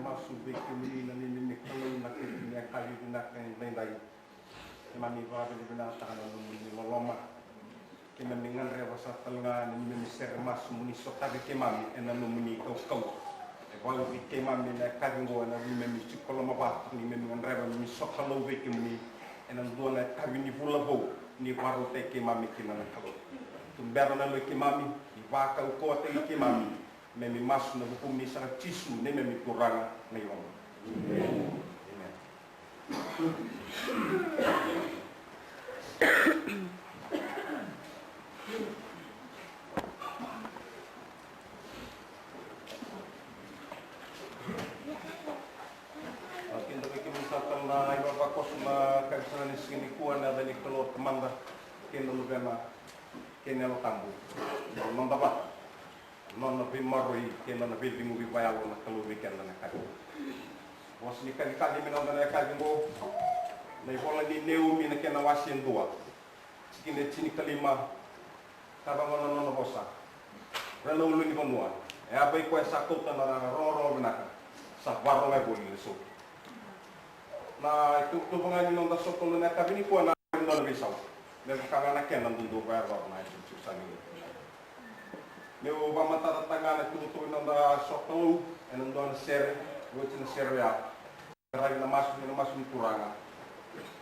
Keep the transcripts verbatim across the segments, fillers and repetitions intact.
Masu vei kemuni na neimami Kalou na kena yakavi vinaka edaidai. Keimami vakavinavinakataka na nomuni loloma. Keimami gadreva sara tale ga na neimami sere masu mo ni sotavi keimami ena nomuni kaukauwa. E vakavei keimami na yakavi oqo ena neimami tiko lomavata, neimami gadreva me sokalou vei kemuni ena dua na yakavi ni vula vou ni vakarautaki keimami kina na Kalou. Tubera na yalo i keimami, ni vakaukauwataki keimami. Keimami masu ena vukumuni saka Jisu, neimami Turaga na iLomani. Emeni. Au kidavaki kemuni saka na ivavakoso na karisana ni siga nikua ena yaca ni Kalou Tamada kei na Luvena kei na Yalo Tabu. Na noda vata, na nona veimaroroi kei na nona veicegu vakayalo na Kalou vei keda na yakavi. Vosa ni kacikaci me noda na yakavi oqo, na ivola ni Neumi na kena wase e dua, tikina e tinikalima. Ka vaka na nona vosa, Ratu na ulunivanua, e a vei koya sa kauta na rogorogo vinaka, sa varogo e voli na sautu. Na ituvatuva ga ni noda sokalou na yakavi nikua na dua na veisau. Me vaka ga na kena dodonu vei ira na itukutuku sa ni. Meu vakamatatataka ga na ituvatuva ni noda sokalou ena dua na sere, oti na sere oya. Qaravi na masu, na masu ni Turaga.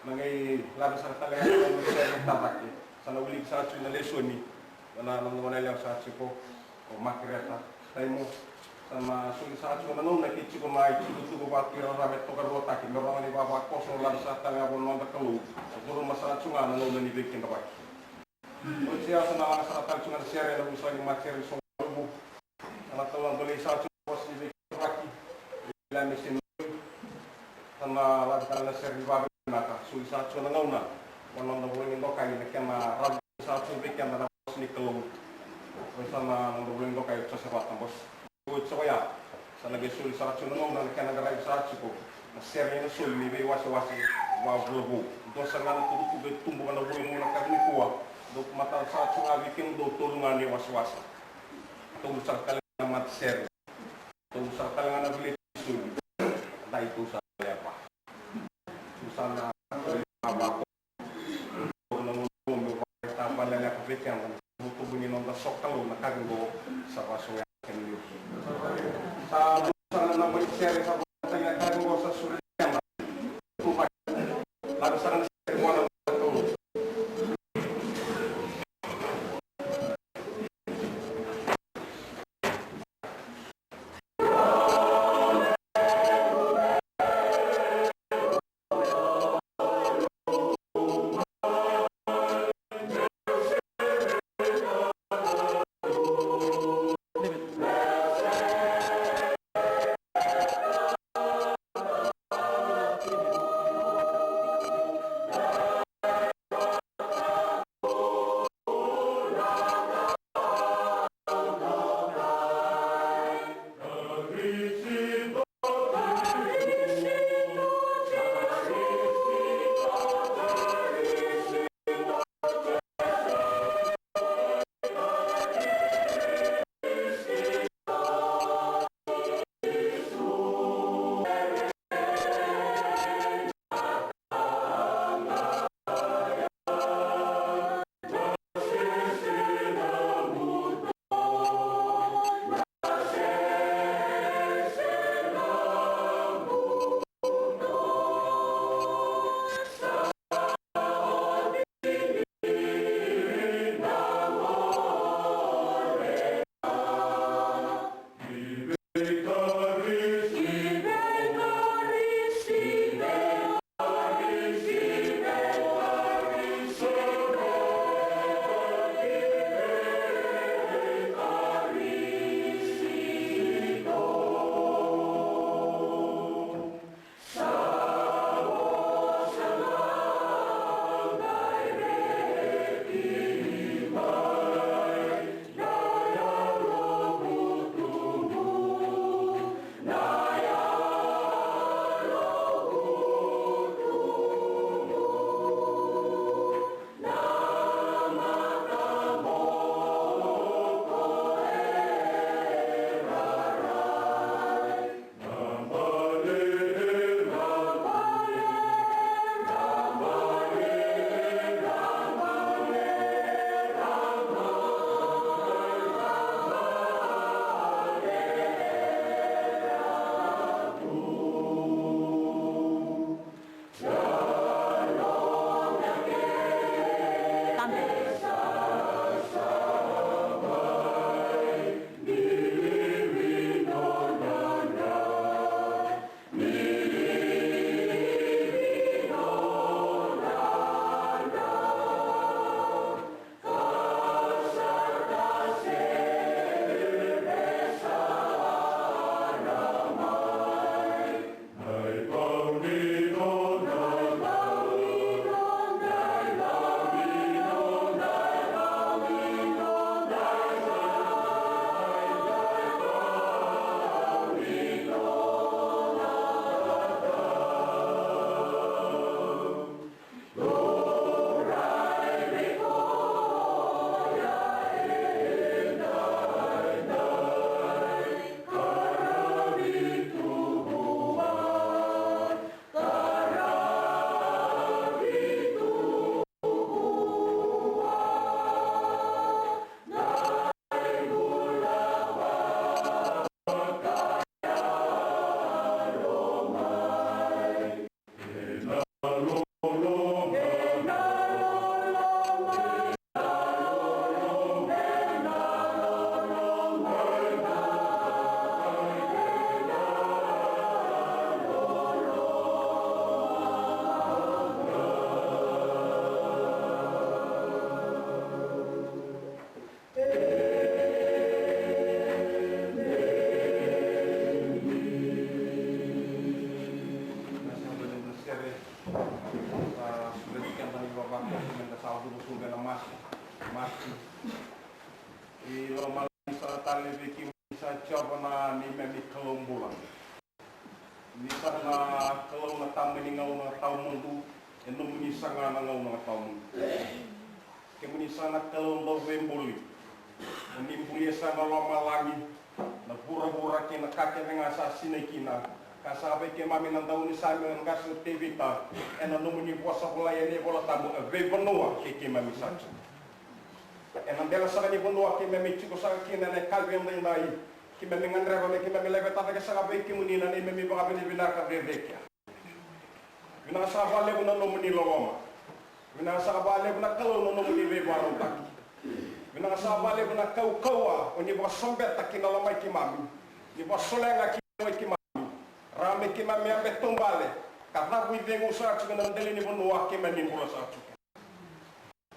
Na qai lave sara tale ga na sere ni tavaki. Sa na wiliki sara tu na lesoni. Na, na, na gone yalewa sa tiko o Makereta Taimo. Sa na soli sara tiko na gauna ke tiko na itukutuku vakaturarame tokaruataki me rogo ni vavakoso, lave sara tale ga vua na noda Kalou. Sa curuma sara tiko ga na gauna ni veikidavaki. Oti ya sa na laga sara tale tiko ga na sere ena vusa ni matasere ni soqo. Sa na tala dolei sara tiko na vosa ni veikidavaki. Sa na lave tale na sere ni vakavinaka, soli sara tiko na gauna. Vua na noda vula ni dokai na kena ravi sara tiko vei keda na vosa ni Kalou. Oti sa na noda vula ni dokai, oti sa se vata bose. Oti sa koya, sa na qai soli sara tiko na gauna na kena qaravi sara tiko na sere ena soli ni veiwasewase vakavulavou. Dua sara ga na tukutuku e tubu ga na vulavula na yakavi nikua. Dou matata sara tiko ga vei kemudou tolu ga na iwasewase. Tolu sara tale ga na matasere. Tolu sara tale ga na vileti ni soli. Dai tou sa lepa. Tou sa na lepa. Tou na gauna meu vakaitavaleleka vei keda na tubutubu ni noda sokalou na yakavi oqo. Sa vasoya kemuni. Sa dua sara na matasere sa vakatagi na yakavi oqo sa soli keda. Tou vaka. Lave sara na sere vua na noda Kalou. Ni saka na Kalou na Tama ni gauna tawamudu, e nomuni saka ga na gauna tawamudu. Kemuni saka na Kalou dauveibuli. Oni bulia saka na lomalagi, na vuravura kei na ka kece ga sa sinai kina. Ka saka vei keimami na daunisame o qase o Tevita, ena nomuni vosa volai ena iVola Tabu, e veivanua kei keimami sa tiko. Ena dela saka ni vanua keimami tiko saka kina ena yakavi edaidai, keimami gadreva me keimami laveta cake saka vei kemuni na neimami vakavinavinaka cecere kea. Vinaka saka vakalevu na nomuni loloma. Vinaka saka vakalevu na Kalou na nomuni veivakarautaki. Vinaka saka vakalevu na kaukauwa oni vakasobeta ki na loma i keimami. Ni vakasolega ki na loma i keimami. Rawa me keimami yabe taubale ka cavuicegu saka tiko na dela ni vanua keimami bula saka tiko.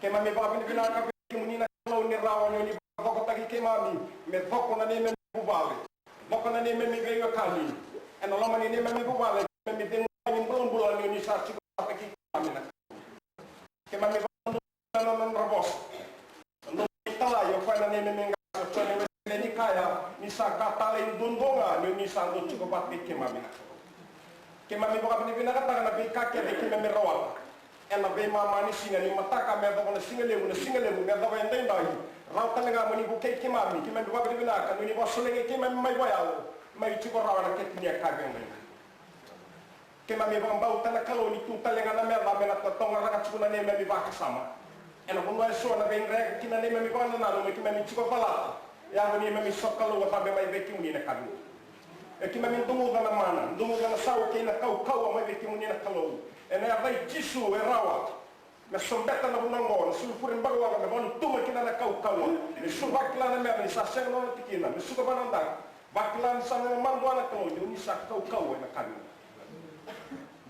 Keimami vakavinavinaka vei kemuni na Kalou ni rawa ni oni vakacokotaki keimami me coko na neimami vuvale, coko na neimami veiwekani. Ena loma ni neimami vuvale keimami cegu ni bulabula ni oni sa tiko vata kei keimami na Kalou. Keimami vakadodonu na nodra vosa. Na nomuni talai o koya na neimami qase o Jone Wesele ni kaya ni sa ka talai duadua ga ni oni sa dau tiko vata kei keimami na Kalou. Keimami vakavinavinakataka na veika kece keimami rawata ena veimama ni siga, ni mataka me yacova na siga levu, na siga levu me yacova edaidai. Rawa tale ga mo ni vukei keimami, keimami vakavinavinaka ni oni vakasolegi keimami mai vakayalo, mai tiko rawa ena kete ni yakavi edaidai. Keimami vakabauta na Kalou ni tu tale ga na meca me na totogaraka tiko na neimami vakasama. Ena vanua eso na veidreka kina neimami vakanananu me keimami tiko calata. Yaco ni neimami sokalou a cabe mai vei kemuni na Kalou. E keimami duguca na mana, duguca na sau kei na kaukauwa mai vei kemuni na Kalou. Ena yaca i Jisu e rawa. Me sobeta na vanua oqo na sulufure baluwaqa me vakalutuma kina na kaukauwa. Me su vakila na meca ni sa sega nona tikina, me suka vana daki. Vakila ni sa nona madua na Kalou ni oni sa kaukauwa ena Kalou.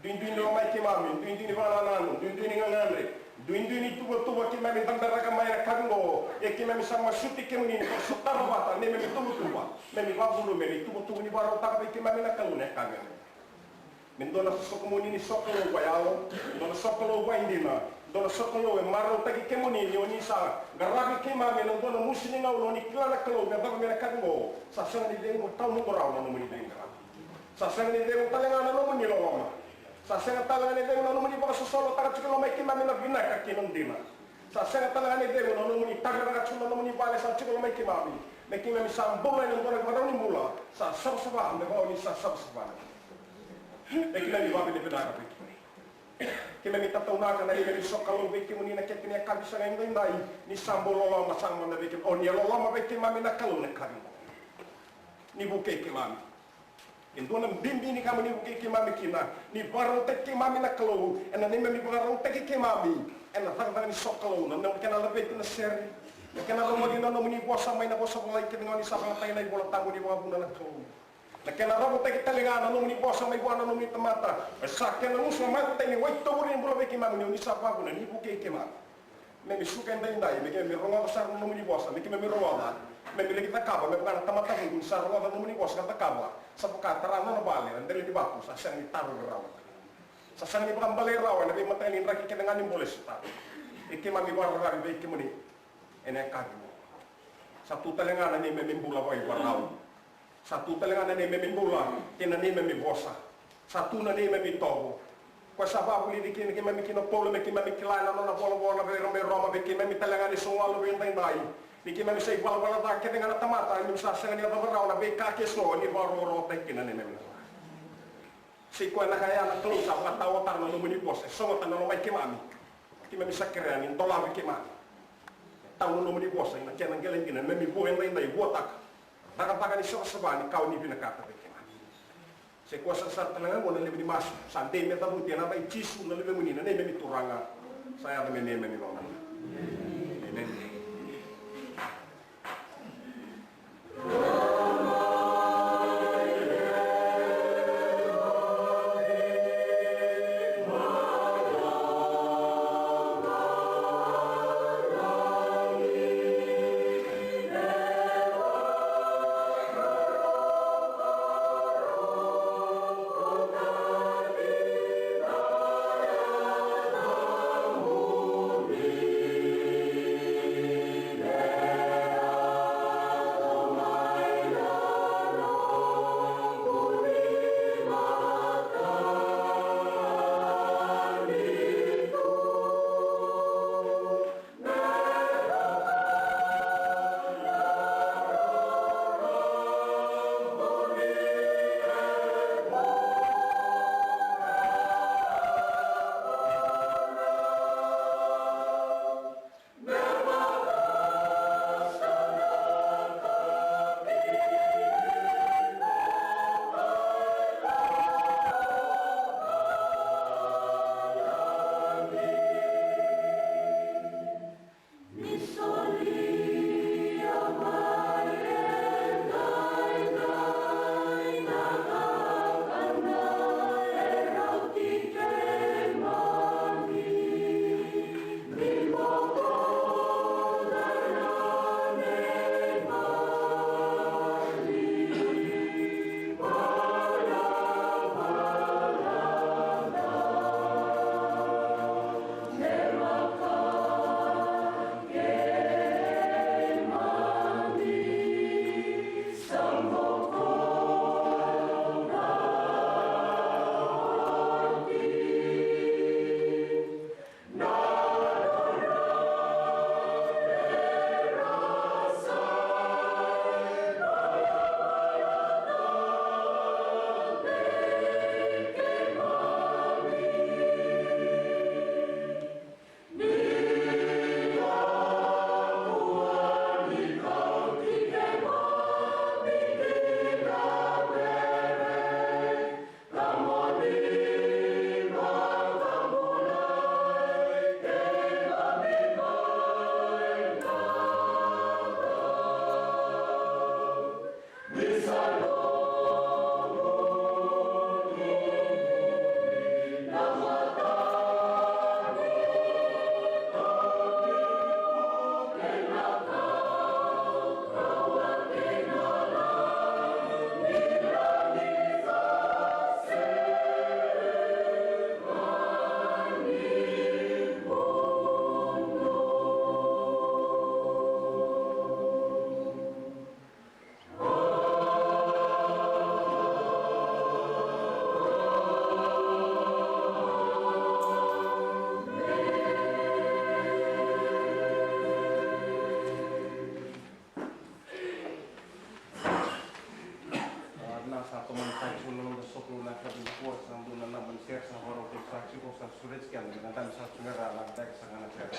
Duidui ni lomai keimami, duidui ni vakanananu, duidui ni gagadre, duidui ni tuvatuva keimami caberaka mai na kavi oqo. E keimami sa masuti kemuni ni vakasotava vata neimami tuvatuva, me ni vakavulu me ni tuvatuva ni vakarautaka vei keimami na Kalou na kavi oqo. Me dua na sokomuni ni sokalou vakayalo, dua na sokalou vakaidina, dua na sokalou e marautaki kemuni ni oni sa qaravi keimami ena dua na musu ni gauna oni kila na Kalou me cava me na kavi oqo. Sa sega ni cegu tawamudu rawa na nomuni veiqaravi. Sa sega ni cegu tale ga na nomuni loloma. Sa sega tale ga ni cegu na nomuni vakasosolotaka tiko e lomai keimami na vinaka kei na dina. Sa sega tale ga ni cegu na nomuni taviraka tiko na nomuni vale sa tiko e lomai keimami. Me keimami sa bula ena dua na ivakarau ni bula sa savasava me vaka oni sa savasava. Me keimami vakavinavinaka vei kemuni. Keimami tataunaka na neimami sokalou vei kemuni na kete ni yakavi saka edaidai. Ni sa bau loloma saka mada vei keimami, oni a loloma vei keimami na Kalou na kavi oqo. Ni vukei keimami. E dua na bibi ni ka mo ni vukei keimami kina, ni vakarautaki keimami na Kalou ena neimami vakarautaki keimami ena cakacaka ni sokalou, na kena laveti na sere, na kena rogoci na nomuni vosa mai na vosa volai kece ga oni sa vakayagataki ena iVola Tabu ni vakavuna na Kalou. Na kena ravutaki tale ga na nomuni vosa mai vua na nomuni tamata. E sa kena gusu na matai ni wai tovure ni bula vei keimami ni oni sa vakavuna, ni vukei keimami. Me mi suka edaidai me keimami rogoca sara na nomuni vosa, me keimami rogoca. Me mi laki cakava me vaka na tamata vuku ni sa rogoca na nomuni vosa ka cakava. Sa vaka tara na nona vale ena dela ni vatu, sa sega ni tarovi rawa. Sa sega ni vakabalei rawa ena veimataqali draki kece ga ni bula e sotava. E keimami vakararavi vei kemuni ena yakavi oqo. Sa tu tale ga na neimami bula vakaivakarau. Sa tu tale ga na neimami bula kei na neimami vosa. Sa tu na neimami itovo. Koya sa vakavulici kina keimami kina o Paula me keimami kila ena nona volavola vei ira mai Roma, vei keimami tale ga ni sogo walu vei edaidai. Ni keimami sa ivalavala ca kece ga na tamata, keimami sa sega ni yacova rawa na veika ke so ni vakarokorokotaki kina na neimami. Sa i koya na ka ya na Kalou sa vakataotaka na nomuni vosa e sogota na lomai keimami. Keimami sa kerea ni dolavi keimami. Tau na nomuni vosa ina kena qele dina, me mi vua edaidai, vuataka. Cakacaka ni savasava ni ka o ni vinakata vei keimami. Sa i koya sara sara tale ga oqo na levu ni masu sa dei me cavuti ena yaca i Jisu na Luvemuni, na neimami Turaga. Sa yaco me neimami Lomani. Emeni. Na ka nikua sa dua na naba ni sere sa vakarau sa tiko, sa sureti keda me da dabe sa tu me ra na beka sa ga na sere.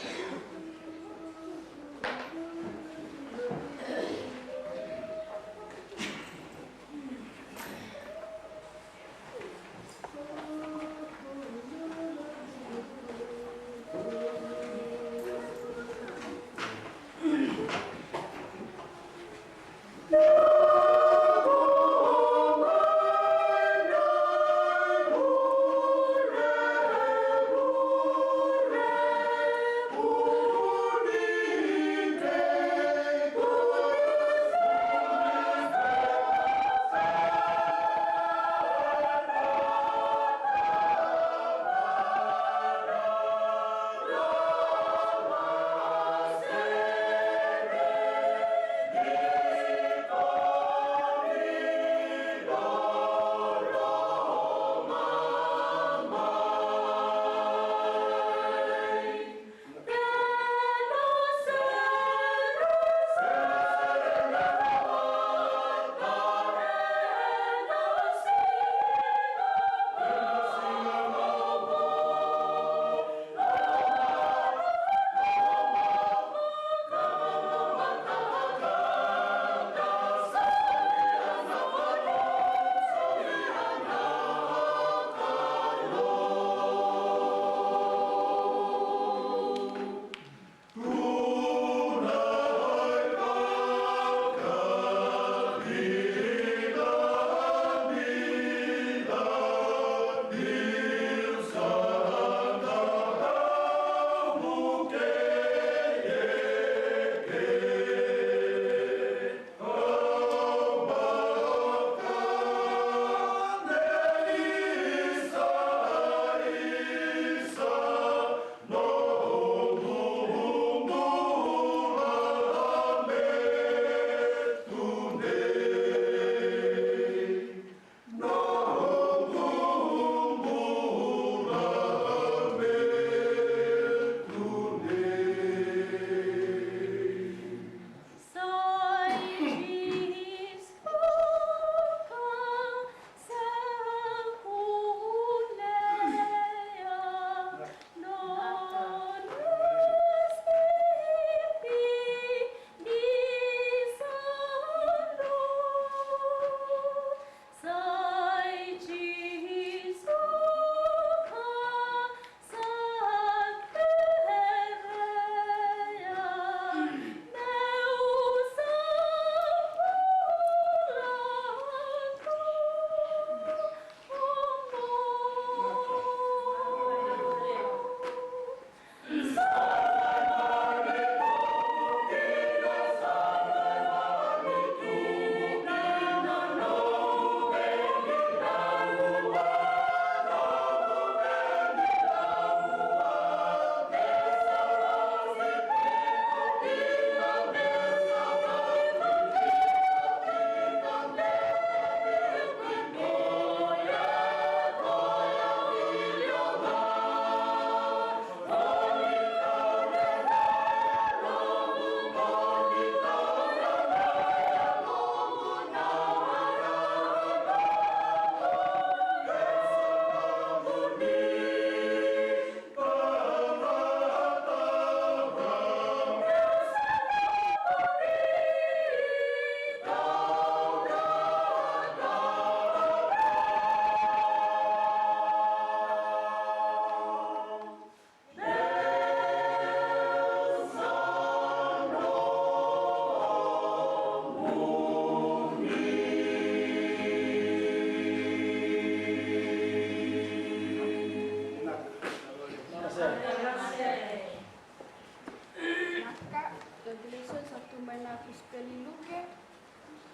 Vinaka, na lesoni sa tu mai na kosipeli i Luke.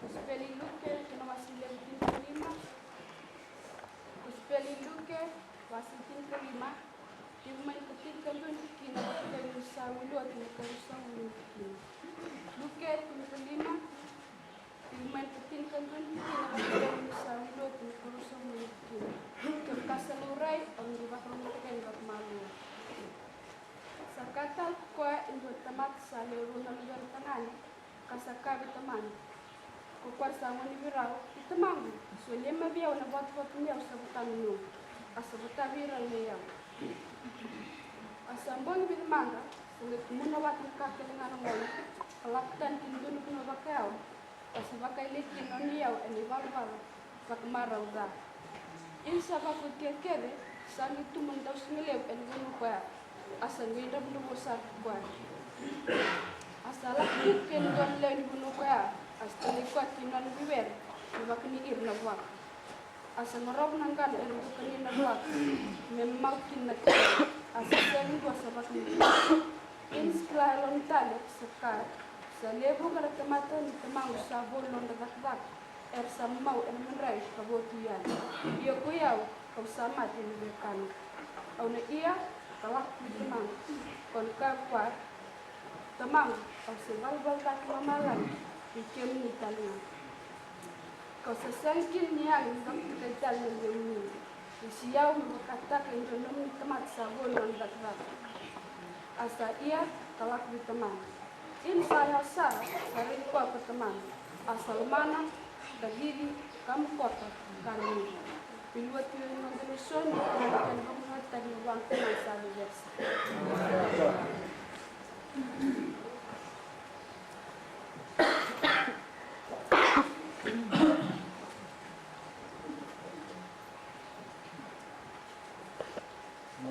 Kosipeli i Luke, kena wase levu tinikalima. Kosipeli i Luke, wase tinikalima. Tekivu mai na ikatinikaduani kina vata kei na ikaruasagavulu ka lima. Luke tinikalima. Tekivu mai na ikatinikaduani kina vata kei na ikaruasagavulu ka lima. Kevaka sa laurai, au na vakarogotaka yani vakamalua. Sa ka tale ko koya e dua na tamata sa lewe rua na luvena tagane, ka sa kaya vei tamana, ko koya sa gone vei rau, ke Tamaqu, solia mai vei au na vatuvatu ni yau sa vota na noqu, a sa vota vei ira na yau. A sa bogi vica mada, sa qai kumuna vata na ka kece ga na gone, ka lako tani ki na dua na vanua vakayau, ka sa vakailei kina na nona iyau ena ivalavala vakamarau ca. Ia ni sa vakaotia kece, sa qai tubu na dausiga levu ena vanua koya, a sa qai dravudravua sara ko koya. A sa lako tiko kei na dua na lewe ni vanua koya, a sa talai koya ki na nona veiwere me vakani ira na vuaka. A sa qarova na qana era dau kania na vuaka me mau kina na kena, a sa sega e dua sa vakani. Ia ni sa kila yalona tale, sa kaya, sa lewe vuqa na tamata ni tamaqu sa vo na noda cakacaka, era sa mau ena madrai ka vo tu yani. Ia ko i au, kau sa mate ena veiwekani. Au na ia ka lako vei tamaqu, kau na kaya vua, Tamaqu, au se valavala cake lomalagi vei kemuni tale ga. Kau sa sega kina ni yaga ni vakatokai tale na ligamuni, ni se au me vakataka e dua na nomuni tamata sa vo na nona cakacaka. A sa ia ka lako vei tamana. Ia ni sa yawa sara, sa raici koya ko tamana, a sa lomana, ka cici, ka mokota, ka nuitaka. Veiliutaki na noda lesoni, ka na kena vakanuataki na vua na tamana sa veiveresa.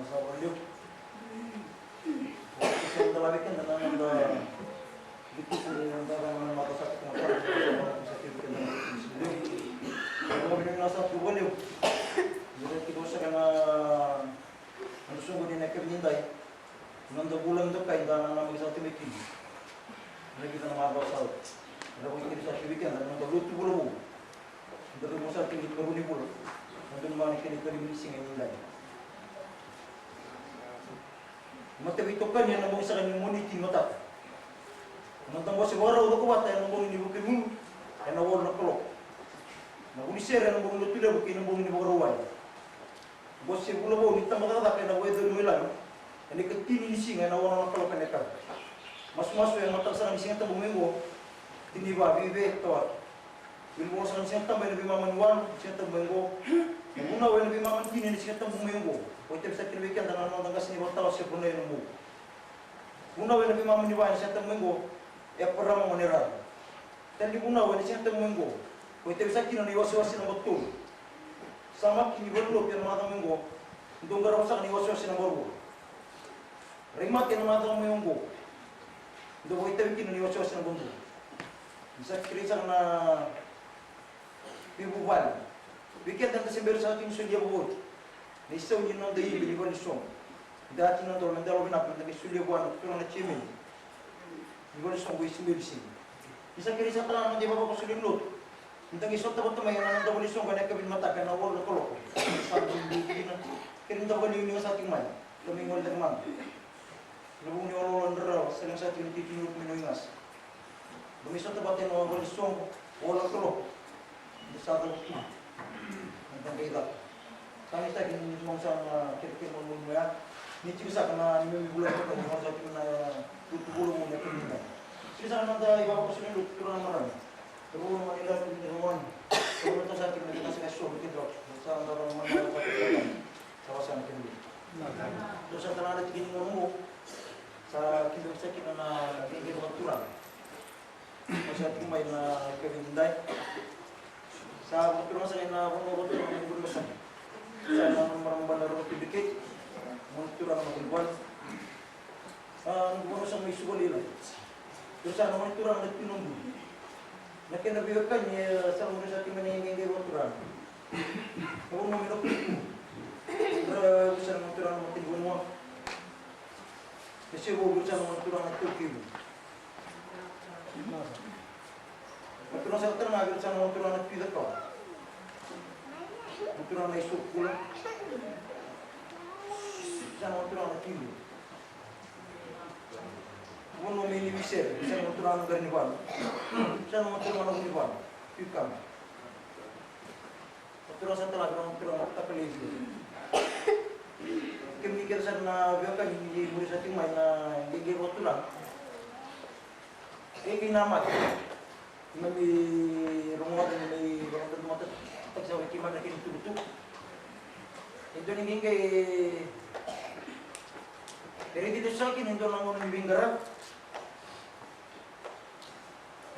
Sa vakalevu. Sa da lave keda na noda vituku ni noda cakacaka na macawa sa tiko na taro, sa tiko keda na vituku ni siga levu. Sa vakalevu. Sa tiko vakalevu. Sa tiko saka na, na soqoni ena yakavi nidai. Noda vula dokai da nanamaki saka tiko mai kina. Na vica na macawa sa oti. Era vakatekivu saka vei keda na noda lotu vula vou. Da cakava saka tiko ena ikarua ni vula. Na dua na kena ikarua ni siga nidai. Mataveitokani ena bogi saka ni Moniti ni mataka. Na noda bose vakarau coko vata ena bogi ni Vukelulu ena walu na kaloko. Na vunisere ena bogi ni Lotulevu kei na bogi ni Vakarauwai. Bose vula vou ni tabacakacaka ena Waicori Wailami ena ikatini ni siga ena ono na kaloko ena yakavi. Masumasu ena mataka saka ni Siga Tabu mai oqo, Tiniva Vive Tawake. Wili vou saka ni Siga Tabu ena veimama ni walu ni Siga Tabu mai oqo. Na vunau ena veimama ni tini ni Siga Tabu mai oqo, o itavi saka kina vei keda na noda qase ni vakatawa Seponai Nabou. Vunau ena veimama ni va ni Siga Tabu mai oqo, Eparama Gonerara. Tale ni vunau ena Siga Tabu mai oqo, o itavi saka kina na iwasewase naba tolu. Samaki ni valenilotu ena macawa mai oqo, dou qarava saka na iwasewase naba rua. Rai mate ena macawa mai oqo, dou vakaitavi kina na iwasewase naba dua. Ni sa kerei saka na veivuvale. Vei keda eda se bera saka tiko ni solia vakaoti na isau ni noda ibe ni valenisoqo. Da ati na dolo, na dolo vinaka, da qai solia vua na turaga na chairman ni valenisoqo, Ismail Sini. Ni sa kerei saka tale na noda ivavakoso lewe ni lotu. Da qai sota vata mai ena noda valenisoqo ena yakavi ni mataka ena walu na kaloko. Sa dui dui kina. Kerei da vakaliuliu saka tiko mai. Da mai gole cake mada. Na vuku ni oloolo ni rarawa, sa leqa saka tiko na titi ni lotu mai na wai qase. Da mai sota vata ena valenisoqo, walu na kaloko. Da sa caka tu. Da qai caka. Sa qai saka ni noqu sa na kerekere malumalumu ya. Ni tiko saka na neimami vula toka ni sa tiko na lotu vula vou na kemuni. Tiko saka na noda ivavakoso ni lotu, turaga na marama. Turaga na marama, turaga na marama. Turaga na marama, turaga na marama. Sa da na marama, turaga na marama. Sa vasa na kemuni. Turaga sa tara na tiki ni gauna oqo. Sa kidavaki saka kina na qeqe vakaturaga. Sa tiko mai na yakavi nidai. Sa vakaturaga saka ena vanua vakaturaga na Vunivalu. Sa na marama bale na Roko Tui Beketi. Gone turaga na Vunivalu. Sa na Vunivalu sa mai Suva Lailai. Sa na gone turaga na Tui Nabui. Na kena veiwekani, e, sa na gone sa tiko mai na qeqe vakaturaga. Na vanua mai na Kutu. Ra, sa na gone turaga na Matanivanua. E se vo, sa na gone turaga na Taukevu. Na turaga saka tale ga vei ira sa na turaga na Tui Cakawa. Na turaga na Isokula. Sa na turaga na Tui Dua. Vanua mai Niuisere, sa na turaga na Qaranivalu. Sa na turaga na Vunivalu. Tui Kama. Na turaga sa tale ga na turaga na Takalei Vio. Kemuni kece sara na veiwekani ni muri sa tiko mai na qeqe vakaturaga. Qeqe na mate. Keimami rogoca, keimami rogoca, rogoca, taki sa vei keimami na kena itukutuku. E dua ni qiqai e raici lesu saka kina e dua na gauna ni veiqaravi.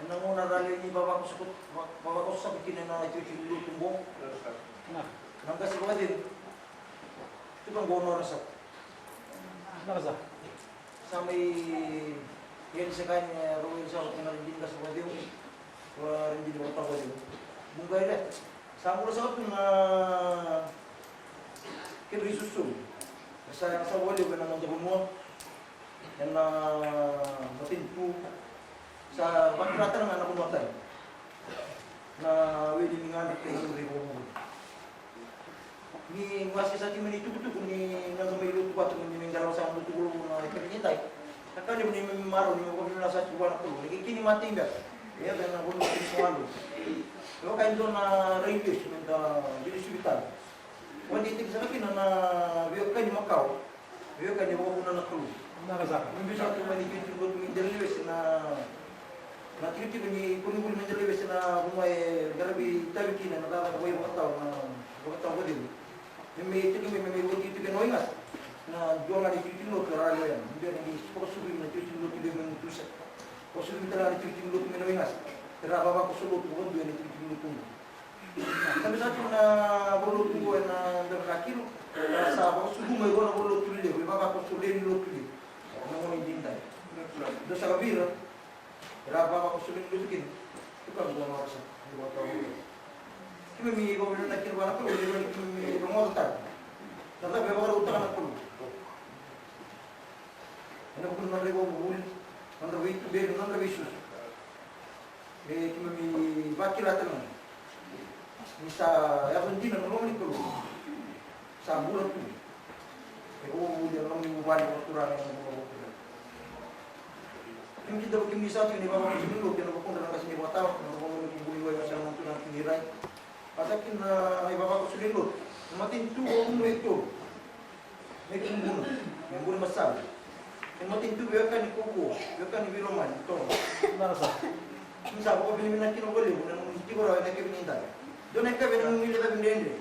Ena gauna ra lewe ni vavakoso, va-, vavakoso saka kina na itikotiko ni lotu qo. Na qase vakacegu. Tuka qo nora saka. Nora saka. Sa mai yani saka yani, e, rau yani saka kina na dini qase vakacegu. Ra dini vakatau vakacegu. Buqa ira. Sa bula saka tu na kena isusulu. Sa, sa vakalevu ena noda vanua. Ena matanitu. Sa vakila tale ga na vanua tani. Na weli ni gadra kei na ivakavuvuli. Ni wase sa tiko mai na itukutuku ni meda mai lotu vata, ni meda qarava saka na lotu vulavula na ikavica ni dai. Na ka levu ni meda marau ni meda vakavinavinaka saka tiko vua na Kalou. Ni kei kini mate i beka. Ia vei na vanua kei na vanua. E vaka e dua na rai lesu meda veilesuvi tale. Vakadeitaki saka kina na veiwekani makawa. Veiwekani vakavuna na Kalou. Vinaka saka. Me biu saka tu mai na itikotiko ni lotu me da lai vesa na, na itikotiko ni koronivuli me da lai vesa na vanua e qaravi tavi kina na cakacaka vakaivakatawa, na vakatawa vakacegu. Me mai tiko mai, me mai vakaitikotiko ena wai gasa. Na dua ga na itikotiko ni lotu era raica yani. Me biu na qai vakasucumi na itikotiko ni lotu levu me mudusa. Vakasucumi tale ga na itikotiko ni lotu mai na wai gasa. Era vavakoso lotu vakadua ena itikotiko ni lotu qo. Sa biu saka tiko na valenilotu qo ena bera na kilo. Sa vakasucuma e rua na valenilotu levu, e vavakoso lewe ni lotu levu. Na gauna ni dai. Dua saka vei ira era vavakoso lewe ni lotu kina. Tuka qo na wasa. Keimami vakavinavinaka kina vua na Kalou, keimami rogoca tale na cava e vakarautaka na Kalou. Ena vuku ni nodra ivakavuvuli, nodra veituberi, nodra veisusu. E keimami vakila tale ga ni sa yaco dina na loma ni Kalou. Sa bula tu e ivakavuvuli, e loma ni vuvale vakaturaga, ena vuvale vakaturaga. Keimami kidavaki kemuni saka tiko na ivavakoso ni lotu ena vukudra na qase ni vakatawa, na vukudra ni buli wai, na sala na turaga kei na irai. Vata kina na ivavakoso ni lotu. Na matanitu vakavuna e tolu. Me Kubuna, me Buremasala. Me matanitu veiwekani Kovuo, veiwekani Veilomani, Toga. Naka saka. Ni sa vakavinavinaka kina vakalevu na nomuni tiko rawa ena yakavi ni dai. Dua na yakavi ena nomuni lecavi dredre.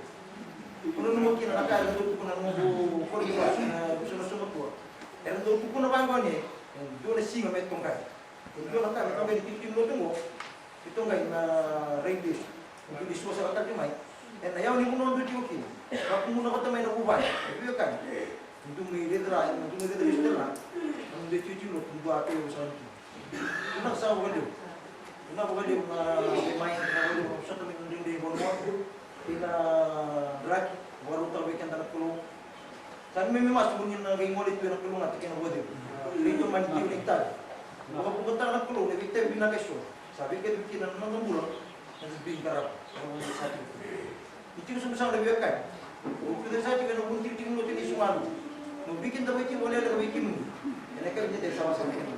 Ko nanuma kina na ka era dau tukuna na noqu koli ni vasu, na vasu na somatua. Era dau tukuna vaqo ni, e dua na siga me toqai. E dua na ka me toqai ni itikotiko ni lotu oqo. E toqai na rai lesu. E dua ni sua sara tale mai. Ena yawa ni vanua dou tiko kina. Vakudra vata mai na vuvale. E veiwekani. Dou mai raica, dou mai raica lesu tale ga. Na dou itikotiko ni lotu dou a toqai sara kina. Vinaka saka vakalevu. Vinaka vakalevu na veimai, vinaka vakalevu na sota mai na dredre ni vanua. Kei na draki, vakarautaka vei keda na Kalou. Sa neimami masu mo ni na qai gole tu ena kalougata kei na vakacegu. Ni tomani tiko na itavi. Vakavukataka na Kalou na veitavi vinaka eso. Sa veikacivi kina na noda bula. Na bibi ni qarava. Ni tiko sobu saka na veiwekani. Au tucake saka tiko ena vuku ni tikotiko ni lotu ni sugalu. Meu biu kidavaki tiko vakalekaleka vei kemuni. Ena yakavi ni dai sa wasa vei kemuni.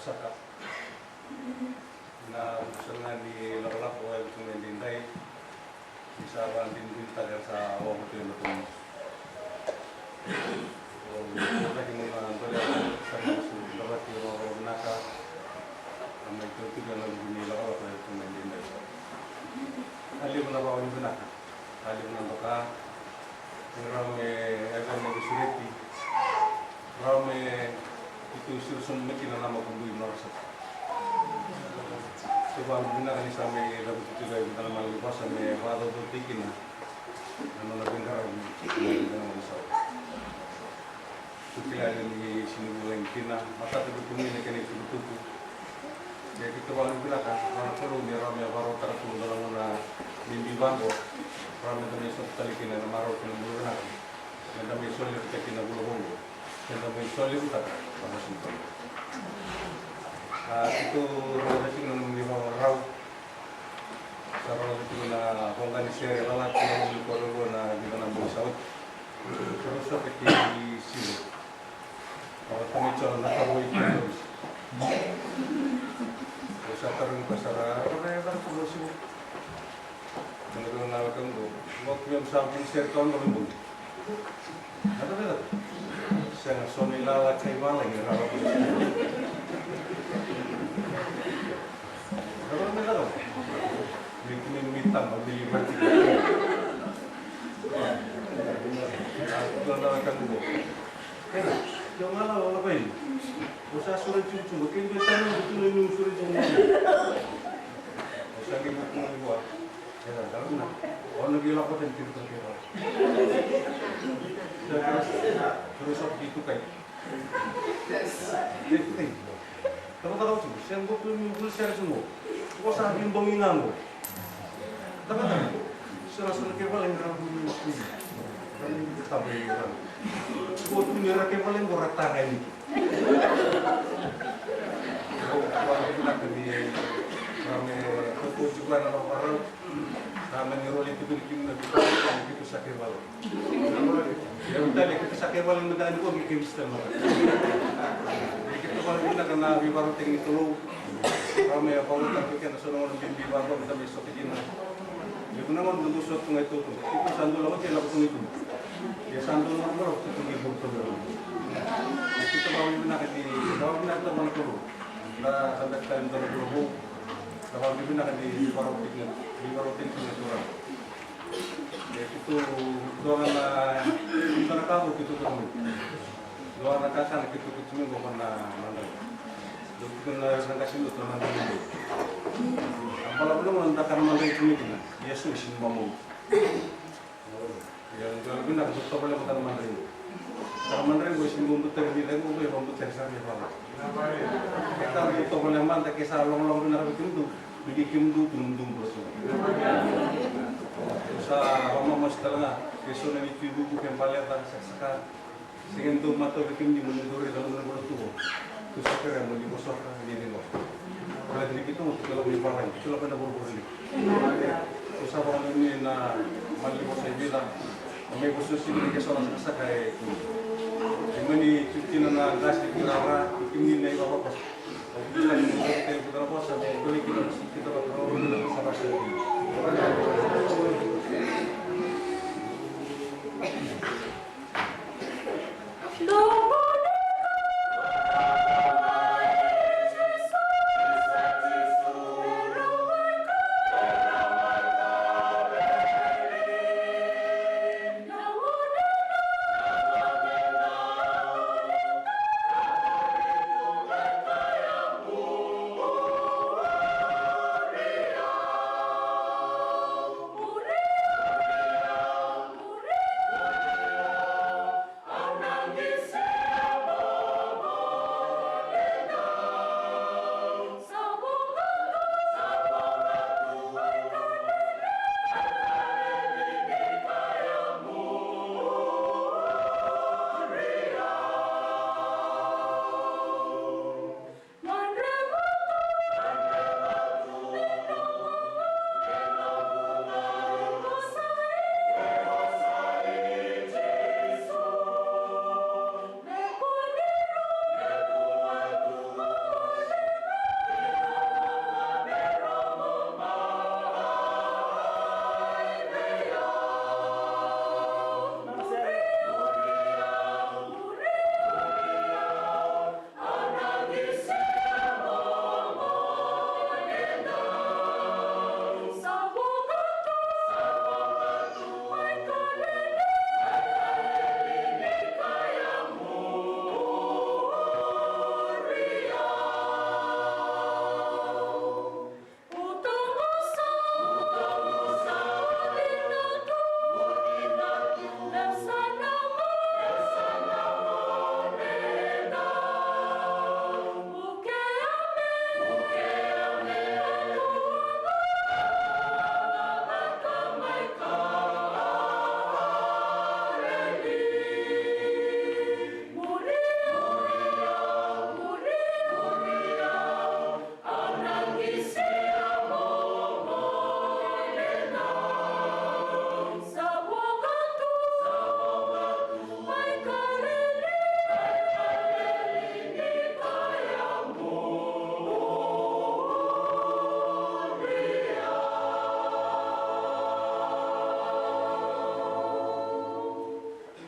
Saka. Na sala ga ni lakolako e tu mai daidai. Ni sa vakadinadinataka era sa oko tu ena tou masu. Au vakataki mo na dole au sa masu lavaki roro vinaka. A mai tau tiko ena vuku ni lakolako e tu mai daidai. A levu na vakavinavinaka. A levu na doka. Ni rawa me yacana na veisureti. Rawa me keitou siro sobu mai kina na makubui na nodra sala. Keitou vakavinavinaka ni sa mai cavuti tiko e vica na malanivosa me vakacaucautaki kina na nona veiqaravi ena vica na malanivosa. Keitou kila ni sega ni vulagi kina, matata vei kemuni na kena itukutuku. Ia keitou vakavinavinaka vua na Kalou ni rawa me vakarautaka tu e dua na gauna bibi vaqo. Rawa meda mai sota tale kina ena marau kei na bula vinaka. Meda mai solevutaki na vula vou. Meda mai solevutaka na masu ni Kalou. A, keitou rogoca tiko na nomuni vakarau. Sa rogoca tiko na voqa ni sere lalati na nomuni korero na vica na bogi sa oti. Sa rau soka kei Sivo. Au a tamai Jona na Kalou i Kirios. Au sa tarogi koya sara, "Cava e caka tu o Sivo?" Au na via na weka qo. Qo kemuni sa buli sere toka qo me buli. Na cava e caka? Sega, so na ilala kai valagi e rawa. Na cava me caka? Me kune me taba me livati. Au na weka qo. Ena, ke o gala o lako yani. O sa sura tsutsuma, ke dua e tara na butuna ni o sura tsutsuma. O sa qai butuna ni vua. Ena, dala na. O na qai lako tani kiri toka kira. Sa kira, kira sa ki tukai. Tukai. Tama tara tsutsuma, se butuna ni butuna sere tsutsuma. O sa qai bongi nga qo. Tama tara. Sera sona ke vale nga butuna ni butuna. Tama ni tama ni vale. Ko tu ni ra ke vale qo ra taga ni. Ko vale vinaka ni ra me ko ko tiko na ra varau. Sa mani roli tiko ni kina na vivale ni keitou sa kei vale. Ia au tale keitou sa kei vale mada ni ko ni kei vista mada. Ni keitou vale vinaka na vivaro teki ni Kalou. Ka me varo tale kei na so na gauna bibi varo mada me sote kina. Ni kuna gauna dou sote tu ga i tutu. Keitou sa dou lako kei lako tu ga i tutu. Ia sa dou lako tu ga i tutu. Keitou vale vinaka ni vale vinaka na Kalou. Na sa beka tale na Kalou. Sa vakavinavinaka ni veivakarau tiko, veivakarau tiko na turaga. E keitou dua ga na, dua na ka vou keitou kauta mai. Dua na kakana keitou kauta mai qo na madrai. Dou keitou na, na qase dou na madrai. A balavu na gauna da kana madrai tu mai kina. Ia so e sega ni bau. Ia, dua vinaka, dou tovolea mada na madrai qo. Sa madrai qo, e sega ni vakabutari ni cegu qo, e vakabutari sara ni vava. E ka dou tovolea mada ke sa logologo vinaka vei kemudou, me kei kemudou tu na nomudou bula tu. Sa vakamasu tale ga, ke so na neitou ivuvu ke baleca, sakasaka. Sega ni dau matau vei kemuni mo ni dau raica na nomuni bula tu qo. Tou sa kerea mo ni vosota ni ni qo. Baleta ni keitou tou lako mai valagi, tou lako mai na vuravura ni. Tou sa vakanuinui na malivosa e vica. Mai vosoti ni ke so na sakasaka e tu. Ni mani tu kina na qase ki rara, tu kina na ivavakoso. Tou sa ni mo ni tei tu na vosa, me koli kina na siki tu na vosa.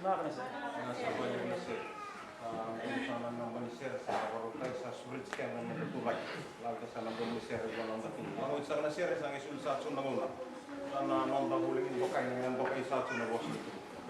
Vinaka na sere. Vinaka saka vakalevu na sere. A, sa na naba ni sere sa vakarautaki, sa sureti keda me da tuvaki. Laveta sa na domo ni sere vua na noda kina. Lako i saka na sere, sa qai soli sa tu na gauna. Sa na noda vulagi dokai, na dokai sa tu na vosa ni Turaga.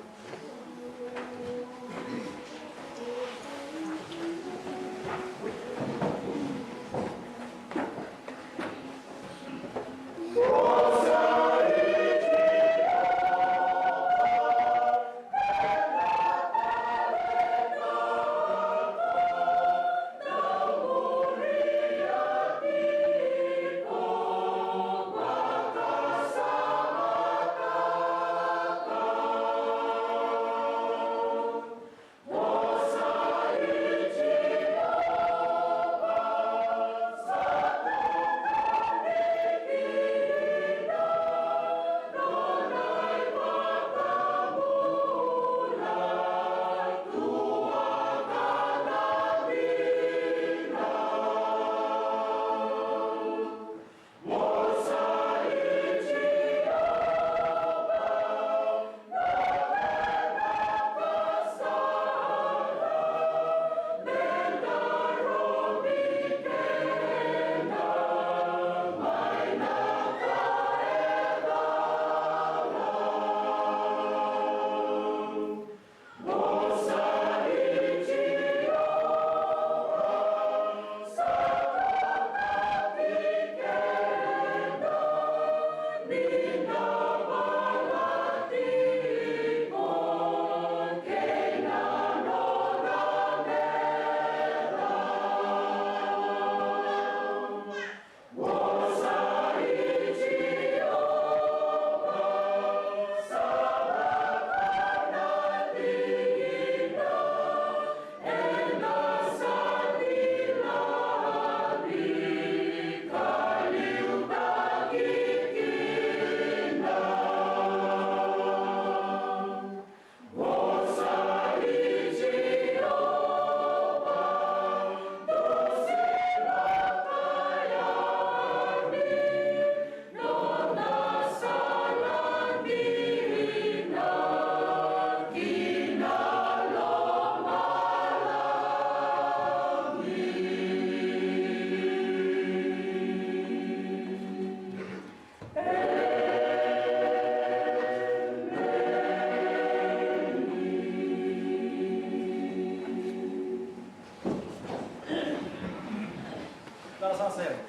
Dara sa sere.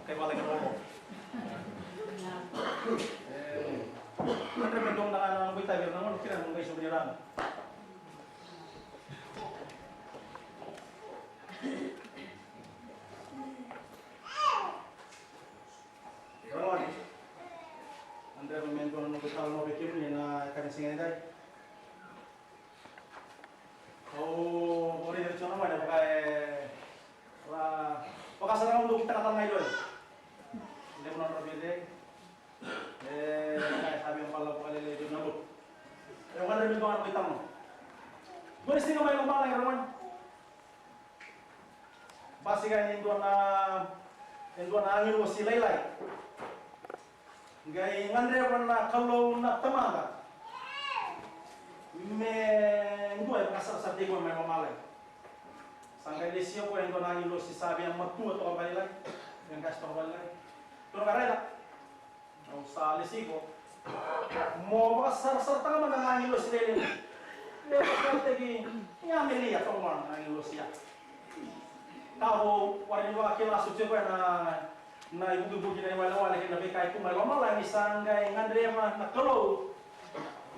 Kai vale ka roro. E, kadre me dou na, na noqu itavi, na noqu kina, noqu isoqoni rana. Ragone, gadreva me dua na noqu italanoa vei kemuni ena yakavi ni siga nikua. Au, au raica tiko na gone, vaka e, ra, vaka sara ga au dau kitaka tale ga i lori. Levu na nodra veicegu. E, ka e sa via balavu vakalailai vei na lotu. E, au gadreva me dua na noqu italanoa. Dua na siga mai lomalagi, ragone. Basika e dua na, e dua na agilosi lailai. Qai gadreva na Kalou na Tamada me dua e vakasarasarataki koya mai lomalagi. Sa qai lesia o koya e dua na agilosi sa via matua toka vakalailai. Via qase toka vakalailai. Tou na qai raica. Au sa lesi iko. Mo vakasarasarataka mada na agilosi lailai. Me vakataki, ia me lia toka mada na agilosi ya. Ka vou, warai ni vakakila soti o koya na, na ivukivuki, na iwalewale kei na veika e tu mai lomalagi. Sa qai gadreva na Kalou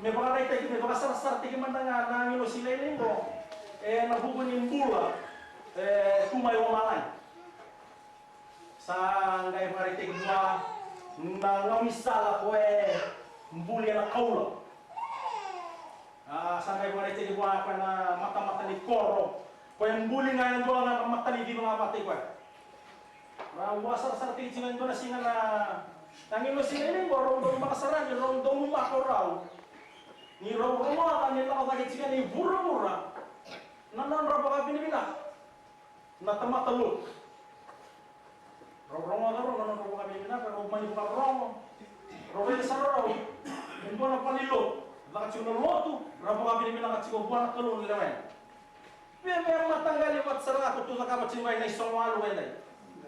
me vakaraitaki, me vakasarasarataki mada ga na agilosi lailai qo ena vuku ni bula e tu mai lomalagi. Sa qai vakaraitaki vua na gaunisala ko e buli ena koula. A, sa qai vakaraitaki vua ko e na matamata ni koro ko e buli ga e dua ga na mata ni civa ga vata i koya. Rau vakasarasarataki tiko e dua na siga na, na agilosi lailai qo, rau dau maka sara ni rau dau maka o rau. Ni rau rogoca ni lako cake tiko ni vuravura na nodra vakavinavinaka na tamata lotu. Rau rogoca rau na nodra vakavinavinaka, rau mani vakarorogo. Rau raica sara rau e dua na valenilotu Caka tiko na lotu, ra vakavinavinaka tiko vua na Kalou na lewe. Veve mataqali vata sara ga ko tu cakava tiko ga ena isogo walu edai.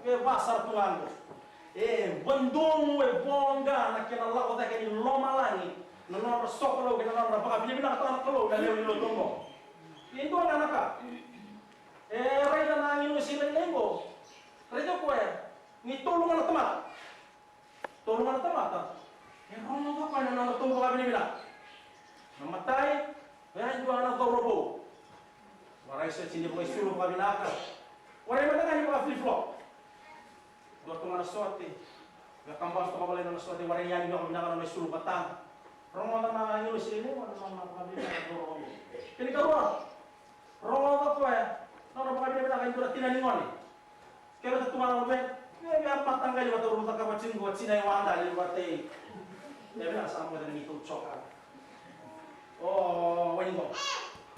Veve sara tu ga qo. E vadomu, e voqa na kena lako cake ni lomalagi na nodra sokalou kei na nodra vakavinavinakataka na Kalou na lewe ni lotu oqo. E dua ga na ka e raica na agilosi lailai qo. Raica o koya ni tolu ga na tamata. Tolu ga na tamata e rogoca o koya na nodratou vakavinavinaka. Na matai, oya e dua na cauravou. Warai sote ni vakaisulu vakavinaka. Warai mada ga ni vakaflip-flop. Dua tu ga na sote. Vakabasu toka vakalailai na sote, warai yani vakavinaka na nona isulu vata. Rogoca na agilosi lailai qo na nona vakavinavinaka na cauravou. Kena ikarua, rogoca o koya na nona vakavinavinaka e dua na tina ni gone. Kevaka tu ga na luvena, e via mataqali vata, uru cakava tiko qo, tina e wadali vata. E via sa moce na neitou joka. O wai qo.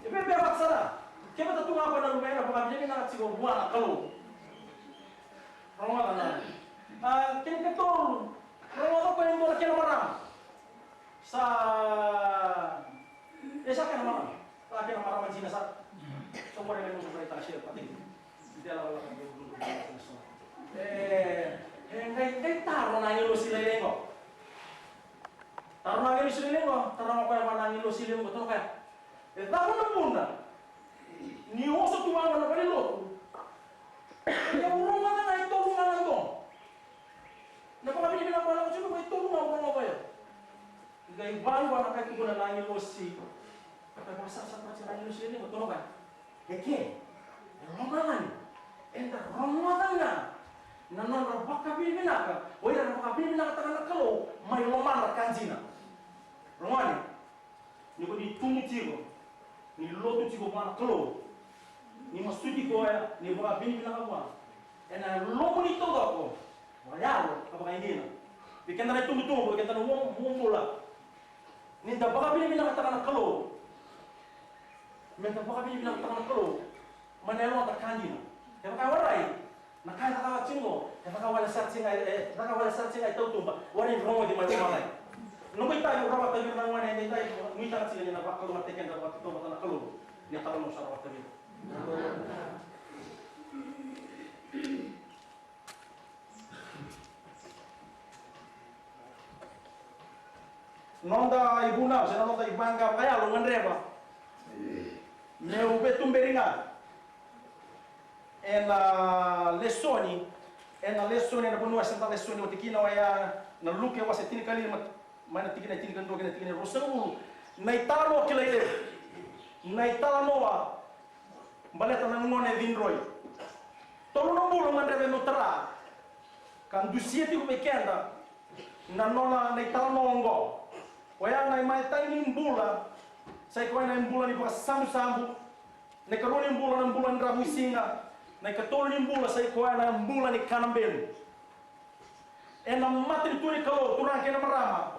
E via via vata sara. Kevaka tu ga na luvena, vakavinavinaka tiko vua na Kalou. Rogoca na. A, kena ikatolu. Rogoca o koya e dua na kena marama. Sa, e sa kena marama. Sa kena marama dina sara. So mo rega ni mo rega ta share pati. Dela wala ka dulu dulu dulu dulu. E, e, qai, qai taro na agilosi lailai qo. Taro na agilosi lailai qo, taro na koya vua na agilosi lailai qo, taro koya. E cava na vuna ni oso tu vaqo na valenilotu? E au rogoca ga e tolu ga na domo. Na vakavinavinaka koya lako tiko qo e tolu ga au rogoca o koya. Qai vaqo na ka e tukuna na agilosi. Ka vakasasataki na agilosi e liga, toro ga. E ke, e lomalagi, eda rogoca ga na nodra vakavinavinaka, o ira na vakavinavinakataka na Kalou mai lomadra ka dina. Rogoca ni, ni ko ni tubu tiko, ni lotu tiko vua na Kalou, ni masuti koya, ni vakavinavinaka vua. Ena lomamuni taucoko, vakayalo ka vakaidina. Vei keda na itubutubu, vei keda na uabula. Ni da vakavinavinakataka na Kalou. Me da vakavinavinakataka na Kalou. Mai na yaloda ka dina. E vakawarai, na ka e cakava tiko, e cakava wale sara tiko ga, e cakava wale sara tiko ga e tautuba. Warai ni rogoci mai lomalagi. Noqu itavi, au rawata vei ira na gone, e itavi, nuitaka tiko ni na vakalougatataki keda vakatautauvata na Kalou. Ni talanoa sara vata vei ira. Noda ivunau se na noda ivaqa vakayalo gadreva meu veituberi ga ena lesoni, ena lesoni, ena vanua eda lesoni oti kina, oya na Luke wase tinikalima, mai na tikina e tinikadua kei na tikina e ruasagavulu. Na italanoa kilai levu, na italanoa baleta na gone cidroi. Tolu na bula gadreva meu tara ka dusia tiko vei keda na nona na italanoa oqo. Oya na imatai ni bula, sa i koya na ibula ni vakasabusabu. Na ikarua ni bula na bula ni dravuisiga. Na ikatolu ni bula sa i koya na bula ni kana belu. Ena matanitu ni Kalou, turaga kei na marama,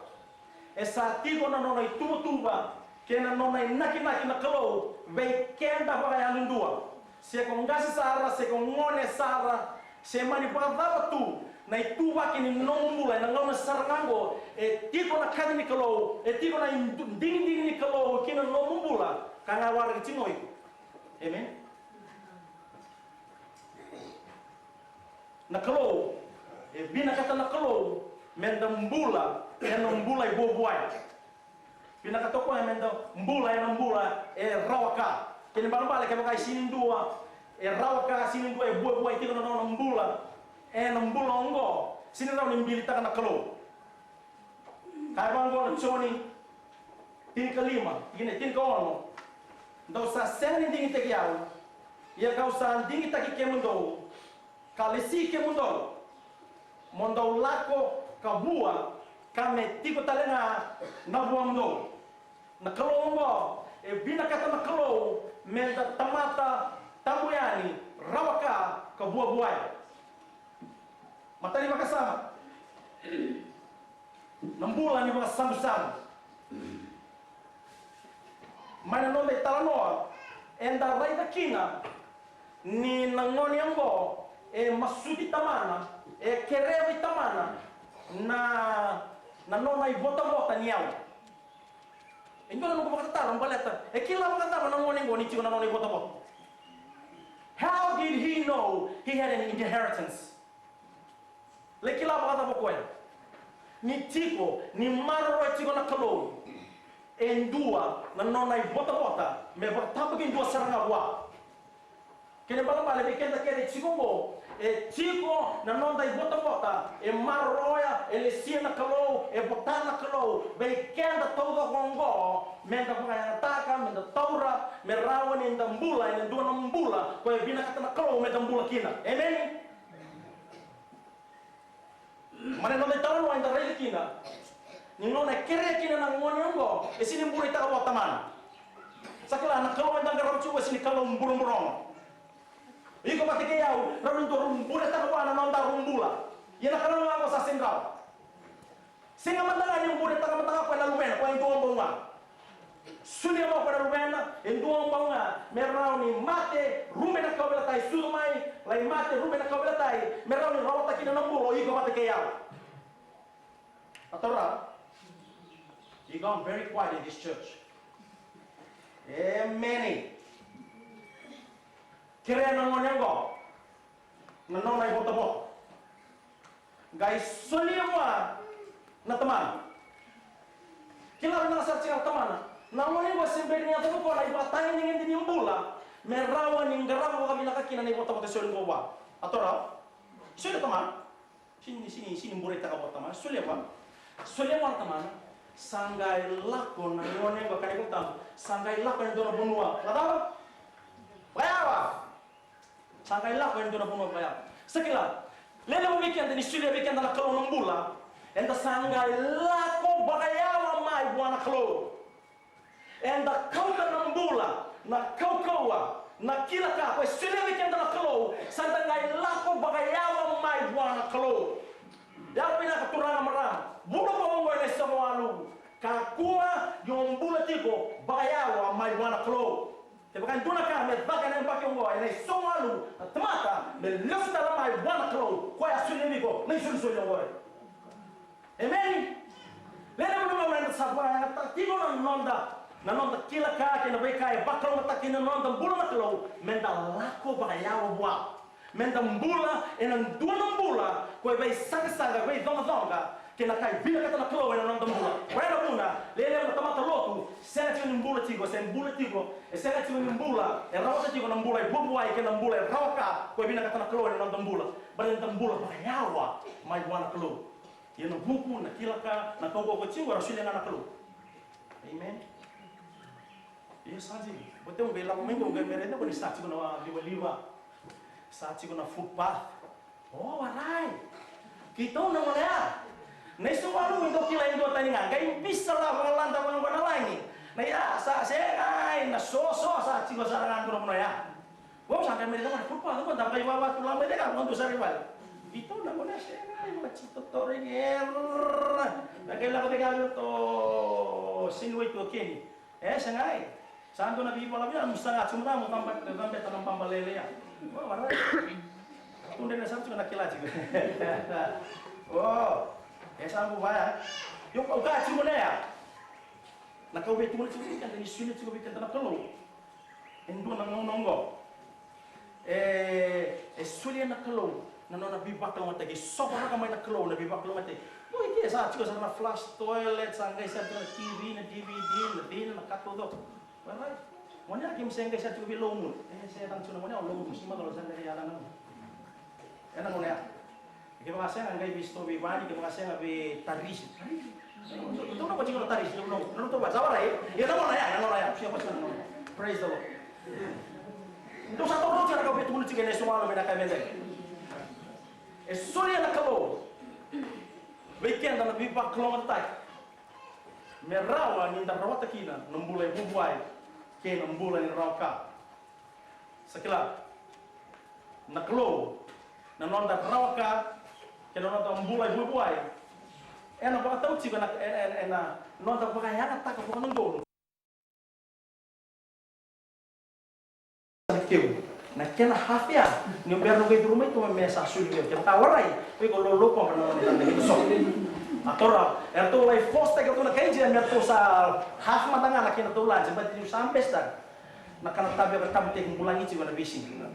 e sa tiko na nona ituvatuva kei na nona inakinaki na Kalou vei keda vakayadudua. Se ko qase sara, se ko gone sara, se mani vakacava tu na ituvaki ni nomu bula ena gauna sara ga oqo, e tiko na kaci ni Kalou, e tiko na idu-, digidigi ni Kalou ki na nomu bula, ka ga waraki tiko iko. Amen. Na Kalou, e vinakata na Kalou me da bula ena bula e vuavuai. Vinakata o koya me da bula ena bula e rawa ka. Kena ibalebale kevaka e sega ni dua e rawa ka, sega ni dua e vuavuai tiko na nona bula ena bula oqo, sega ni rawa ni bilitaka na Kalou. Kaya vaqo na Joni tinikalima, tikina e tinikaono: Dou sa sega ni digitaki au, ia kau sa digitaki kemudou, ka lesi kemudou, mo dou lako ka vua, ka me tiko tale ga na vuamudou. Na Kalou oqo, e vinakata na Kalou me da tamata tabu yani, rawa ka, ka vuavuai. Matai ni vakasama. Na bula ni vakasabusabu. Mai na noda italanoa, eda raica kina ni na gone oqo e masuti tamana, e kerei tamana na, na nona ivotavota ni yau. E dua na noqu vakatataro baleta e kila vakacava na gone oqo ni tiko na nona ivotavota? How did he know he had an inheritance? Lai kila vakacava o koya ni tiko, ni maroroya tiko na Kalou e dua na nona ivotavota me vakatabakidua sara ga vua? Kena ibalebale vei keda kece e tiko oqo, e tiko na noda ivotavota, e maroroya, e lesia na Kalou, e vota na Kalou vei keda taucoko oqo, meda vakayagataka, meda taura, me rawa ni da bula ena dua na bula ko e vinakata na Kalou meda bula kina. Emeni? Mai na noda italanoa eda raica kina ni gauna e kerea kina na gone oqo, e sega ni bureitaka vua o tamana. Sa kila na Kalou eda qarava tiko e sega ni Kalou buroburogo. Iko vata kei au, rawa ni dua rau bureitaka vua na noda rau bula. Ia na Kalou ga oqo sa sega ni rawa. Sega mada ga ni bureitaka mada ga o koya na luvena, o koya e dua bau ga. Solia mai o koya na luvena e dua bau ga me rawa ni mate, rube na kauveilatai, sucu mai, lai mate, rube na kauveilatai, me rawa ni rawata kina na bula o iko vata kei au. A taura. You gone very quiet in this church. Emeni. Kerea na gone oqo na nona ivotavota. Qai solia vua na tamana. Kila vinaka sara tiko na tamana. Na gone oqo se bera ni yaco vua na ivakatagedegede ni bula me rawa ni qarava vakavinaka kina na ivotavota e soli oqo vua. A taura. Solia tamana. Sega ni, sega ni, sega ni bureitaka vua tamana. Solia vua. Solia vua na tamana. Sa qai lako na gone oqo, kaya na iVolatabu, sa qai lako ena dua na vanua vakacava? Vakayawa. Sa qai lako ena dua na vanua vakayawa. Sa kila, lelevu vei keda ni solia vei keda na Kalou na bula, eda sa qai lako vakayawa mai vua na Kalou. Eda kauta na bula, na kaukauwa, na kila ka ko e solia vei keda na Kalou, sa da qai lako vakayawa mai vua na Kalou. Yaco vinaka turaga, marama, bula vou oqo ena isogo walu. Kakua ni o bula tiko vakayawa mai vua na Kalou. Kevaka e dua na ka me caka ena yabaki oqo ena isogo walu, na tamata me lesu tale mai vua na Kalou, koya a solia vei iko na isolisoli oqori. Emeni. Levu na gauna eda sa vakayagataka tiko na noda, na noda kila ka kei na veika e vakalougatataka kina na noda bula na Kalou, meda lako vakayawa vua. Meda bula ena dua na bula ko e veisaqasaqa, veicoqacoqa kei na ka e vinakata na Kalou ena noda bula. Koya na vuna, levu na tamata lotu sega tiko ni bula tiko, se bula tiko, e sega tiko ni bula, e rawata tiko na bula e vuavuai kei na bula e rawa ka ko e vinakata na Kalou ena noda bula. Baleta eda bula vakayawa mai vua na Kalou. Ia na vuku, na kila ka, na kaukauwa ko tiko, era solia ga na Kalou. Amen. Ia sa tiko. Ko teu qai lako mai qo, qai me raica ko ni sa tiko na livaliva. Sa tiko na footpath. O, warai. Keitou na gone ya. Na isogo walu e dau kila e dua tani ga. Qai bisa la vakalada vaqo na lagi. Na ya sa sega, ai, na soso sa tiko sara ga qo na vanua ya. Vou sa qai mai raica mai na footpath, vou da qai vava tu la mai raica, vou dou sa rai vale. Vitu na gone sega, ai, vaka titotori ge. Na qai lako tiko ga to sini wai tu o Keni. E, sega ai. Sa dua na veivala via, mu saga tiko mada, mu vaba, vabeta na baba lele ya. Vou, vara. Tu dede sa tiko na kila tiko. O, e sa bu vaya. Io, au kaya tiko na ya. Na kau vei tu mada tiko vei keda, ni sini tiko vei keda na Kalou. E dua na gauna oqo. E, e solia na Kalou na nona veivakalougatataki, e sovaraka mai na Kalou na veivakalougatataki. Oi, ke sa tiko sara na flush toilet, sa qai sa tiko na T V, na D V D, na dina, na ka taucoko. Alright. Gone ya, keimami se qai sa tiko vei Low Moon. E, se tani tiko na gone ya, Low Moon, si macala sa qai ya na gone. E na gone ya. Kevaka sega, qai vei sitoa veivani, kevaka sega vei tarisi. Dou na vati na tarisi, dou na, dou na vati, sa warai, e na gona ya, na gona ya, sia vati na gona. Praise the Lord. Dou sa toro tiko na ka vei tukuna tiko e na isogo walu me na ka vei dai. E solia na Kalou vei keda na veivakalougatataki me rawa ni da rawata kina na bula e vuavuai kei na bula ni rawa ka. Sa kila na Kalou na noda rawa ka kei na noda bula e vuavuai. Ena vakatau tiko ena, ena, ena, ena noda vakayagataka vakadoudou. Na kena half ya, ni bera ni o qai curu mai tu me sa soli vei au. Kevaka warai, o iko lolo ko na noda na kena so. A tora, eratou lai force-taki ratou na kai J me ratou sa half mada ga na kena tou lunch, but niu sa best-taka. Na kana tabu ka tabu teki bulagi tiko na veisiga.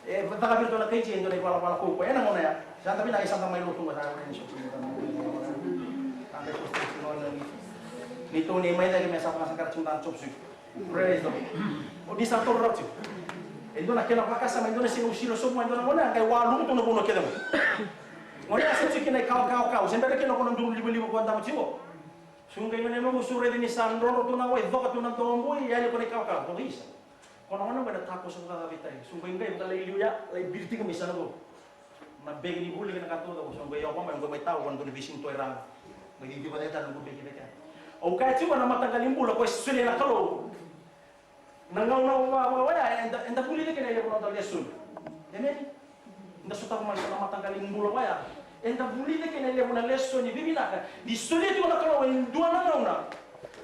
E caka vei ratou na kai J e dua na ivalavala kaukaua ena gauna ya. Sa da vinaka, sa da mai lotu ga, sa da mai lotu ga. Ni tou ni mai cake me sa vakasaqara tiko na chop suey. Praise the Lord. O ni sa toro rauti. E dua na kena vakasama, e dua na siga au siro sobu mai, e dua na gone, a qai walumu tu na vanua kece mai. Gone a sa tiko kina i kawakawa, se bera kina ko na duru livaliva ko a dama tiko. Su qai gone noqu su raici ni sa drodro tu na wai, coka tu na dobui, yali ko na i kawakawa, ko isa. Ko na gone qo na takoso vakacava i tai. Su qai qai vaka lai liu ya, lai biri tiko mai sa na qo. Na beki ni vuli kei na ka taucoko, so qai yawa mai, qai mai tau, qai dua na veisiga tu e raga. Qai cici vata e tana, qai beki veke. Au kaya tiko na mataqali bula, ko e solia na Kalou. Na gauna vaka oya, eda, eda vulica kina e levu na noda lesoni. Amen? Eda sotava mai so na mataqali bula oya. Eda vulica kina e levu na lesoni vivinaka. Ni solia tiko na Kalou e dua na gauna.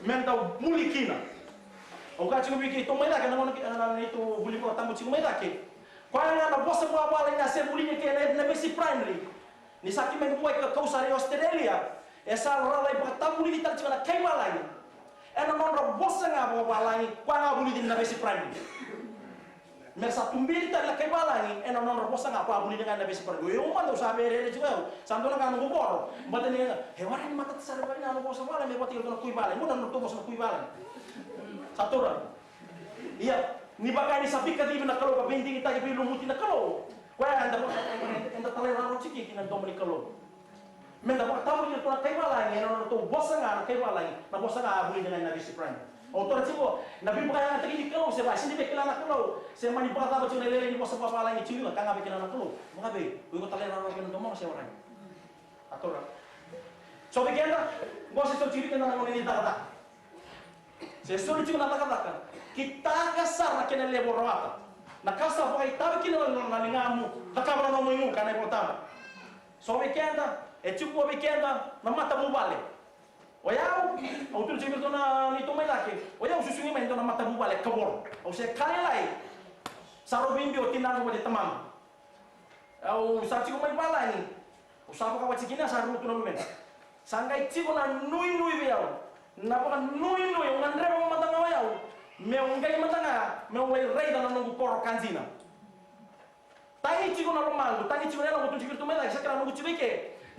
Meda vuli kina. Au kaya tiko vei keitou mai cake, na gauna kei, na, na neitou vuli vakatabu tiko mai cake. Koya ga na vosa vakavalagi na se vulica kina na, na basic primary. Ni sa keimami vuai ka kau sara i Australia, e sa ra lai vakatavulici tale tiko na kai valagi. Ena nodra vosa ga vakavalagi, koya ga vulici na basic primary. Me sa tuberi tale na kai valagi, ena nodra vosa ga koya vulici ga na basic primary. Io, au mada au sa verere tiko au, sa dua na ka noqu voro. Baleta ni, e warai ni matata sara vei na noqu vosa valagi, me vata kei na kui valagi. Mo na noqu vosa na kui valagi. Sa tora. Ia, ni vaka ni sa veikacivi na Kalou ka veidigitaki veilumuti na Kalou. Koya eda vaka, eda talairawarawa tiko kina domo ni Kalou. Meda vakatavulici iratou na kai valagi, ena nodratou vosa ga na kai valagi, na vosa ga a vulica ga na basic primary. Au tora tiko, na veivakayagataki ni Kalou, se va, se ni via kila na Kalou, se mani vakacava tiko na lailai ni vosa vakavalagi tiko, ka ga via kila na Kalou. Vakavei, o iko talairawarawa kina domo se warai. A tora. So vei keda, qo se so tiko vei keda na gauna ni cakacaka. Se soli tiko na cakacaka, kitaka sara na kena levu o rawata. Na ka sa vakaitavi kina na, na ligamu, cakava na nomu igu, ka na iVolatabu. So vei keda, e tiko vei keda na matavuvale. O yau, au tukuna tiko vei iratou na neitou mai cake, o yau susugi mai e dua na matavuvale kavoro. Au se ka lailai, sa rau veibiu o tinaqu vata kei tamaqu. Au sa tiko mai valagi. Au sa vakawati kina sa rau tu na luvena. Sa qai tiko na nuinui vei au. Na vakanuinui, au gadreva mada ga o yau. Meu qai mada ga, meu lai raica na noqu koro ka dina. Tagi tiko na lomaqu, tagi tiko na yaloqu, tu tiko tu mai cake, sa kila noqu tiko i ke.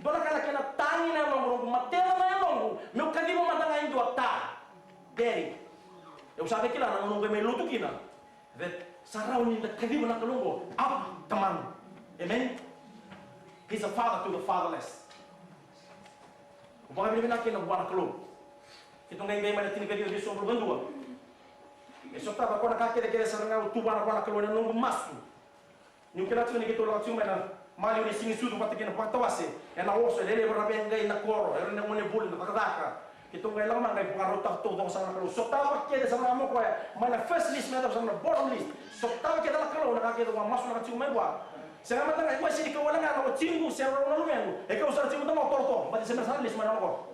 Dua na ka na kena tagi na yaloqu, noqu matela na yaloqu. Meu kaciva mada ga e dua ta. Daddy. Au sa via kila na noqu mai lotu kina. That sa rawa ni da kaciva na Kalou oqo, Aba, Tamaqu. Amen. He's a father to the fatherless. Au vakavinavinaka kina vua na Kalou. Keitou qai qai mai na tinikaciwa, veisagavulu ka dua. E sotava ko na ka kecekece sara ga au tu vua na, vua na Kalou ena noqu masu. Niu kila tiko ni keitou lako tiko mai na maliwa ni Sigasucu vata kei na vakatawase, ena oso e lelevu, era veiqai na koro, era na gone vuli, na cakacaka. Keitou qai lako mai qai vakarautaka taucoko sara na Kalou. Sotava kece sara ga mai o koya, mai na first list me yacova sara na bottom list. Sotava kece na Kalou na ka kece au a masulaka tiko mai vua. Sega mada ga, e qo e sega ni kau wale ga na watiqu se rau na luvequ, e kau sara tiko mada ga o torotoro, baleta se me sa na list mai na nona koro.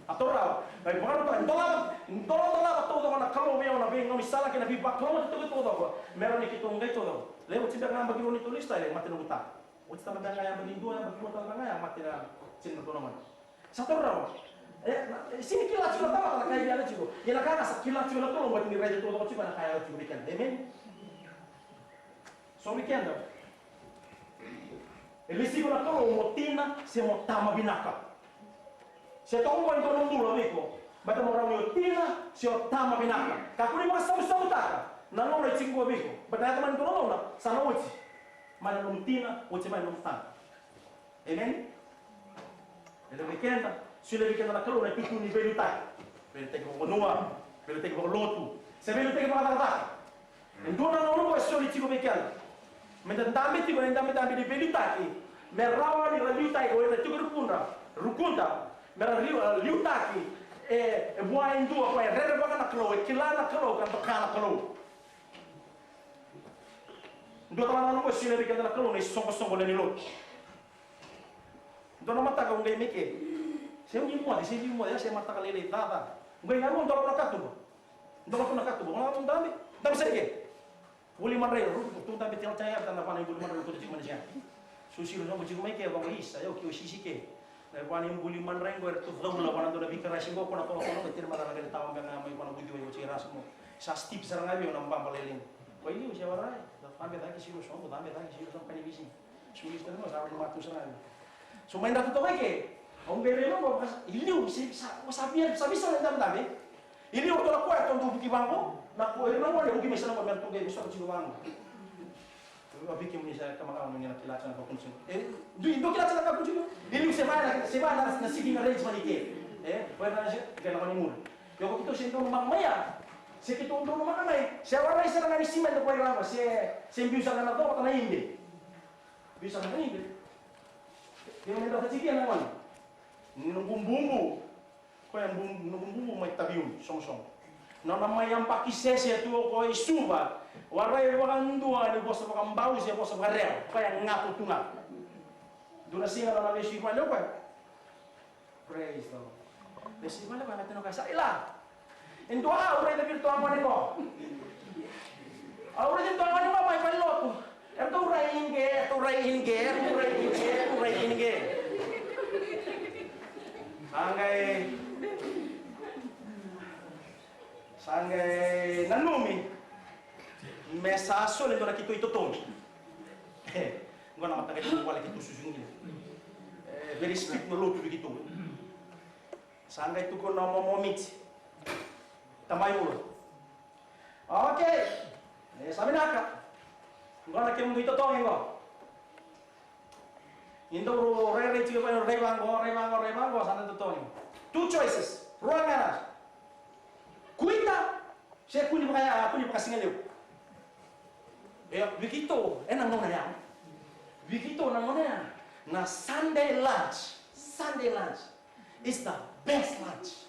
A toro rawa. Qai vakarautaka, dolava, dolava taucoko na Kalou vei au na veigaunisala kei na veivakalougatataki taucoko. Me rawa ni keitou qai taucoko. Levu tiko beka na yabaki rua ni tou list, e mate noqu ta. Oti tale beka ga yabaki dua, yabaki rua tale beka ga, e mate na, sega ni ratou na gone. Sa toro rawa. E, na, e sega ni kila tiko na tamata na ka e via yaco tiko. Ia na ka ga sa kila tiko na Kalou, baleta ni raica taucoko tiko na ka e yaco tiko vei keda. Amen. So vei keda, e lesi iko na Kalou mo tina se mo tama vinaka. Se toka qo e dua na bula vei iko, baleta mo rawa ni o tina se o tama vinaka. Kakua ni vakasabusabutaka na gauna e tiko qo vei iko, baleta na yaco mai na dua na gauna sa na oti mai na nomu tina, oti mai na nomu tama. Amen. E levu vei keda, solia vei keda na Kalou na itutu ni veiliutaki. Veiliutaki vakavanua, veiliutaki vakalotu, se veiliutaki vakacakacaka. E dua na gauna qo e soli tiko vei keda. Meda dabe tiko ena idabedabe ni veiliutaki. Me rawa ni ra liutaki o ira tiko e rukudra, rukuda. Me ra liu, liutaki e, e vua e dua ko e rerevaka na Kalou, e kila na Kalou, ka doka na Kalou. Dua tale na gauna qo e solia vei keda na Kalou na isoqosoqo lewe ni lotu. Dua na mataka au qai mai ke. Se au ni moce, se ni moce, se mataka lailai caca. Au qai na rua dua na katuba. Dua na katuba. Au dabe, dabe sara ke. Vuli madrai, ru, tu dabe tela taya, tana vana i vuli madrai, tu tiko mai na siga. Susilo noqu tiko mai ke, vaqo isa, eu ke o sisi ke. Na ivanibuli madrai qo eratou caula vua na dua na veikarasi qo, ko na tolotolo qo, tini macala qai tawa beka mai vua na vuciwai oti e rasa mo. Sa steep sara ga vei au na baba lailai. Ko i liu se warai, sa cabe cake siro sobu, cabe cake siro sobu, ka ni visi. Suli sara mo, sa warai matou sara ga vei au. So mai dra totoka i ke, au qai raica qo, i liu se sa, sa via, sa visa na dabedabe. I liu ratou na koya, ratou dau vuki vaqo, na koya, ira na gone, vuki mai sara qo, me ratou qai vosota tiko vaqo. Au via vei kemuni sa kama kama ni na kila tiko na ka kua ni tiko. E, dou, dou kila tiko na ka kua ni tiko. Ni liu se va na, se va na, na sitting arrangement i ke. E, koya na se, ke na mani muri. Io, ko keitou se dau numaka mai ya. Se keitou dau numaka mai. Se warai sara ga ni sima eda koya lava, se, se biu sara ga na cota na ibe. Biu sara ga na ibe. Kemuni na tiko na gone. Ni noqu bubu. Koya bu-, noqu bubu mai Taveuni, Sogosogo. Nona mai yabaki sese tu o koya i Suva, warai vakadua ni vosa vakaBau se vosa vakaRewa, koya gato tu ga. Dua na siga nona vesu i vale o koya. Praise the Lord. Vesu i vale o koya, na tino koya sa ila. E dua au raica vei iratou a gone qo. Au raica iratou a gone qo mai valelotu. Eratou rai i qe, eratou rai i qe, eratou rai i qe, eratou rai i qe. Sa qai, sa qai nanumi me sa soli e dua na keitou itotogi. Qo na mataka ni vale keitou susu kina. E, very strict na lotu vei keitou. Sa qai tukuna o Momo Miti. Tamai Vula. Okay. E, sa vinaka. Qo na kemudou itotogi qo. Ni dau rairai tiko vei, rai vaqo, rai vaqo, rai vaqo, sa na itotogi. Two choices. Rua ga na. Kuita, se kua ni vaka, kua ni vakasigalevu. E, vei keitou, e na gauna ya. Vei keitou na gauna ya. Na Sunday lunch. Sunday lunch. It's the best lunch.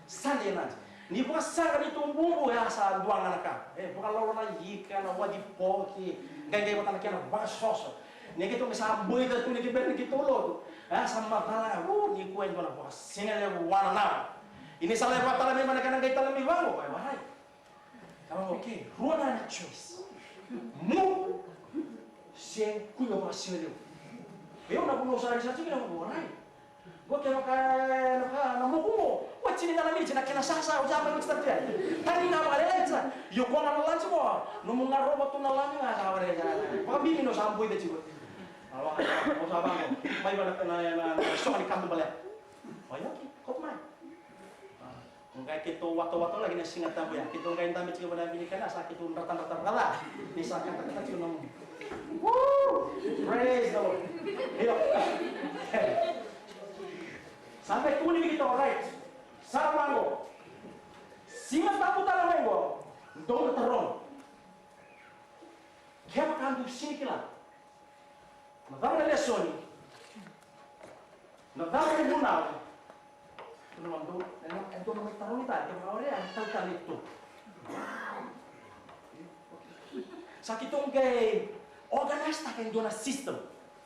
Sunday lunch. Ni vakasaqa ni tou bubu, e a sa dua ga na ka. E, vakalolo na ika, na waci poki, qaiqai vata na kena vakasoso. Ni keitou qai sa boica tu ni keitou bera ni keitou lotu. E a sa macala ga, u, ni kua e dua na vakasigalevu wananavu. Ia ni sa lai vakatala mai na kena qai tala mai vaqo, e warai. Ka vaqo, okay, rua ga na choice. Muku se kua ni vakasigalevu. Io, na vuna au sa research kina, au vaqo, warai. Qo kevaka, na, na muku qo, oti ni ga na miniti na kena sasa, oti a mai oti tatu ya. Tani ga vakalailai sa. Io, qo ga na lunch qo, nomu garova tu na lami ga sa vakalailai sa. Vakabibi ni o sa boica tiko. A, vaka, o sa vaqo, mai vaka na, na, na, na soka ni katu bale. O, io, okay, koto mai. A. Qai keitou watawata lagi na Siga Tabu ya. Keitou qai dabe tiko vana vini kena sa keitou dratadrata vakaca. Ni sa katakata tiko na mu. Woo! Praise the Lord. Io. Sa qai tukuni vei keitou, right. Sa vaqo. Siga Tabu tale mai qo. Dou na taroga. Kevaka dou sega ni kila. Na cava na lesoni? Na cava na vunau? Dou na, dou na mai tarogi tale, kevaka o rai, tautau tu. Sa keitou qai organise-taka e dua na system.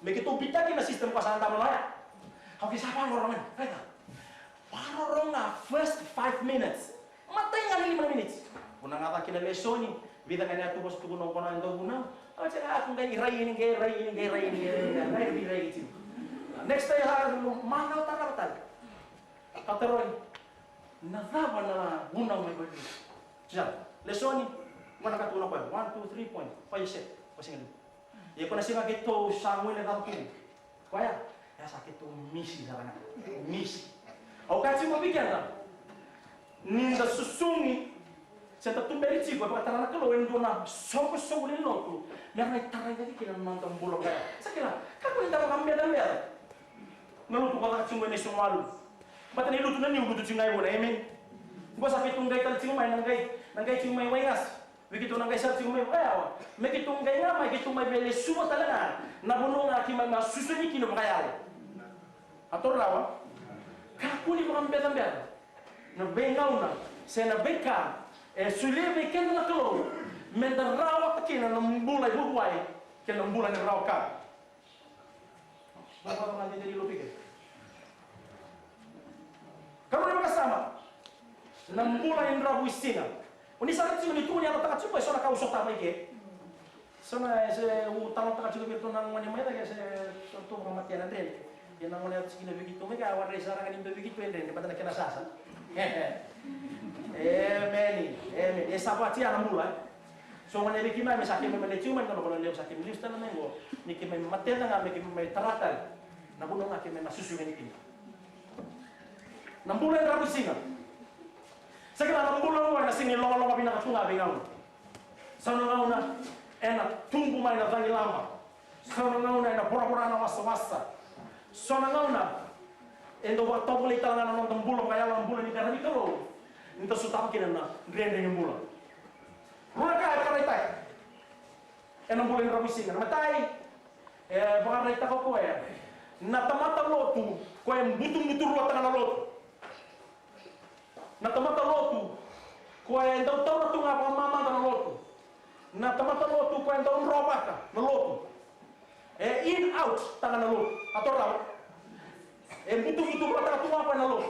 Me keitou beitaki na system ka sa dama na oya. Ka qai sa vakarorogo ga, raica. Vakarorogo ga first five minutes. Matai ga ni lima na miniti. Vuna ga cake na lesoni, vica ga na yatu vosa tukuna o koya na dau vunau. Au tiko ga, a, qai rai ini qai, rai ini qai, rai ini qai, rai ini qai, rai ini qai tiko. Next day, a, manautaka tale. Ka tarogi, na cava na vunau mai vale? Sa, lesoni, qo na ka tukuna o koya, one, two, three point, five, six, five, six. Ia ko na siga keitou sa guilecava kina. Koya, ia sa keitou misi sara ga. Misi. Au kaya tiko vei keda, ni da susugi, se da tuberi tiko, e vakatara na Kalou e dua na soqosoqo ni lotu, me ra tarai cake kina na noda bula koya. Sa kila, kakua ni da vakabecabeca. Na lotu ko caka tiko e National Hall. Baleta ni lotu na niu, lotu tiko ga i Vuna, amen. Qo sa keitou qai tale tiko mai, na qai, na qai tiko mai Waigasi. Vei keitou na qai sara tiko mai vakayawa. Me keitou qai ga mai, keitou mai veilesuva tale ga. Na vanua ga keimami a susugi kina vakayalo. A toro rawa. Kakua ni vakabecabeca na veigauna se na veika e solia vei keda na Kalou me da rawata kina na bula i vuavuai kei na bula ni rawa ka. Vavava na dede ni lotu i ke. Karua ni vakasama. Na bula ni dravuisiga. O ni sa raica tiko ni tukuni yalataka tiko e so na ka au sota mai ke. So na e se au talanoataka tiko vei iratou na gone mai cake se so tou vakamatea na dredre. Ia na gone yaco tiko kina vei keitou mai ka, warai sara ga ni dua vei keitou e dredre, baleta na kena sasa. Emeni, emeni. E sa vati ya na bula. So gone vei keimami sa keimami mate tiko mai, na vanua levu sa keimami lesu tale mai qo. Ni keimami mateca ga me keimami tara tale na vanua ga keimami masusu yani kina. Na bula e dravuisiga. Sa kila na bula oqo ena sega ni logaloga vinaka tu ga vei gauna. Sa na gauna ena tubu mai na cagilaba. So na gauna ena voravora na wasawasa. So na gauna e dau vakatovolei tale ga na noda bula vakayalo, na bula ni qaravi Kalou, ni da sotava kina na dredre ni bula. Rua na ka e vakaraitaki ena bula ni dravuisiga. Na matai, e vakaraitaka o koya na tamata lotu, koya e butubuturuataka na lotu. Na tamata lotu, koya e dau taura tu ga vakamamada na lotu. Na tamata lotu, koya e dau drovaka na lotu. E in out taka na lotu. A torava. E butubuturuataka tu ga koya na lotu.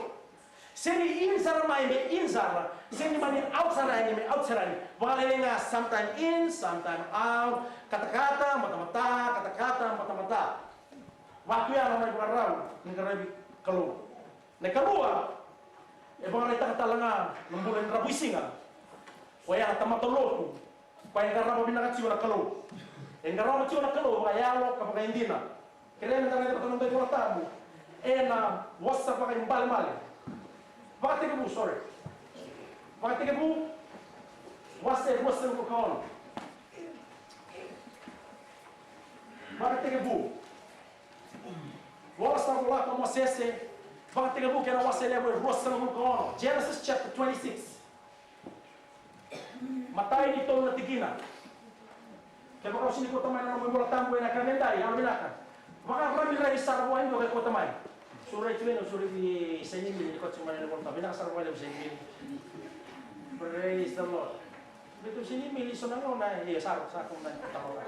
Se ni in sara mai me in sara, se ni mani out sara yani me out sara yani. Vakalailai ga, sometime in, sometime out. Katakata, matamata, katakata, matamata. Vatu ya na mai vakarau ni qaravi Kalou. Na ikarua, e vakaraitaka tale ga na bula ni dravuisiga. Koya na tamata lotu, koya e qarava vinaka tiko na Kalou. E qarava tiko na Kalou vakayalo ka vakaidina. Kerea me da raica vata na noda iVolatabu ena Vosa Vakaibalebale. Vakatekivu, sorry. Vakatekivu, wase ruasagavulu ka ono. Vakatekivu. Vola sa volai o Mosese, Vakatekivu kena wase levu e ruasagavulu ka ono. Genesis chapter twenty-six. Matai ni tolu na tikina. Kevaka o sega ni kauta mai na nomu iVolatabu ena yakavi edai, yalo vinaka. Vakarairai sara vua e dua ka kauta mai. Sure tu ena, sure vei Sainimili ni kauta mai na iVolatabu. Vinaka sara vua e levu Sainimili. Praise the Lord. Vei tu Sainimili so na gauna, e, sara, sara, sara.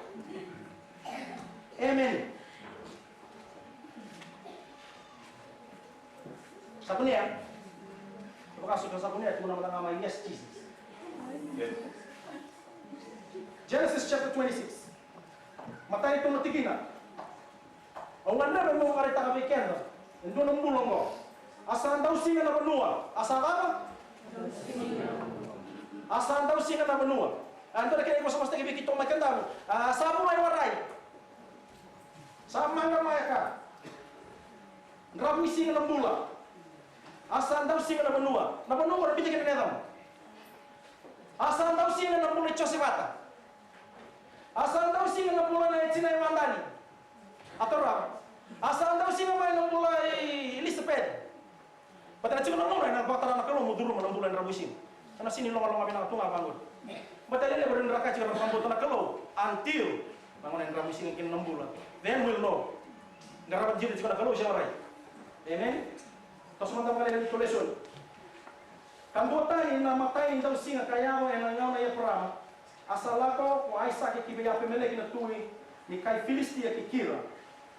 Amen. Sa kunea? Vaka so sa kunea, tukuna mada ga mai, yes, Jesus. Genesis chapter twenty-six. Matai ni tolu na tikina. Au gadreva meu vakaraitaka vei keda e dua na bula oqo. A sa dausiga na vanua. A sa cava? A sa dausiga na vanua. A dua na kena ivosavosataki vei keitou mai Kadavu. A sa vua e warai. Sa maqa mai ka. Dravuisiga na bula. A sa dausiga na vanua. Na vanua qori biuta kina na yacana. A sa dausiga na bula i Josevata. A sa dausiga na bula nei tinai Madani. A torava. A sa dausiga mai na bula i Ilisapeci. Baleta na tiko na gauna ena vakatara na Kalou mo curuma na bula e dravuisiga. Ena sega ni logaloga vinaka tu ga vaqori. Baleta e levu era na raica tiko na vakabauta na Kalou until na gauna e dravuisiga kina na bula. Then we'll know. Qarava dina tiko na Kalou se warai. Amen. Toso mada ga na lesoni. Ka duatani na imatai ni dausiga ka yaco ena gauna i Eparaama. A sa lako ko Aisake ki vei Apimeleki na tui ni kai Filisitia ki Kira.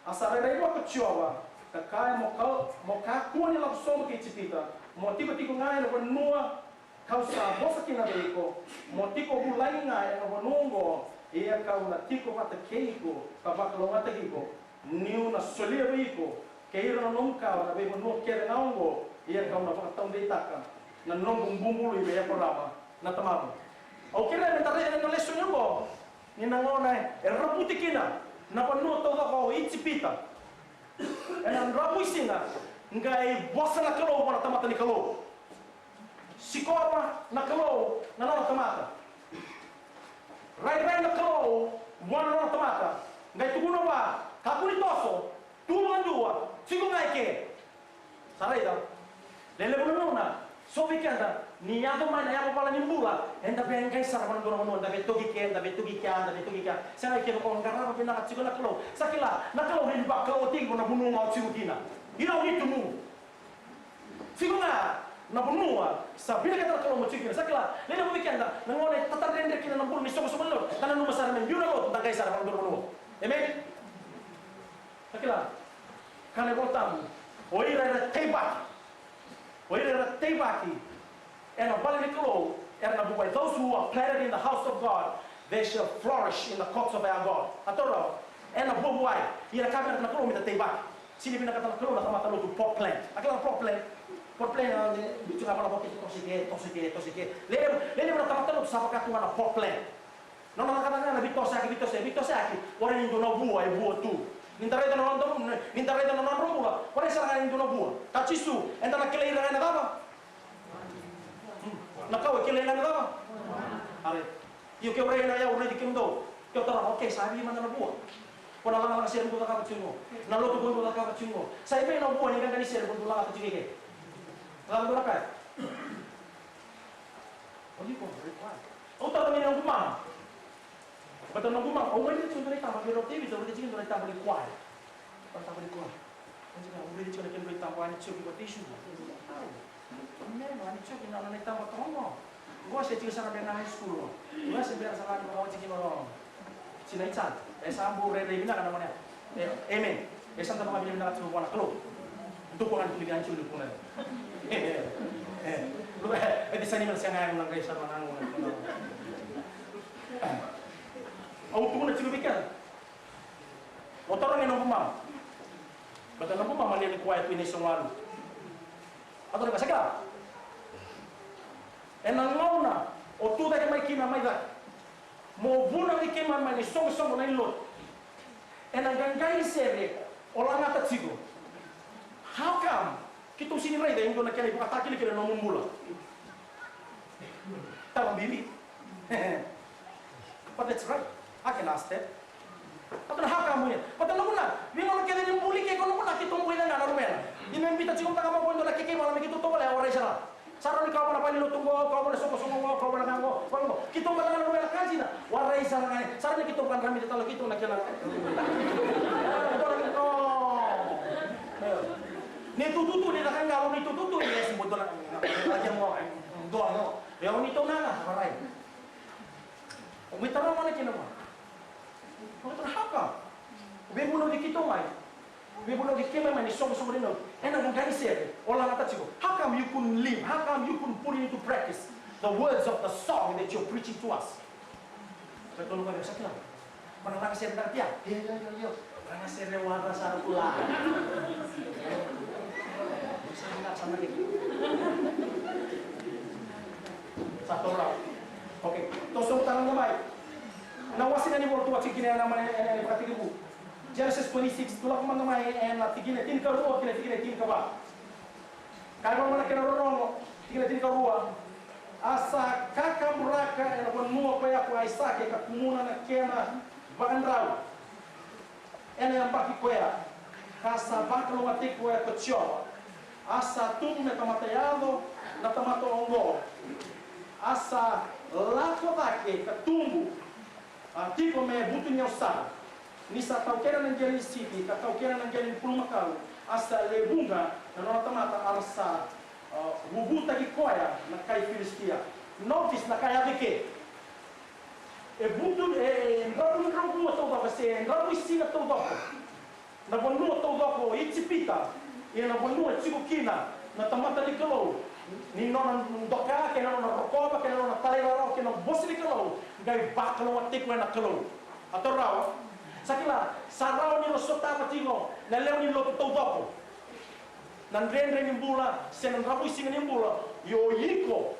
A sa rairai vua ko Jiova, ka kaya, mo, ka, mo kakua ni lako sobu ki Ijipita, mo tikotiko ga ena vanua kau sa vosa kina vei iko, mo tiko vulagi ga ena vanua oqo, ia kau na tiko vata kei iko, ka vakalougatataki iko, niu na solia vei iko kei ira na nomu kawa na veivanua kece ga oqo, ia kau na vakataudeitaka na noqu bubului vei Eparaama na tamamu. Au kerea me da raica na lesoni oqo, ni na gauna e ravuti kina na vanua taucoko o Ijipita ena dravuisiga, qai vosa na Kalou vua na tamata ni Kalou. Sikova na Kalou na nona tamata. Rairai na Kalou vua na nona tamata. Qai tukuna vua, kakua ni toso, tu vakadua, tiko ga eke. Sa raica. Lelevu na gauna, so vei keda, ni yaco mai na yavavala ni bula, eda via qai sara vua na dua na vanua, da via toki ke, da via toki kea, da via toki kea. Sega, kevaka o qarava vinaka tiko na Kalou. Sa kila, na Kalou ni vakaoti iko na vanua ga o tiko kina. You don't need to move. Tiko ga na vanua sa vinakata na Kalou mo tiko kina. Sa kila, levu vei keda, na gauna e tatadredre kina na bula ni soqosoqo ni lotu, da nanuma sara me biu na lotu, da qai sara vua na dua na vanua. Amen? Sa kila, kaya na iVolatabu, o ira era teivaki, o ira era teivaki ena vale ni Kalou, era na vuavuai. Those who are planted in the house of God, they shall flourish in the courts of our God. A taura, ena vuavuai, ira ka vei ira na Kalou me da teivaki. Sega ni vinakata na Kalou na tamata lotu Portland. A kila na Portland? Portland, e, biu tiko ga vaka na Voketi, toso i ke, toso i ke, toso i ke. Lewe levu, lewe levu na tamata lotu sa vaka tu ga na Portland. Nona cakacaka ga na veitosoyaki, veitosoyaki, veitosoyaki. Warai ni dua na vua e vua tu. Ni da raica na nodra, ni da raica na nodra bula, warai sara ga ni dua na vua. Ka Jisu, eda na kilai ira ga ena cava? Hmm. Na kau e kilai ira ga ena cava? Are. Io, ke o rai ena yau, raici kemudou. Ke o taroga, okay, sa vi mada na vua? Ko na lagalaga sere dou cakava tiko qo, na lotu ko dou cakava tiko qo, sa i vei na vua ni qaqa ni sere ko dou lagata tiko i ke? Cava dou na kaya? What do you call it? Au taroga ni noqu mama. Baleta noqu mama, au mai raica tiko dua na itaba, keirau tei Viti, au raica tiko dua na itaba ni kwaya. Dua na itaba ni kwaya. Au raica tiko na kena dua na itaba, ani tiko ki vata i Suva. Au. Mema, ani tiko ki na nona itaba toka qo. Qo se tiko sara beka na high school qo. Qo se bera sara ni vakawati ki vata. Tina i chat. E sa bau rairai vinaka na gone. E, amen. E sa da vakavinavinaka tiko vua na Kalou. Dou kua ga ni tukuni, ani tiko ni kuna. E, e, e. Lu, e, e, e, sega ni mena sega ni na qai sa vaka na gone. Au tukuna tiko vei keda. Au taroga na noqu mama. Baleta na noqu mama lewe ni kwaya tu ena isogo walu. Au taroga, sa kila? Ena gauna o tu cake mai kina mai cake, mo vunauci keimami mai na isoqosoqo na lotu, ena qaqa ni sere o lagata tiko. How come keitou sega ni raica e dua na kena ivakatakilakila ena nomu bula? Taro bibi. But that's right. I can ask that. Baleta na, how come ya? Baleta na vuna, veigauna kece ni buli keitou, na vuna keitou buli ga na luvena. Ni me biuta tiko mada ga mai o koya e dua na keke i vala me keitou tovolea, warai sara. Sa rawa ni kau vua na valenilotu qo, kau vua na isoqosoqo qo, kau vua na ka qo, kau qo. Keitou mada ga na luvena ka dina, warai sara ga. Sa rawa ni keitou vakadramita tale o keitou na kena. Ni tututu, ni na ka qalo, ni tututu, ni esi mo dua na. Dua no. Ia o ni tou na na, warai. O mai tara mana kina ma. O mai tara haka. O vei vunauci keitou mai. O vei vunauci keimami mai na isoqosoqo ni lotu. Ena qaqa ni sere o lagata tiko. How come you couldn't leave? How come you couldn't put it into practice? The words of the song that you're preaching to us. Sa tolu ka sa kila. Mana laga sere daga tia. Io, io, io, io. Laga sere wara sa kula. Sa kila, sa kila. Sa tou rawa. Okay, tou sobu tale ga mai. Na wase ga ni Vola Tabu, tikina ena, ena, ena, ena Vakatekivu. Genesis twenty-six, tou lako mada mai ena tikina tinikarua kei na tikina tinikava. Kaya vaka na kena rorogo, tikina tinikarua. A sa kakaburaka ena vanua koya ko Aisake ka kumuna na kena vakadrau ena yabaki koya, ka sa vakalougatataki koya ko Jiova. A sa tubu me tamata yaco na tamata oqo. A sa lako cake ka tubu, a, tiko me vutuniyau sara. Ni sa taukena na qele ni sipi ka taukena na qele ni pulumakau, a sa lewe vuqa na nona tamata, a ra sa, a, vuvutaki koya na kai Filisitia. Notice na ka e yaco eke. E vutu, e, e dravudravua taucoko se e dravuisiga taucoko na vanua taucoko o Ijipita, ia na vanua e tiko kina na tamata ni Kalou, ni nona doka kei na nona rokova kei na nona talairawarawa kei na vosa ni Kalou, qai vakalougatataki koya na Kalou. A tou rawa? Sa kila, sa rawa ni ra sotava tiko na lewe ni lotu taucoko na dredre ni bula se na dravuisiga ni bula. Io, iko,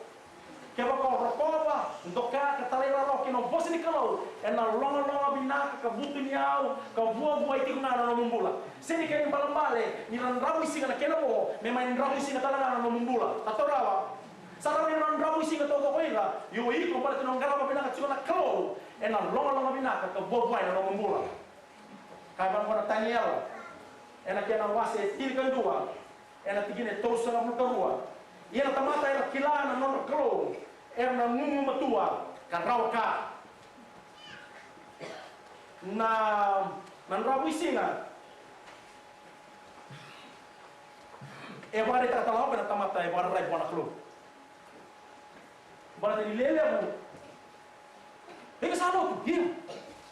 kevaka o rokova, doka ka talairawarawa kei na vosa ni Kalou, ena logaloga vinaka ka vutuniyau ka vuavuai tiko ga na nomu bula. Sega ni kena ibalebale ni ra dravuisiga na kena vo me mai dravuisiga tale ga na nomu bula. A tou rawa? Sa rawa ni ra dravuisiga taucoko o ira, io iko, baleta ni o qarava vinaka tiko na Kalou, ena logaloga vinaka ka vuavuai na nomu bula. Kaya vaka na Taniela ena kena wase tinikadua, ena tikina e tolusagavulu ka rua. Ia na tamata era kila na nodra Kalou era na gugumatua ka rawa ka. Na, na dravuisiga e vakaraitaka tale ga o koya na tamata e vakararai vua na Kalou. Baleta ni lelevu. Iko sa lotu? Io.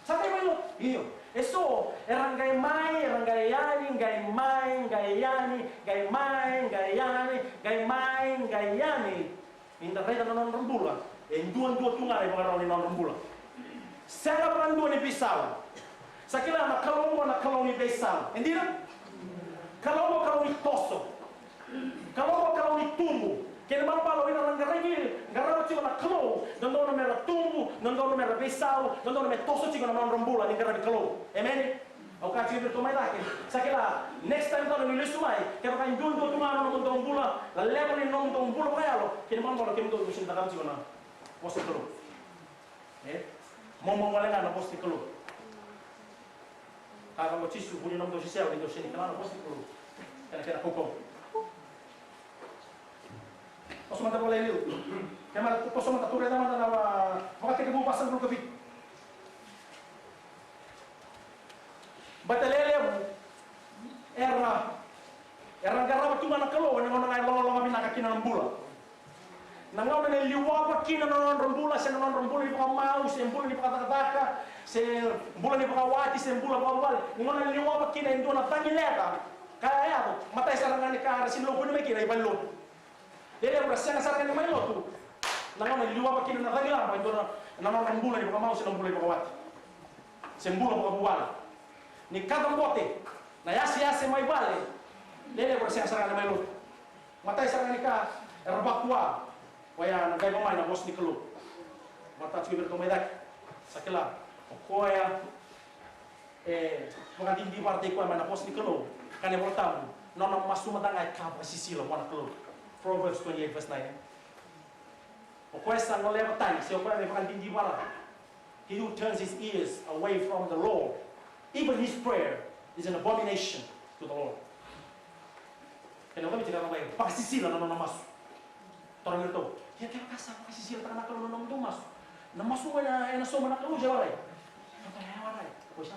Sa qai mai lotu? Io. Eso era qai mai, era qai yani, qai mai, qai yani, qai mai, qai yani, qai mai, qai yani. Ni da raica na nodra bula, e duadua tu ga na ivakarau ni nodra bula. Sega vakadua ni veisala. Sa kila na Kalou oqo na Kalou ni veisala. E dina? Kalou o Kalou ni toso. Kalou o Kalou ni tubu. Kena ibalebale o ira na qaravi, qarava tiko na Kalou, dodonu mera tubu, dodonu mera veisau, dodonu me toso tiko na nodra bula ni qaravi Kalou. Emeni. Au kaya tiko vei iratou mai cake, sa kila, next time tale ni lesu mai, kevaka e duadua tu ga na nomudou bula, na level ni nomudou bula vakayalo, kena ibalebale kemudou dou sega ni cakava tiko na vosa ni Kalou. E? Momo wale ga na vosa ni Kalou. Kaya vaqo o Jisu, vu ni nomudou sisila ni dou sega ni kila na vosa ni Kalou. Kena, kena kaukauwa. Toso mada vakalailai. Kena mada toso mada, tou raica mada na Vakatekivu vasagavulu ka vitu. Baleta e lewe levu era, era qarava tu ga na Kalou ena gauna ga e logaloga vinaka kina na bula. Na gauna e liwava kina na nodra bula, se na nodra bula ni vakamau, se bula ni vakacakacaka, se bula ni vakawati, se bula vakavuvale. Na gauna e liwava kina e dua na cagi leqa, ka yaco, matai sara ga ni ka era sega ni lauvuni mai kina i valenilotu. Lewe levu era sega sara ga ni mai lotu na gauna e liwava kina na cagi laba e dua na, na nodra bula ni vakamau se na bula ni vakawati, se bula vakavuvale. Ni kacabote na yaseyase mai vale, lewe levu era sega sara ga ni mai lotu. Matai sara ga ni ka era vakua, oya na qai va mai na vosa ni Kalou. Vakataka tiko vei iratou mai cake, sa kila, o koya e vakadidivara tiko koya mai na vosa ni Kalou, ka na iVolatabu, nona masu mada ga e ka vakasisila vua na Kalou. Proverbs twenty-eight verse nine. O koya sa goleva tani, se o koya me vakadidivara. He who turns his ears away from the Lord, even his prayer is an abomination to the Lord. Kena vakaviti, ka vakasisila na nona masu. Toro vei iratou, ia kevaka sa vakasisilataka na Kalou na nomudou masu, na masu qo ena, ena sauma na Kalou se warai? Warai, warai. Ko sa.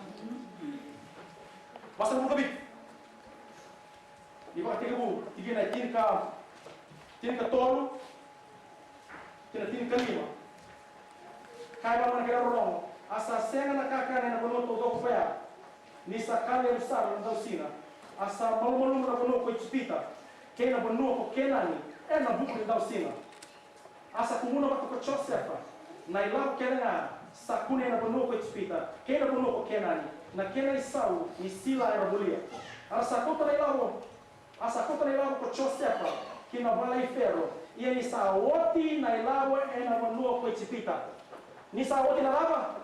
Vasagavulu ka vitu. Ni Vakatekivu, tikina e tinika, tinikatolu kei na tinikalima. Kaya vaqo na kena rorogo: A sa sega na kakana ena vanua taucoko koya, ni sa ka levu sara na dausiga. A sa malumalumu na vanua ko Ijipita, kei na vanua ko Kenani ena vuku ni dausiga. A sa kumuna vata ko Josefa na ilavo kece ga sa kunei ena vanua ko Ijipita kei na vanua ko Kenani, na kena isau ni sila era volia. A ra sa kauta na ilavo, a sa kauta na ilavo ko Josefa ki na vale i Fero, ia ni sa oti na ilavo ena vanua ko Ijipita. Ni sa oti na cava?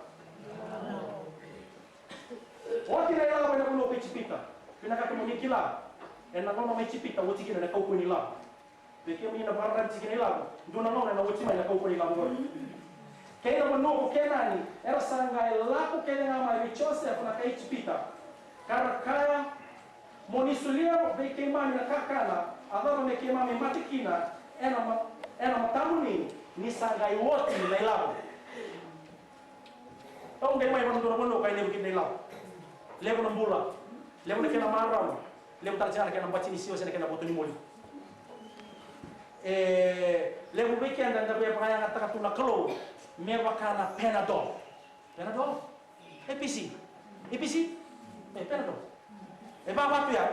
Oti na ilavo ena vanua ko Ijipita. Vinakata mo ni kila, ena gauna mai Ijipita oti kina na kaukauwa ni ilavo. Vei kemuni na vakararavi tiko kina ilavo, dua na gauna ena oti mai na kaukauwa ni ilavo qori. Kei na vanua ko Kenani, era sa qai lako kece ga mai vei Josefa na kai Ijipita, ka ra kaya: Mo ni solia vei keimami na kakana, a cava me keimami mate kina ena ma-, ena matamuni, ni sa qai oti na ilavo? Au qai mai vaka dua na vanua ka e levu kina na ilavo. Levu na bula, levu na kena marama, levu tale tiko ga na kena bati ni siwa se na kena voto ni moli. E levu vei keda eda via vakayagataka tu na Kalou me vaka na Panadol. Panadol? A P C? A P C? E Panadol. E vava tu ya.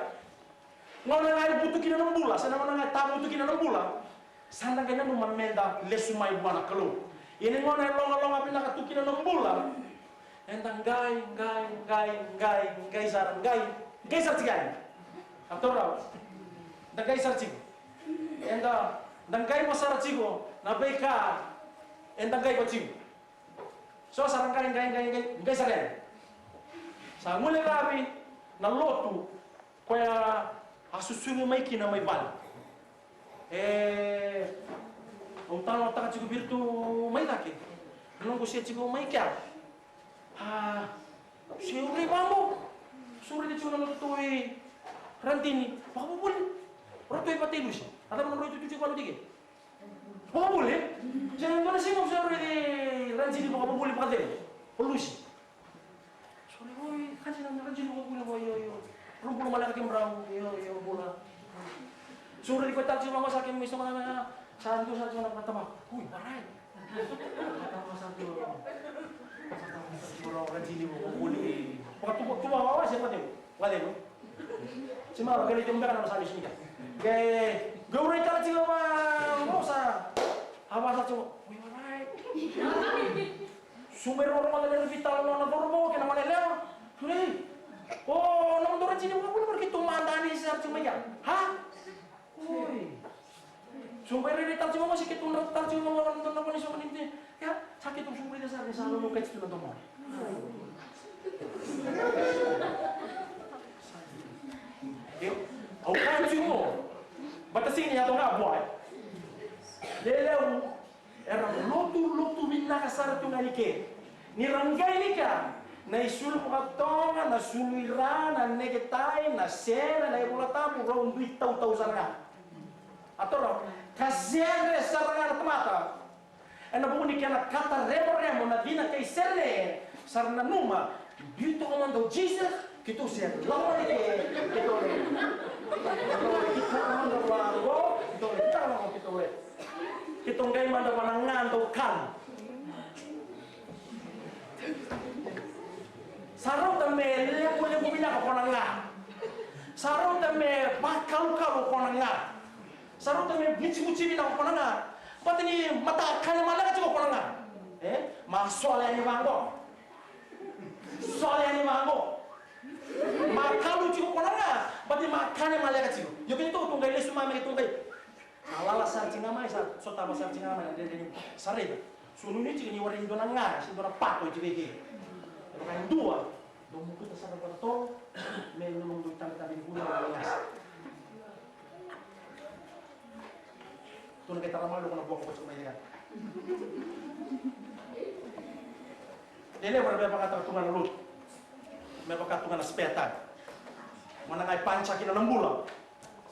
Gauna ga e butu kina na bula, se na gauna ga e tabutu kina na bula, sa da qai nanuma meda lesu mai vua na Kalou. Ia ni gauna e logaloga vinaka tu kina na bula, eda qai, qai, qai, qai, qai sara, qai, qai sara tiko yani. A taura, da qai sara tiko. Eda, da qai vua sara tiko na veika eda qai vua tiko. So sa ra qai, qai, qai, qai, qai sara yani. Sa guilecavi na lotu koya a susugi mai kina mai vale. E, au talanoataka tiko vei iratou mai cake na noqu se tiko mai kea. A, se au rai vaqo, se au rai tiko na nodratou i Radini vakavuvuli, ratou i Vatailusi. A cava na nodratou itutu tiko vale tiko? Vakavuvuli, e? Se dua na siga au sa raici Radini vakavuvuli vakacegu. O Lusi. Sori, oi, Radini, Radini vakavuvuli, oi, oi, oi. Rau bula maleka kemudrau, io, io, bula. Sa raici koya tale tiko vaqo sa keimami sa, sa dua sa tiko na vatavako. Ui, varai. Vatavako sa tiko. Sa tiko, sa tiko, Radini vakavuvuli. Vakatuva, tuva wawa se vakacegu. Vakacegu. Se mada qai lai tiko beka na nona sa lesu mai kea. Qai, qai urai tale tiko vaqo sa. A vaka sa tiko, oi, varai. Sa mai rorogo na lewe ni veitalanoa na cauravou kei na goneyalewa. Urai. O, nomudou raici ni vakavuna, keitou madani sara tiko mai kea. Ha? Oi. Sobu e rairai tale tiko mai, se keitou na tale tiko mai, nomudou na vuna, sobu ni ti. Ia, sa keitou sobu i sara, ni sa lolo kai tiko na domo. Io. Au kaya tiko. Bata sini ya toga boy. Leleu. Era lotu, lotu vinaka sara tu ga ni ke. Ni ra qai lika na isulu vakatoga, na sulu i ra, na neketai, na sere, na iVola Tabu, rau dui tautau sara ga. A toro, ka sere sara ga na tamata. Ena vuku ni kena kata remoremo na cina kei sere, sa ra nanuma, biu toka mada o Jesus, keitou se lako mai ke, keitou le. Keitou le, keitou mada vaqo, keitou le, keitou le, keitou le. Keitou qai mada vana ga dau kalu. Sa rauta me levulevu vinaka ko na ga. Sa rauta me vakalukalu ko na ga. Sa rauta me vucivuci vinaka ko na ga. Baleta ni mata kane maleka tiko ko na ga. E? Ma sole yani vaqo. Sole yani vaqo. Ma kalu tiko ko na ga. Baleta ni ma kane maleka tiko. Io keitou tu qai lesu mai me keitou qai. Sa lala sara tiko ga mai, sa sotava sara tiko ga mai na dredre ni. Sa raica. Sa nuitaka ni warai dua na ga, se dua na pato e tiko i ke. E vaka e dua. Dou mokuta sara vata tolo, me nomudou itabetabe ni vula na yasa. Tou na qai tara mai loko na boka ko tiko mai ya. Lelevu era me vakataka tu ga na lotu. Me vaka tu ga na spare time. Mo na qai punch kina na bula.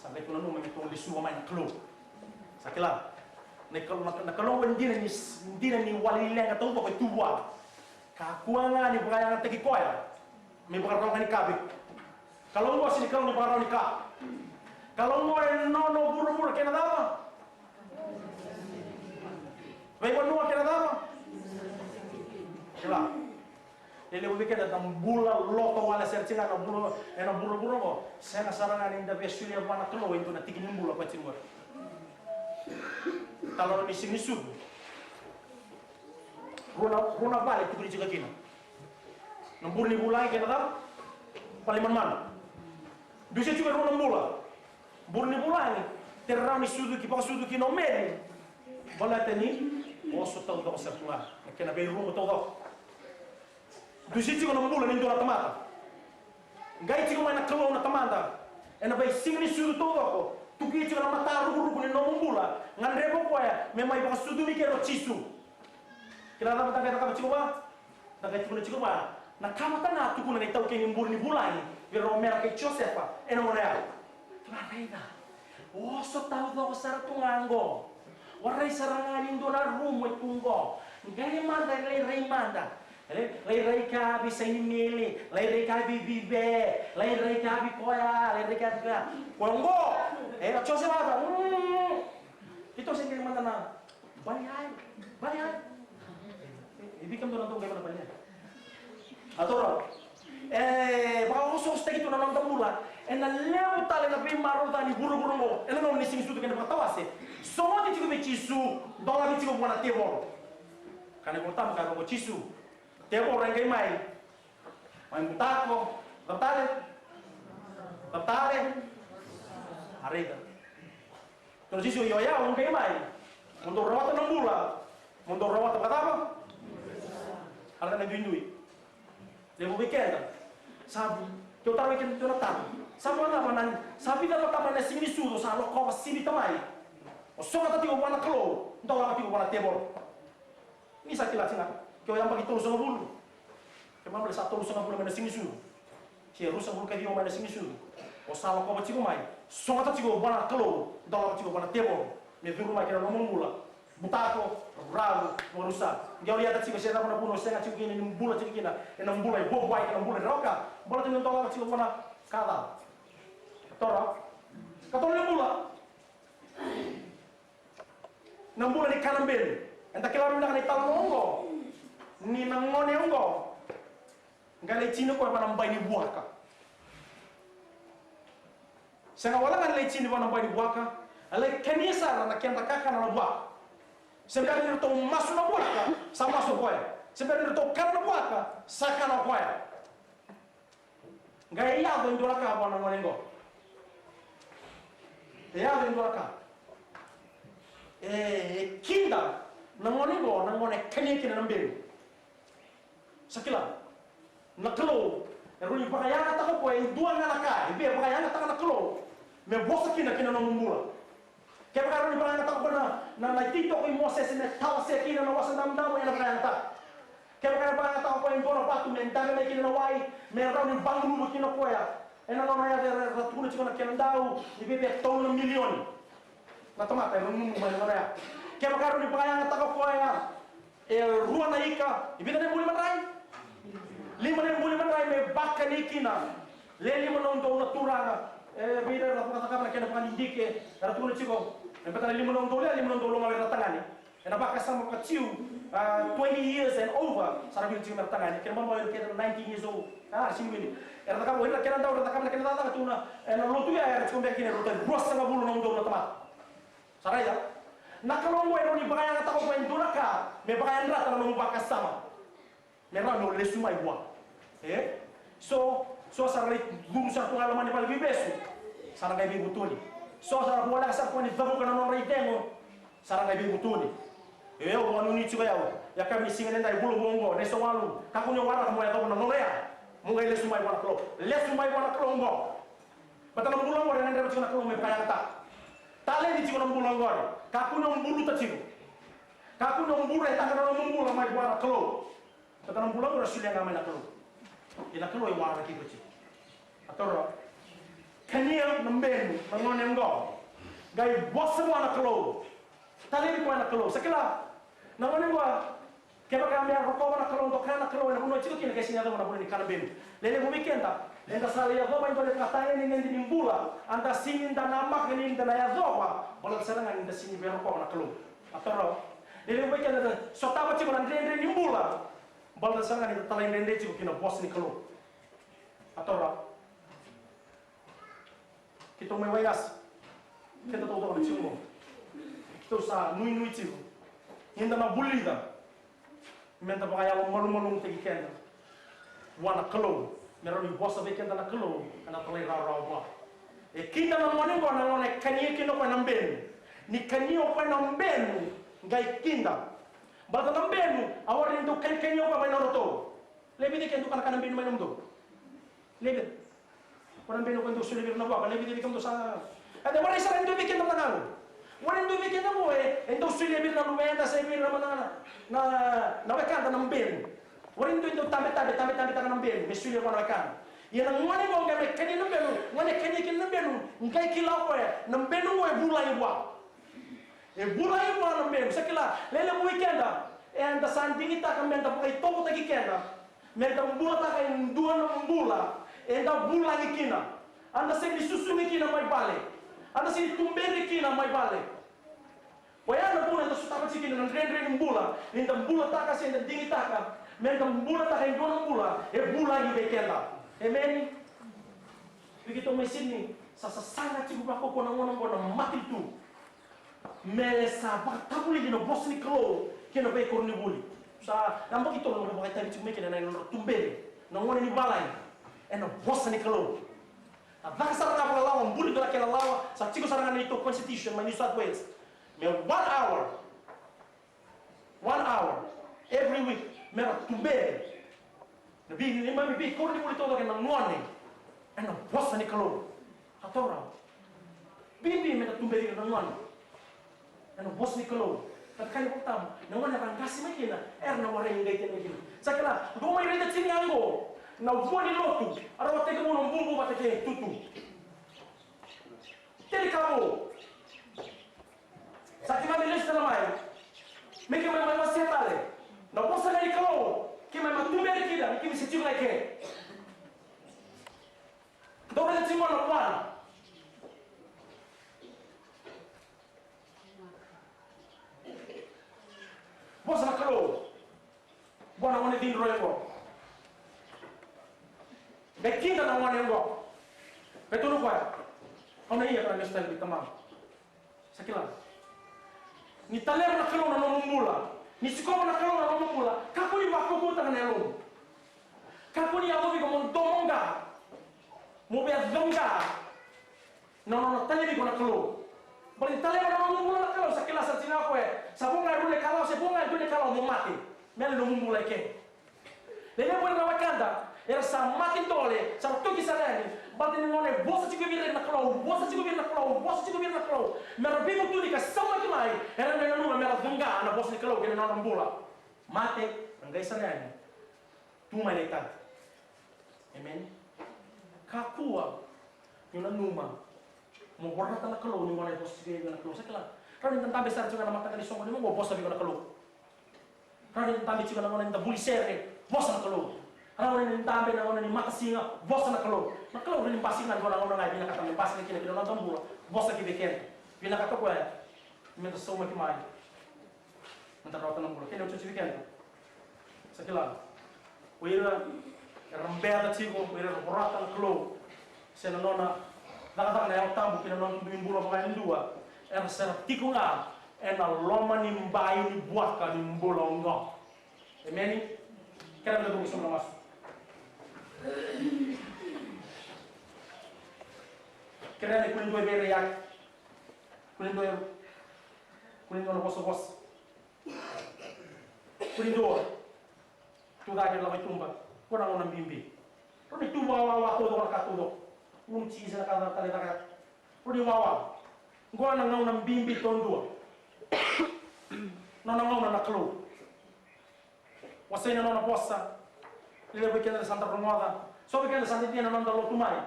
Sa qai tu nanuma me tou lesuva mai na Kalou. Sa kila. Na Kalou, na, na Kalou e dina ni, dina ni wali leqa taucoko e tu vua. Kakua ga ni vakayagataki koya. Me vakarau ga ni ka vei. Kalou qo sega ni Kalou ni vakarau ni ka. Kalou qo e nona vuravura kei na cava? Veivanua kei na cava? Kila. E levu vei keda na bula loto wale sara tiko ga na bula ena vuravura qo. Sega sara ga ni da via solia vua na Kalou e dua na tiki ni bula ko tiko qori. Talo ni siga ni sucu. Rua na, rua na vale tukuni tiko kina. Na bure ni vulagi kei na cava? Vale manumanu. Dusia tiko e rua na bula. Bure ni vulagi, tere rawa ni sucu ki, vakasucu kina o Meri. Baleta ni oso taucoko sara tu ga na kena veirumu taucoko. Dusi tiko na bula ni dua na tamata. Qai tiko mai na Kalou na Tamada ena veisiga ni sucu taucoko. Tuki tiko na mata rukuruku ni nomu bula. Gadreva o koya me mai vakasucumi kei o Jisu. Kila na cava da qai cakava tiko va? Da qai tukuna tiko va na ka vata ga a tukuna na itaukei ni bure ni vulagi vei rau Mera kei Josefa ena gauna ya. Kila, raica. Oso taucoko sara tu ga qo. Warai sara ga ni dua na rumu e tu qo. Qai mada, lai rai mada. Lai rai ka vei Sainimili, lai rai ka vei Vive, lai rai ka vei koya, lai rai ka vei koya. Koya qo. E, a Josefa vata. Mm. Keitou se qai mada na Bale ai, bale ai. E vei kemudou na dou qai vana bale ai. A toro. E vakaosoosotaki tu na noda bula ena levu tale na veimaroroi ni vuravura oqo ena gauna ni siga ni sucu kei na vakatawase. Sogoti tiko vei Jisu, dolavi tiko vua na tevoro. Ka na iVolatabu ka vaka o Jisu, tevoro e qai mai. Mai butako, cava tale? Cava tale? A raica. Tou na sisi o io ya, o qai mai. Mo dou rawata na bula. Mo dou rawata vakacava? A raica na duidui. Levu vei keda. Sa vu. Keu taro vei keda tou na taro. Sa vu na cava na, sa vica na tama na siga ni sucu, sa lokova sini tamai. O sogota tiko vua na Kalou, dolava tiko vua na tevoro. Ni sa kila tiko ga, ke o yabaki tolusagavulu. Keimami bale sa tolusagavulu mai na siga ni sucu. Se ruasagavulu ka ciwa mai na siga ni sucu. O sa lakova tiko mai, sogota tiko vua na Kalou, dolava tiko vua na tevoro. Me curu mai kei na nomu bula. Butako, ravu, vakarusa. Qai o liata tiko se cava na vuna o sega tiko kina ni bula tiko kina. Ena bula e vuavuai, ena bula e rawa ka. Bula tiko ni dolava tiko vua na ka ca. Toro. Katolu ni bula. Na bula ni kana belu. Eda kila vinaka na italanoa oqo. Ni na gone oqo. Qai lai tini koya vua na bai ni vuaka. Sega wale ga ni lai tini vua na bai ni vuaka. A lai kania sara na keda kakana na vuaka. Se bera ni ratou masu na vuaka, sa masu o koya. Se bera ni ratou kana na vuaka, sa kana o koya. Qai yaco e dua na ka vua na gone qo. E yaco e dua na ka. E, e kida na gone qo, na gone e kania kina na benu. Sa kila, na Kalou e rawa ni vakayagataka o koya e dua ga na ka, e via vakayagataka na Kalou me vosa kina ki na nomu bula. Kevaka e rawa ni vakayagataka o koya na, na, na ititoko i Mosese me tawasea kina na Wasa Damudamu, ena vakayagataka. Kevaka e rawa ni vakayagataka o koya e dua na vatu me dabe mai kina na wai, me rawa ni vaguluva kina o koya. Ena gauna ya era, era tukuna tiko na kena dau ni viavia tolu na milioni na tamata era nanuma mai na gauna ya. Kevaka e rawa ni vakayagataka o koya e rua na ika, e vica na ibuli madrai? Lima na ibuli madrai me vakani kina. Le lima na udolu na turaga, e, vei ira era vakacakava na kena vakadidike, era tukuna tiko, e beta na lima na udolu, e lima na udolu ga era tagane. Ena vakasama vaka-Jiu, a, twenty years and over, sa ra wili tiko me ra tagane. Kena ibalebale o ira kece na nineteen years old, a, sega ni wili. Era cakava, o ira na kena dau, era cakava na kena cakacaka tu na, ena lotu ya, era tiko beka kina e rauta ni ruasagavulu na udolu na tamata. Sa raica? Na Kalou oqo e rawa ni vakayagataka o koya e dua na ka me vakayadrata na nomu vakasama. Me rawa ni o lesu mai vua. E? So, so sa ra lai curu sara tu ga loma ni valeniveivesu, sa ra qai veivutuni. So sa ra voleka sara tu ga ni cavuka na nodra icegu, sa ra qai veivutuni. E, au vakanuinui tiko o yau, yakavi ni siga nidai, vula vou oqo, na isowalu, kakua ni o waraka mo yacova na gauna ya. Mo qai lesu mai vua na Kalou. Lesu mai vua na Kalou oqo. Baleta na bula oqori e gadreva tiko na Kalou me vakayagataka. Taledi tiko na bula oqori. Kakua ni o buluta tiko. Kakua ni o buretaka na nomu bula mai vua na Kalou. Baleta na bula oqori e solia ga mai na Kalou. Ia na Kalou e waraki iko tiko. A toro. Kania na benu na gone oqo. Qai vosa vua na Kalou. Taledi koya na Kalou. Sa kila, na gone oqo, kevaka me a rokova na Kalou, doka na Kalou ena vanua e tiko kina, ke sega ni yacova na vuna ni kana benu. Lelevu vei keda, eda sa lai yacova e dua na ivakatagedegede ni bula, eda sega ni da namaka ni da na yacova, baleta sara ga ni da sega ni via rokova na Kalou. A toro. Lelevu vei keda, da sotava tiko na dredre ni bula, baleta sara ga ni da talaidredre tiko ki na vosa ni Kalou. A toro. Keitou mai Wairasi, keda totoka na tiko qo. Keitou sa nuinui tiko ni da na vulica me da vakayalomalumalumutaki keda vua na Kalou, me rawa ni vosa vei keda na Kalou ena talairawarawa vua. E kida na gone oqo, na gone e kania kina o koya na benu. Ni kania o koya na benu, qai kida. Baleta na benu, a warai ni dau kanikania o koya mai na nodratou. Lewe vica e dau kanakana benu mai nomudou? Lewe vica? Ko na benu ko dau solia vei ira na vuaka, lewe vica vei kemudou sa? E dau warai sara e dua vei keda mada ga qo. Warai e dua vei keda qo e, e dau solia vei ira na luveda se vei ira mada ga na, na, na wekada na benu. Warai e dua e dau tabetabe, tabetabetaka na benu me solia vua na wekana. Ia na gone qo qai mai kania na benu, gone kania kina na benu, qai kila o koya na benu qo e vulagi vua. E vulagi vua na benu, sa kila, lelevu vei keda, eda sa digitaka meda vakaitovotaki keda, meda bulataka e dua na bula eda vulagi kina, eda sega ni susugi kina mai vale, eda sega ni tuberi kina mai vale. Oya na vuna eda sotava tiko kina na dredre ni bula, ni da bulataka se da digitaka meda bulataka e dua na bula e vulagi vei keda. Emeni. Vei keitou mai Sydney, sa sasaga tiko vakaukauwa na gauna oqo na matanitu. Me sa vakatavulici na vosa ni Kalou kei na veikoronivuli. Sa yabaki tolu na vakaitavi tiko mai kina na nodra tuberi na gone ni valagi ena vosa ni Kalou. Na caka sara ga vakalawa, buli dua na kena lawa, sa tiko sara ga na neitou constitution mai New South Wales. Me one hour, one hour every week, mera tuberi na vei, neimami veikoronivuli taucoko na gone ena vosa ni Kalou. A taura. Bibi meda tuberi ira na gone ena vosa ni Kalou. Ka kaya na iVolatabu, na gone era qase mai kina, era na warai ni qai tena kina. Sa kila, dou mai raica tiko ga qo na vua ni lotu, a rawa tekivu na bubu vata kei tutu. Teli ka vou. Sa keimami lesu tale mai. Me keimami mai wasea tale na vosa ni Kalou, keimami mai tuberi kina, ni keimami se tiko ga eke. Dou raica tiko na vua. Vosa na Kalou. Vua na gone cidroi oqo. Qai kida na gone oqo. Qai tukuna o koya, au na ia ka na lesu tale vei tamaqu. Sa kila. Ni taleva na Kalou na nomu bula, ni sikova na Kalou na nomu bula, kakua ni vakaukauwataka na yalomu. Kakua ni yacovi iko mo domoqa. Mo via coqa na nona talevi iko na Kalou. Baleta ni talevi na nomu bula na Kalou, sa kila sara tiko ga o koya. Sa vo ga e rua na ikalawa, se vo ga e dua na ikalawa mo mate. Me yali na nomu bula eke. Levu na wekada era sa mate dole, sa ra toki sara yani. Baleta ni gauna e vosa tiko vei ira na Kalou, vosa tiko vei ira na Kalou, vosa tiko vei ira na Kalou, me ra veivutuni ka saumaki mai, era qai nanuma me ra coqa na vosa ni Kalou kei na nona bula. Mate, ra qai sara yani. Tu mai na itavi. Emeni. Kakua ni nanuma mo vorata na Kalou ni gauna e vosa tiko vei iko na Kalou. Sa kila, rawa ni da dabe sara tiko ga na mataka ni soqo ni mo vosa vei iko na Kalou. Rawa ni da dabe tiko na gauna ni da vuli sere, vosa na Kalou. Rawa ni da dabe na gauna ni matasiga, vosa na Kalou. Na Kalou rawa ni basika ga na gauna ga e vinakata me basika kina ki na noda bula, vosa ki vei keda. Vinakata o koya me da saumaki mai. Meda rawata na bula. Kena iotioti vei keda. Sa kila. O ira era beca tiko, o ira era vorata na Kalou, se na nona cakacaka na Yalo Tabu kei na nona dui bula vaka e dua, era sa ra tiko ga ena loma ni bai ni vuaka ni bula oqo. Emeni. Kena meda cuva ki sobu na masu. Kena ni kua ni dua vei ira i yake. Kua ni dua, kua ni dua na vosavosa. Kua ni dua. Tu cake, lako i tuba. Qo na gauna bibi. Rawa ni tu vakawawa taucoko na ka taucoko. Gunu tisi na ka tale caka. Rawa ni wawa. Qo na gauna bibi taudua. Nona gauna na Kalou. Wasei na nona vosa. Levu vei keda sa da rogoca. So vei keda sa dede na noda lotu mai.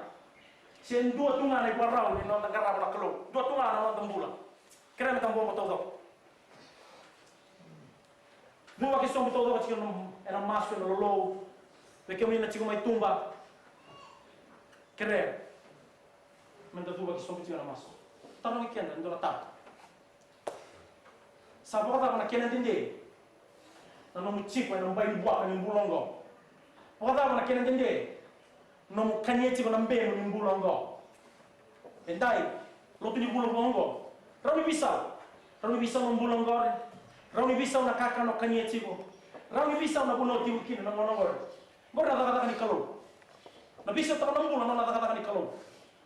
Se dua tu ga na ivakarau ni noda qarava na Kalou. Dua tu ga na noda bula. Kerea meda bobo taucoko. Cuva ki sobu taucoko tiko ena masu, ena lolou. Vei kemuni na tiko mai tuba, kerea meda cuva ki sobu tiko ena masu. Tarogi keda e dua na taro. Sa vakacava na kena dede na nomu tiko ena bai ni vuaka ni bula oqo? Vakacava na kena dede nomu kania tiko na benu ni bula oqo? Edai, lotu ni vula vou oqo. Rawa ni veisau. Rawa ni veisau na bula oqori. Rawa ni veisau na kakana o kania tiko. Rawa ni veisau na vanua o tiko kina na gauna oqori. Oqori na cakacaka ni Kalou. Na veisautaka na bula, nona cakacaka ni Kalou.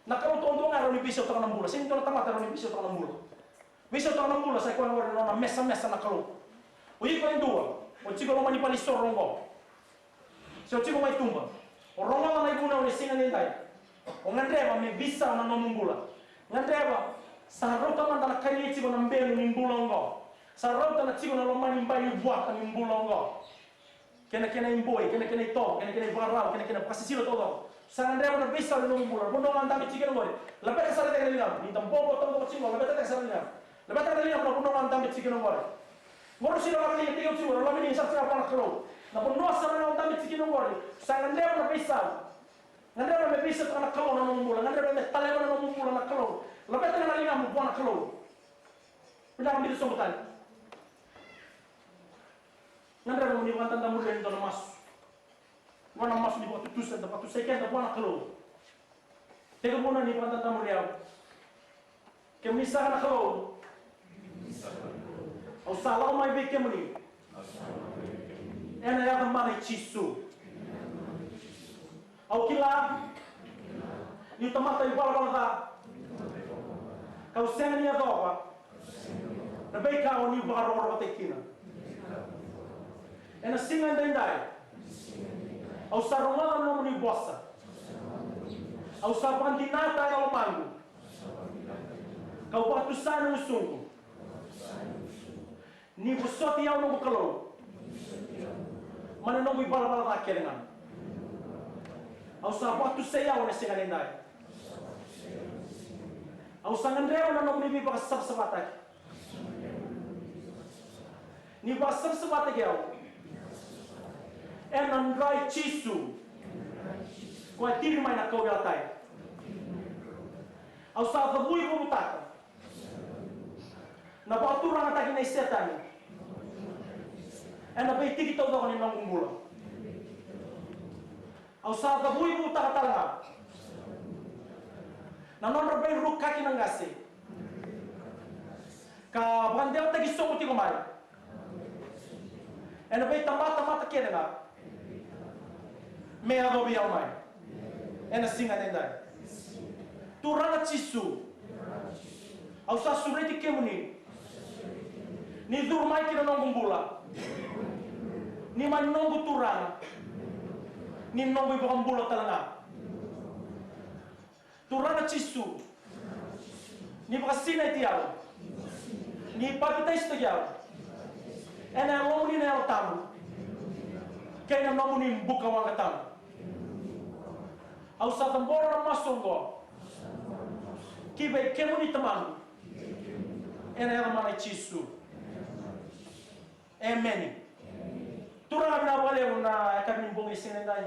Na Kalou duadua ga e rawa ni veisautaka na bula. Sega ni dua na tamata e rawa ni veisautaka na bula. Veisautaka na bula sa i koya oqori na nona mesamesa na Kalou. O iko e dua o tiko loma ni valenisoro oqo. Se o tiko mai tuba, o rogoca na ivunau ni siga nidai. O gadreva me veisau na nomu bula. Gadreva sa rauta mada na kania tiko na benu ni bula oqo. Sa rauta na tiko na loma ni bai ni vuaka ni bula oqo. Kena, kena iboi, kena, kena itovo, kena, kena ivakarau, kena, kena vakasisila taucoko. Sa gadreva na veisau ni nomu bula, na vanua ga o dabe tiko kina oqori. Laveta sara tiko na ligamu, ni da bobo taucoko tiko, laveta tiko sara na ligamu. Laveta na ligamu na vanua ga o dabe tiko kina oqori. Oqori sega ni lave ni tiko tiko, lave ni sara tiko vua na Kalou. Na vanua sara ga o dabe tiko kina oqori. Sa gadreva na veisau. Gadreva me veisautaka na Kalou na nomu bula, gadreva me taleva na nomu bula na Kalou. Laveta na ligamu vua na Kalou. Vinaka, biuta sobu tale. Gadreva mo ni vakadadamuria e dua na masu. Dua na masu ni vakatutusa, da vakatusai keda vua na Kalou. Tekivuna ni vakadadamuria au. Kemuni saka na Kalou. Au sa lako mai vei kemuni. Ena yaca mana i Jisu. Au kila niu tamata ivalavala ca, kau sega ni yacova na veika o ni vakarokorokotaki kina. Ena siga edaidai au sa rogoca na nomuni vosa. Au sa vakadinata na lomaqu, kau vakatusa na gusuqu. Ni vosoti au noqu Kalou mai na noqu ivalavala ca kece ga. Au sa vakatusai au ena siga nidai. Au sa gadreva na nomuni veivakasavasavataki. Ni vakasavasavataki au ena dra i Jisu, koya tiri mai na kauveilatai. Au sa cavuivuvutaka na vakaturagataki nei Setani ena veitiki taucoko ni noqu bula. Au sa cavuivuvutaka tale ga na nodra veirukaki na qase ka vakadewataki sobu tiko mai ena veitabatamata kece ga me yacovi au mai ena siga nidai. Turaga Jisu, au sa sureti kemuni ni curu mai ki na noqu bula. Ni mai noqu Turaga, ni noqu iVakabula tale ga. Turaga Jisu, ni vakasinaiti au, ni papitaisotaki au ena Yalomuni na Yalo Tabu kei na nomuni buka waqa tabu. Au sa cabora na masu oqo ki vei kemuni Tamaqu, ena yaca mana i Jisu. Emeni. Turaga, vinaka vakalevu na yakavi ni bogi ni siga nidai.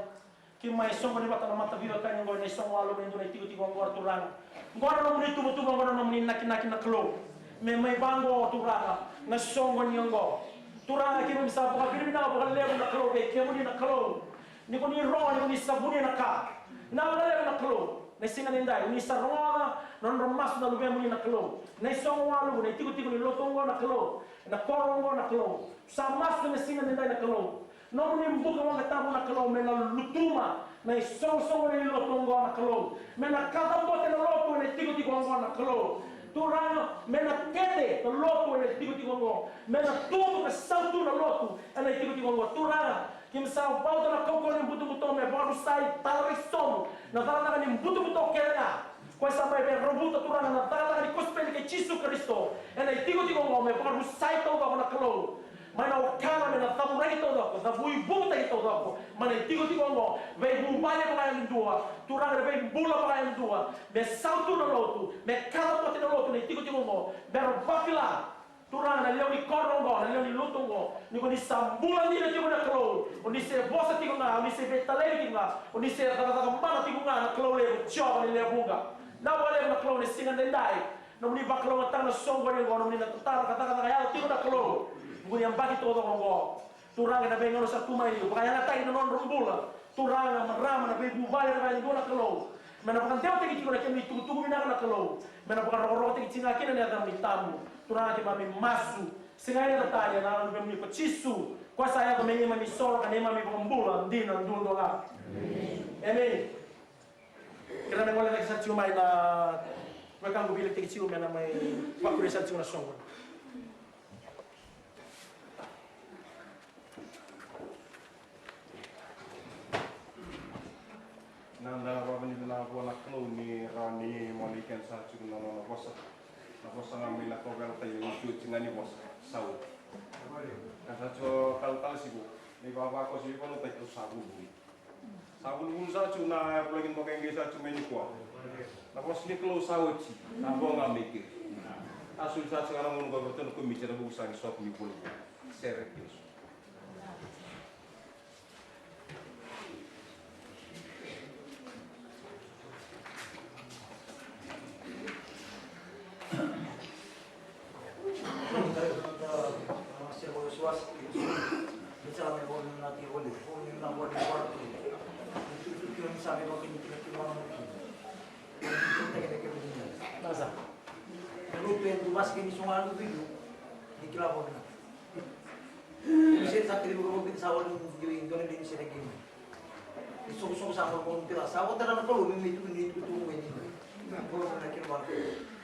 Keimami soqoni vata na mataviwekani oqo ena isogo waluvu ni dua na itikotiko oqo, Turaga. Oqo na nomuni tuvatuva, oqo na nomuni nakinaki na Kalou. Me mai vaqo, Turaga, na soqoni oqo. Turaga, keimami sa vakavinavinaka vakalevu na Kalou vei kemuni na Kalou. Ni ko ni rogo, ni ko ni sa vunia na ka. Vinaka vakalevu na Kalou. Na siga nidai, ni sa rogoca na nodra masu na luvemuni na Kalou. Na isogo waluvu, na itikotiko ni lotu oqo na Kalou. Na koro oqo na Kalou. Sa masu na siga nidai na Kalou. Nomuni buka waqa tabu na Kalou, me na lutuma na isoqosoqo ni lotu oqo na Kalou. Me na kacabote na lotu ena itikotiko oqo na Kalou. Turaga, me na tete na lotu ena itikotiko oqo. Me na tubu ka sautu na lotu ena itikotiko oqo. Turaga, keimami sa vakabauta na kaukauwa ni butobuto me vakarusai tale i sobu na cakacaka ni butobuto kece ga. Koya sa mai veiravuta, Turaga, na cakacaka ni kosipeli kei Jisu Karisito ena itikotiko oqo, me vakarusai taucoko na Kalou. Mai na wakana me na cavuraki taucoko, cavuivutaki taucoko mai na itikotiko oqo. Veivuvale vakayadudua, Turaga, na veibula vakayadudua, me sautu na lotu, me kacabote na lotu na itikotiko oqo, me ra vakila, Turaga, na lewe ni koro oqo, na lewe ni lotu oqo, ni ko ni sa bula dina tiko na Kalou, o ni se vosa tiko ga, o ni se veitalai tiko ga, o ni se cakacaka mana tiko ga na Kalou levu, Jiova ni lewe vuqa. Vinaka vakalevu na Kalou ni siga nidai, nomuni vakalougatataka na soqoni oqo, nomuni na tatara ka cakacaka yalo tiko na Kalou. Ni ko ni yabaki taucoko oqo, Turaga, na veigauna sa tu mai, vakayagataki na nodra bula. Turaga, marama, na veivuvale era vakayadua na Kalou. Me na vakadewataki tiko na kemuni itukutuku vinaka na Kalou. Me na vakarokorokotaki tiko ga kina na yacamuni tabu. Turaga, keimami masu. Sega ni yaco tani, ena yaca ni Luvemuni ko Jisu. Koya sa yaco me neimami isoro ka neimami iVakabula dina duadua ga. Emeni. Kerea me gole cake sara tiko mai na wekaqu, veiletaki tiko me na mai vakuria sara tiko na soqo. Na, na rawa ni na vua na Kalou ni rawa ni moni kena sara tiko na nona vosa. Na vosa ga mai na kauveilatai, e iotioti ga ni vosa sa oti. Ka sa tiko talatala Siko, na ivavakoso ni vanua tiko sa vuvuli. Sa vunivuni sa tu na vulagi ni vakaigi sa tu mai nikua. Na vosa ni Kalou sa oti, sa vo ga mai keri. Sa soli sa tu ga na gauna ko vata na komiti na vuku sa ni sotu ni vula. Sere kei so. Nasa. Lutu e dua vasi kei ni sogo a lutu i du. Ni kila vou na. Ni se sa kiri vou kei sa wale ni dua ni dua ni se na kiri. Ni sogo sogo sa vou kei sa vou tara na Kalou me tu ni tu tu me ni. Na Kalou na kiri vou.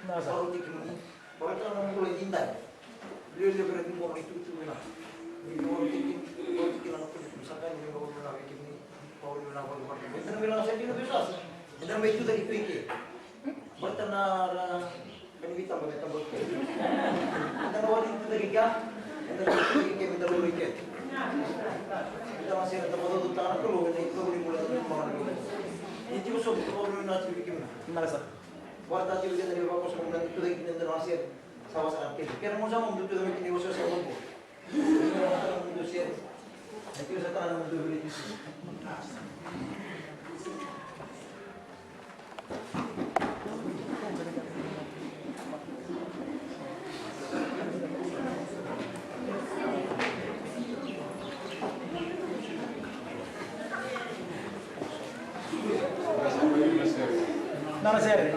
Nasa. Vou ni kiri ni. Vou tara na Kalou ni dai. Lio lio kira ni vou ni tu tu na. Ni vou ni kiri. Vou ni kiri na Kalou sa ka ni vou na kiri ni. Vou ni na vou ni. Vou ni na sa kiri ni vou sa. Ni na me tu da ni tu i ke. Baleta na ra, ka ni vei taba me taba. Eda na wali tu dari ga, eda na tu dari ke me da lori ke. Eda na sera taba do tana kolo, eda i kolo ni mula tana mula. Ni tiko so tiko ni na tiko ke na. Nasa. Baleta tiko ke na ni vako so na tu dari ke na sera. Sa wasa ke. Ke na mo sa mo tu dari ke ni wasa sa mo. Nana sere.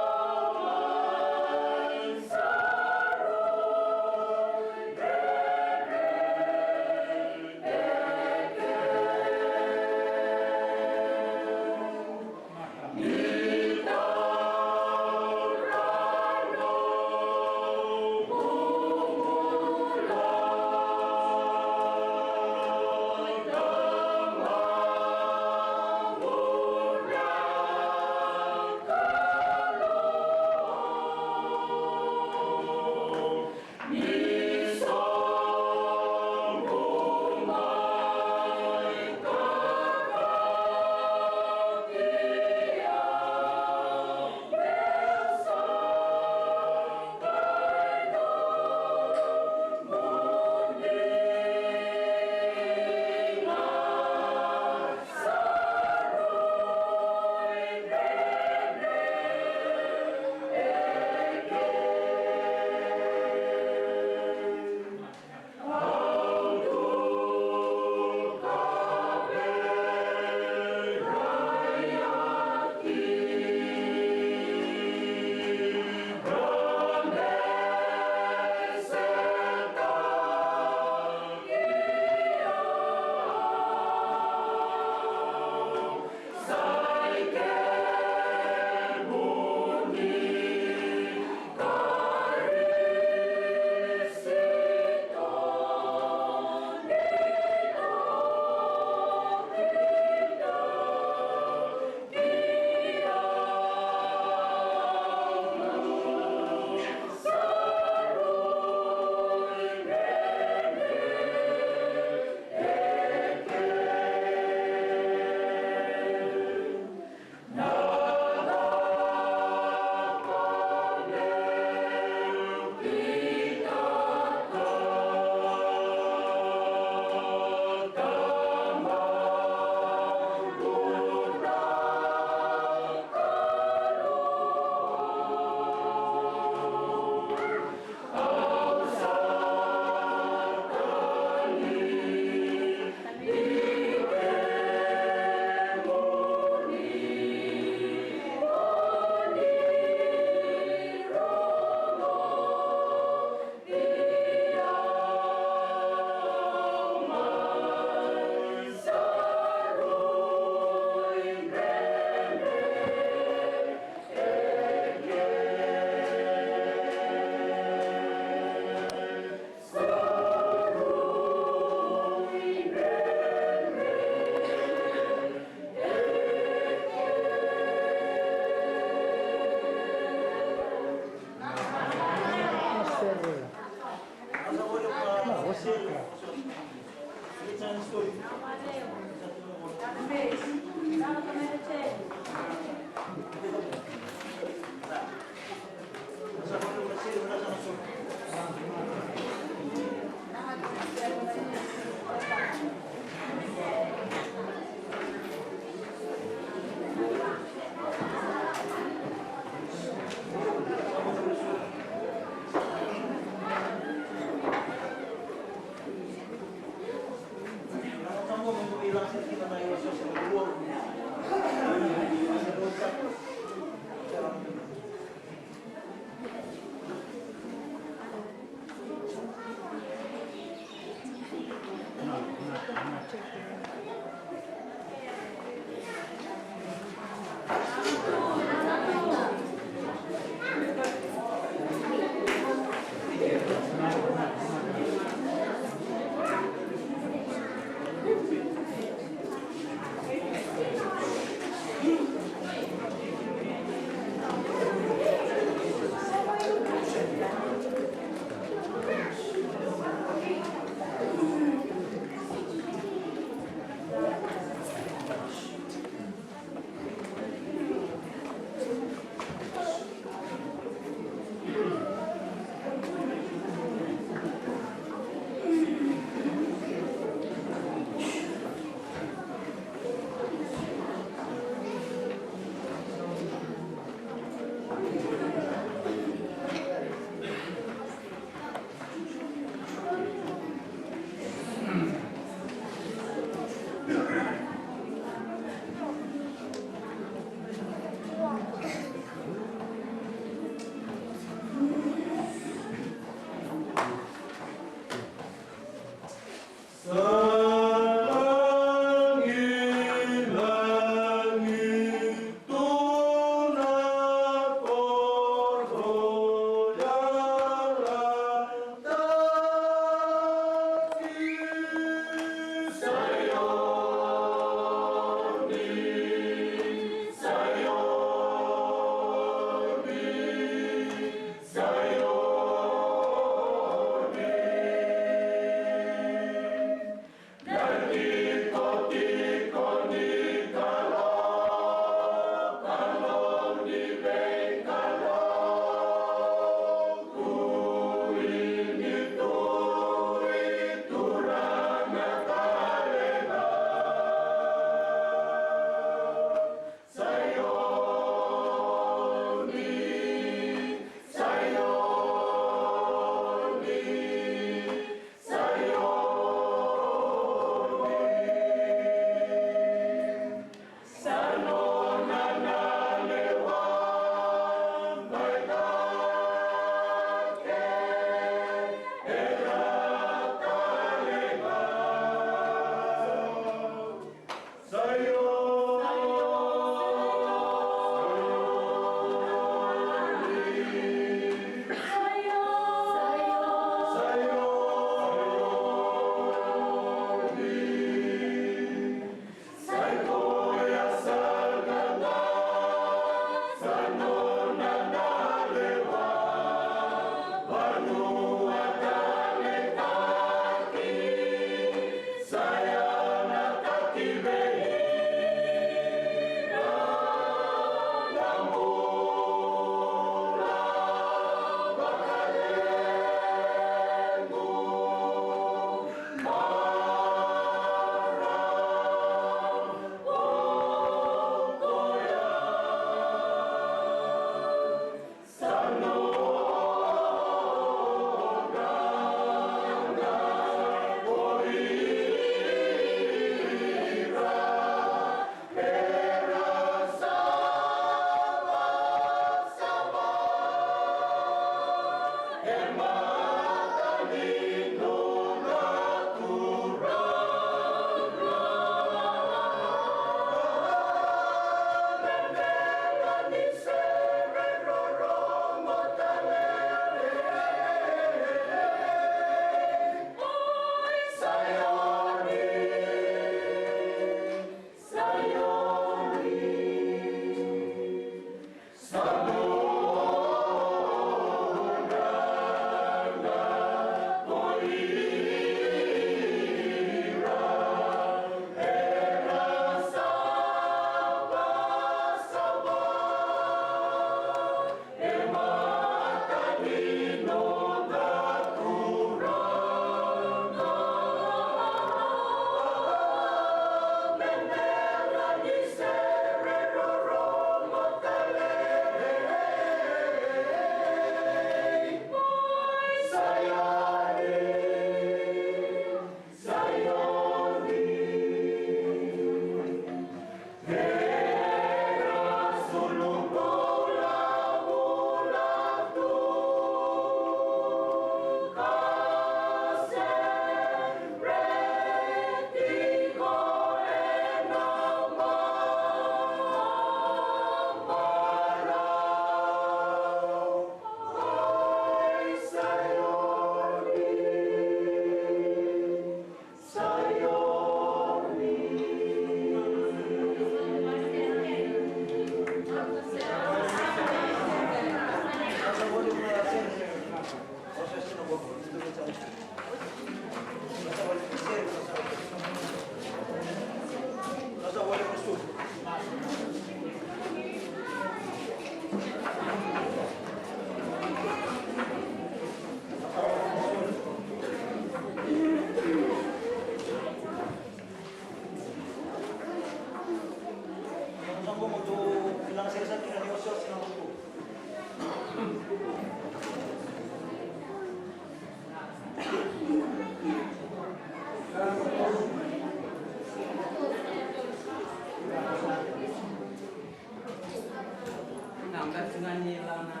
Ka tiko ga ni la na,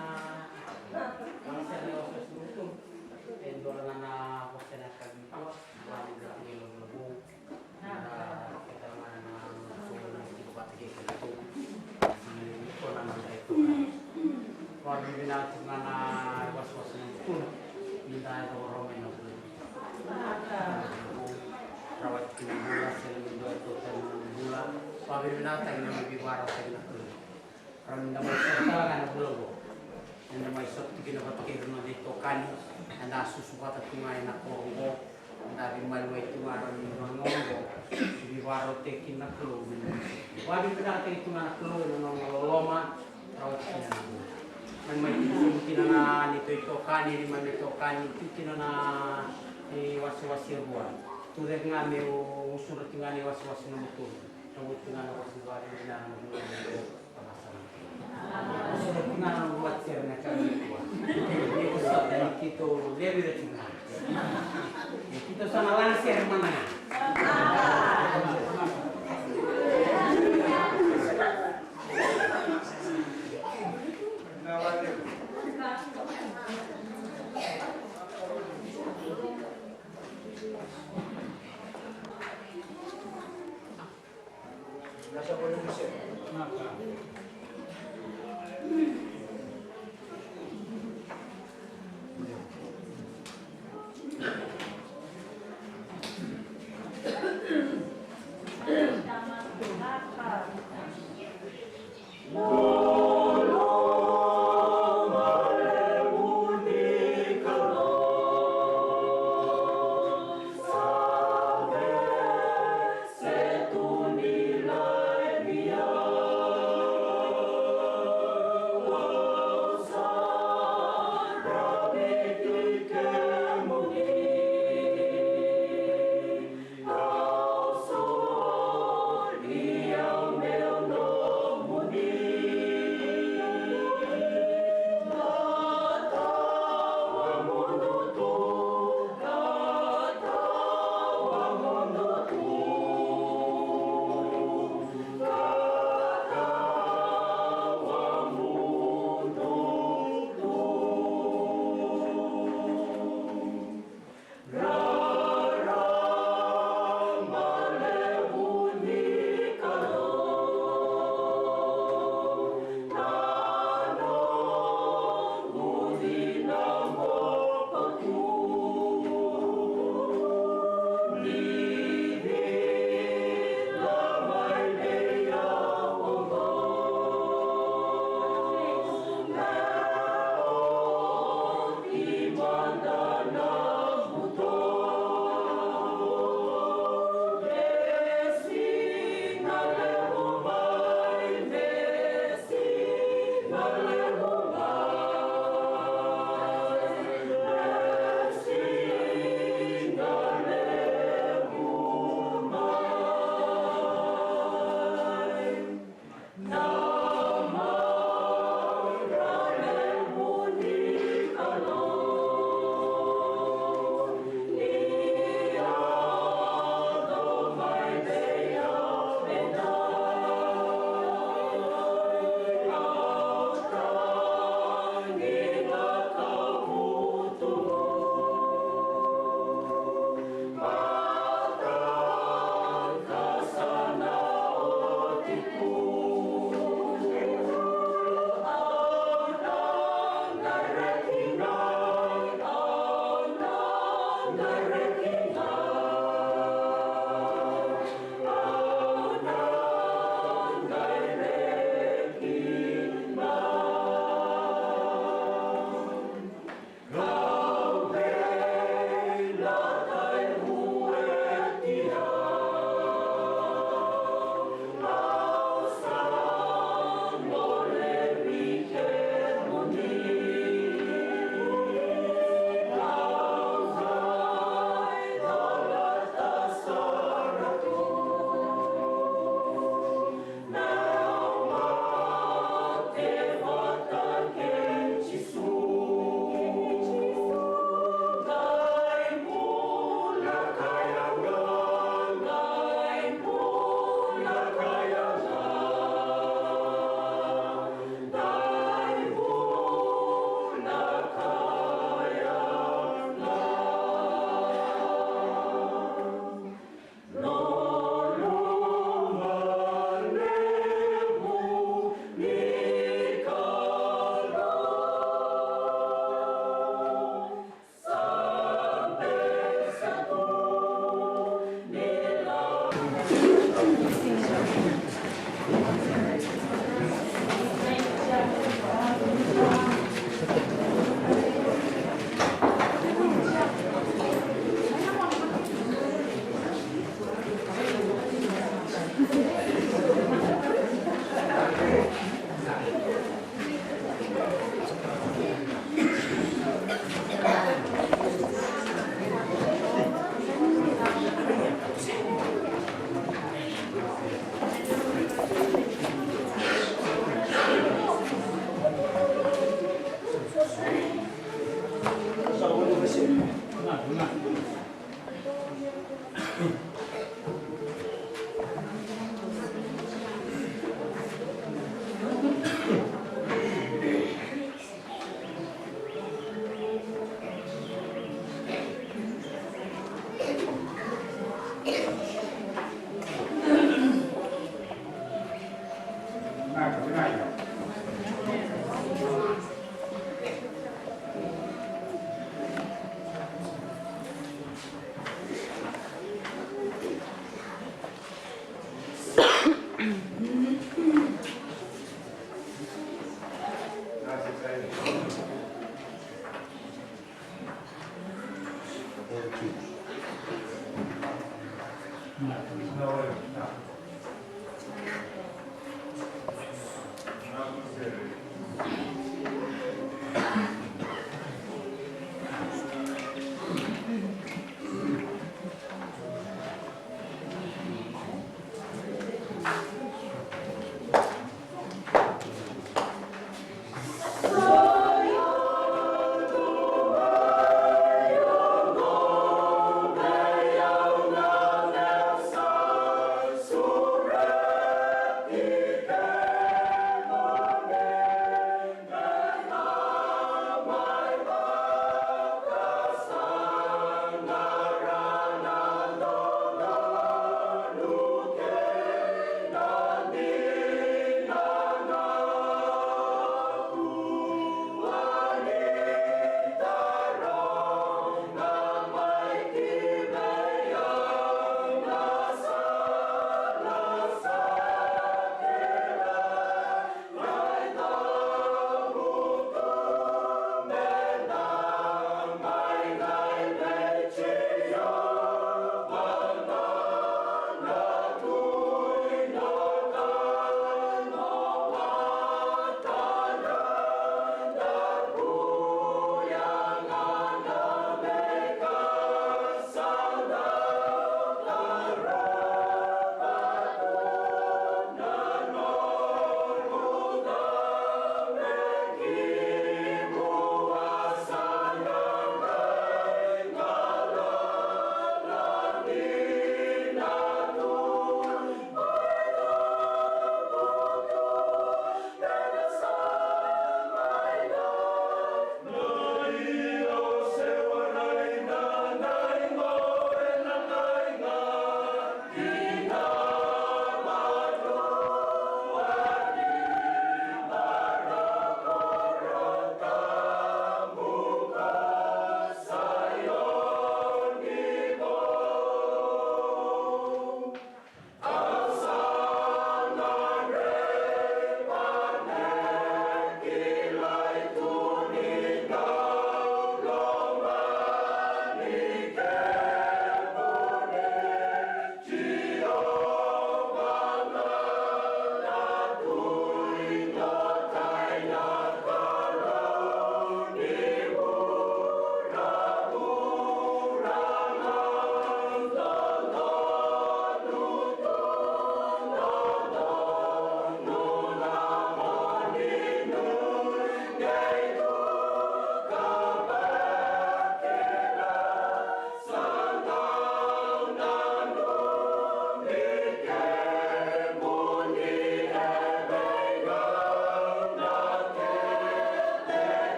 na sere ni wasewase ni Buloqo. E dua ga na vosa ena yakavi nikua, na vale ni Buloqo. Na keda ga na Buloqo na tiko vata kei keda tu. Ni ko na na dai tu. Vakavinavinaka tiko ga na wasewase ni Buloqo. Ni da yaco roma ena Buloqo. Rawa tiko na bula, sega ni dua e tautau na bula. Vakavinavinakataki na noda veivakarautaki na Kalou. Rawa ni da mai sota tale ga ena bula oqo. Eda mai sota tiko kina vata kei ira na noda itokani. Eda susu vata tu ga ena koro oqo. Eda veimaliwai tu ga, rawa ni dua na gauna oqo. Veivakarautaki kina na Kalou. Vakavinavinakataki tu ga na Kalou ena nona loloma. Rawa tiko kina na bula. Mai mai tiko kina na neitou itokani, ni mai mai itokani, tiko kina na, e, wasewase rua. Tucake ga meu gusudra tiko ga na iwasewase na Buloqo. Sa oti ga na vosa ni vakavinavinaka na noqu. Sa oti ga na noqu matasere na ka nikua. Ni ko sa da ni keitou lewe ira tiko ga. Ni keitou sa na laga sere mada ga.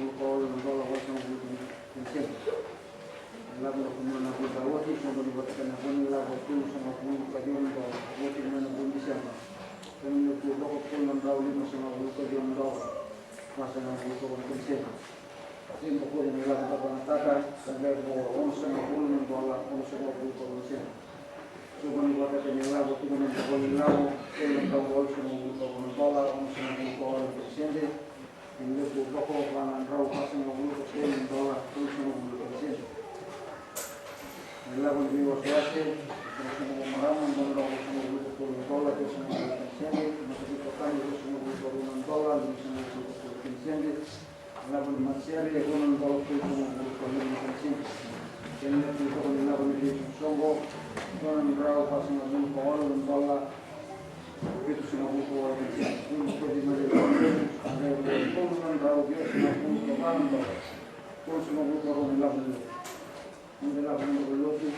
sagavulu ka walu na dola, vasagavulu ka tolu na sede. Na ilavo ni vunau na vula sa oti, soqoni vata kei na vunilavo, tolusagavulu ka ciwa na dola, oti mai na vula o Tiseba, kei na vunau taucoko, tolu na drau limasagavulu ka ciwa na dola, vasagavulu ka walu na sede. Sa bokoci na ilavo ni tabana ni mataka, sa levu, onosagavulu na dola, onosagavulu ka walu na sede. Soqoni vata kei na ilavo tiko ena dua na ilavo, tolu na drau walusagavulu ka walu na dola, onosagavulu ka walu na sede. Kei na vunau taucoko, va na drau vasagavulu ka tolu na dola, tolusagavulu ka walu na sede. Na ilavo ni veiwasewase, na soqo marama, dua na drau vasagavulu ka tolu na dola, tolusagavulu ka walu na sede. Na mataveiwatani, vasagavulu ka rua na dola, limasagavulu ka tolu na sede. Ilavo ni matasere, rua na dola, tolusagavulu ka lima na sede. Kei na vunau taucoko ni ilavo ni veisoqosoqo, dua na drau vasagavulu ka walu na dola, vitusagavulu ka walu na sede. Vunau ni veisoqosoqo, tolu na drau ciwasagavulu ka va na dola, tolusagavulu ka rua na ilavo ni lotu. Noda ilavo ni lotu,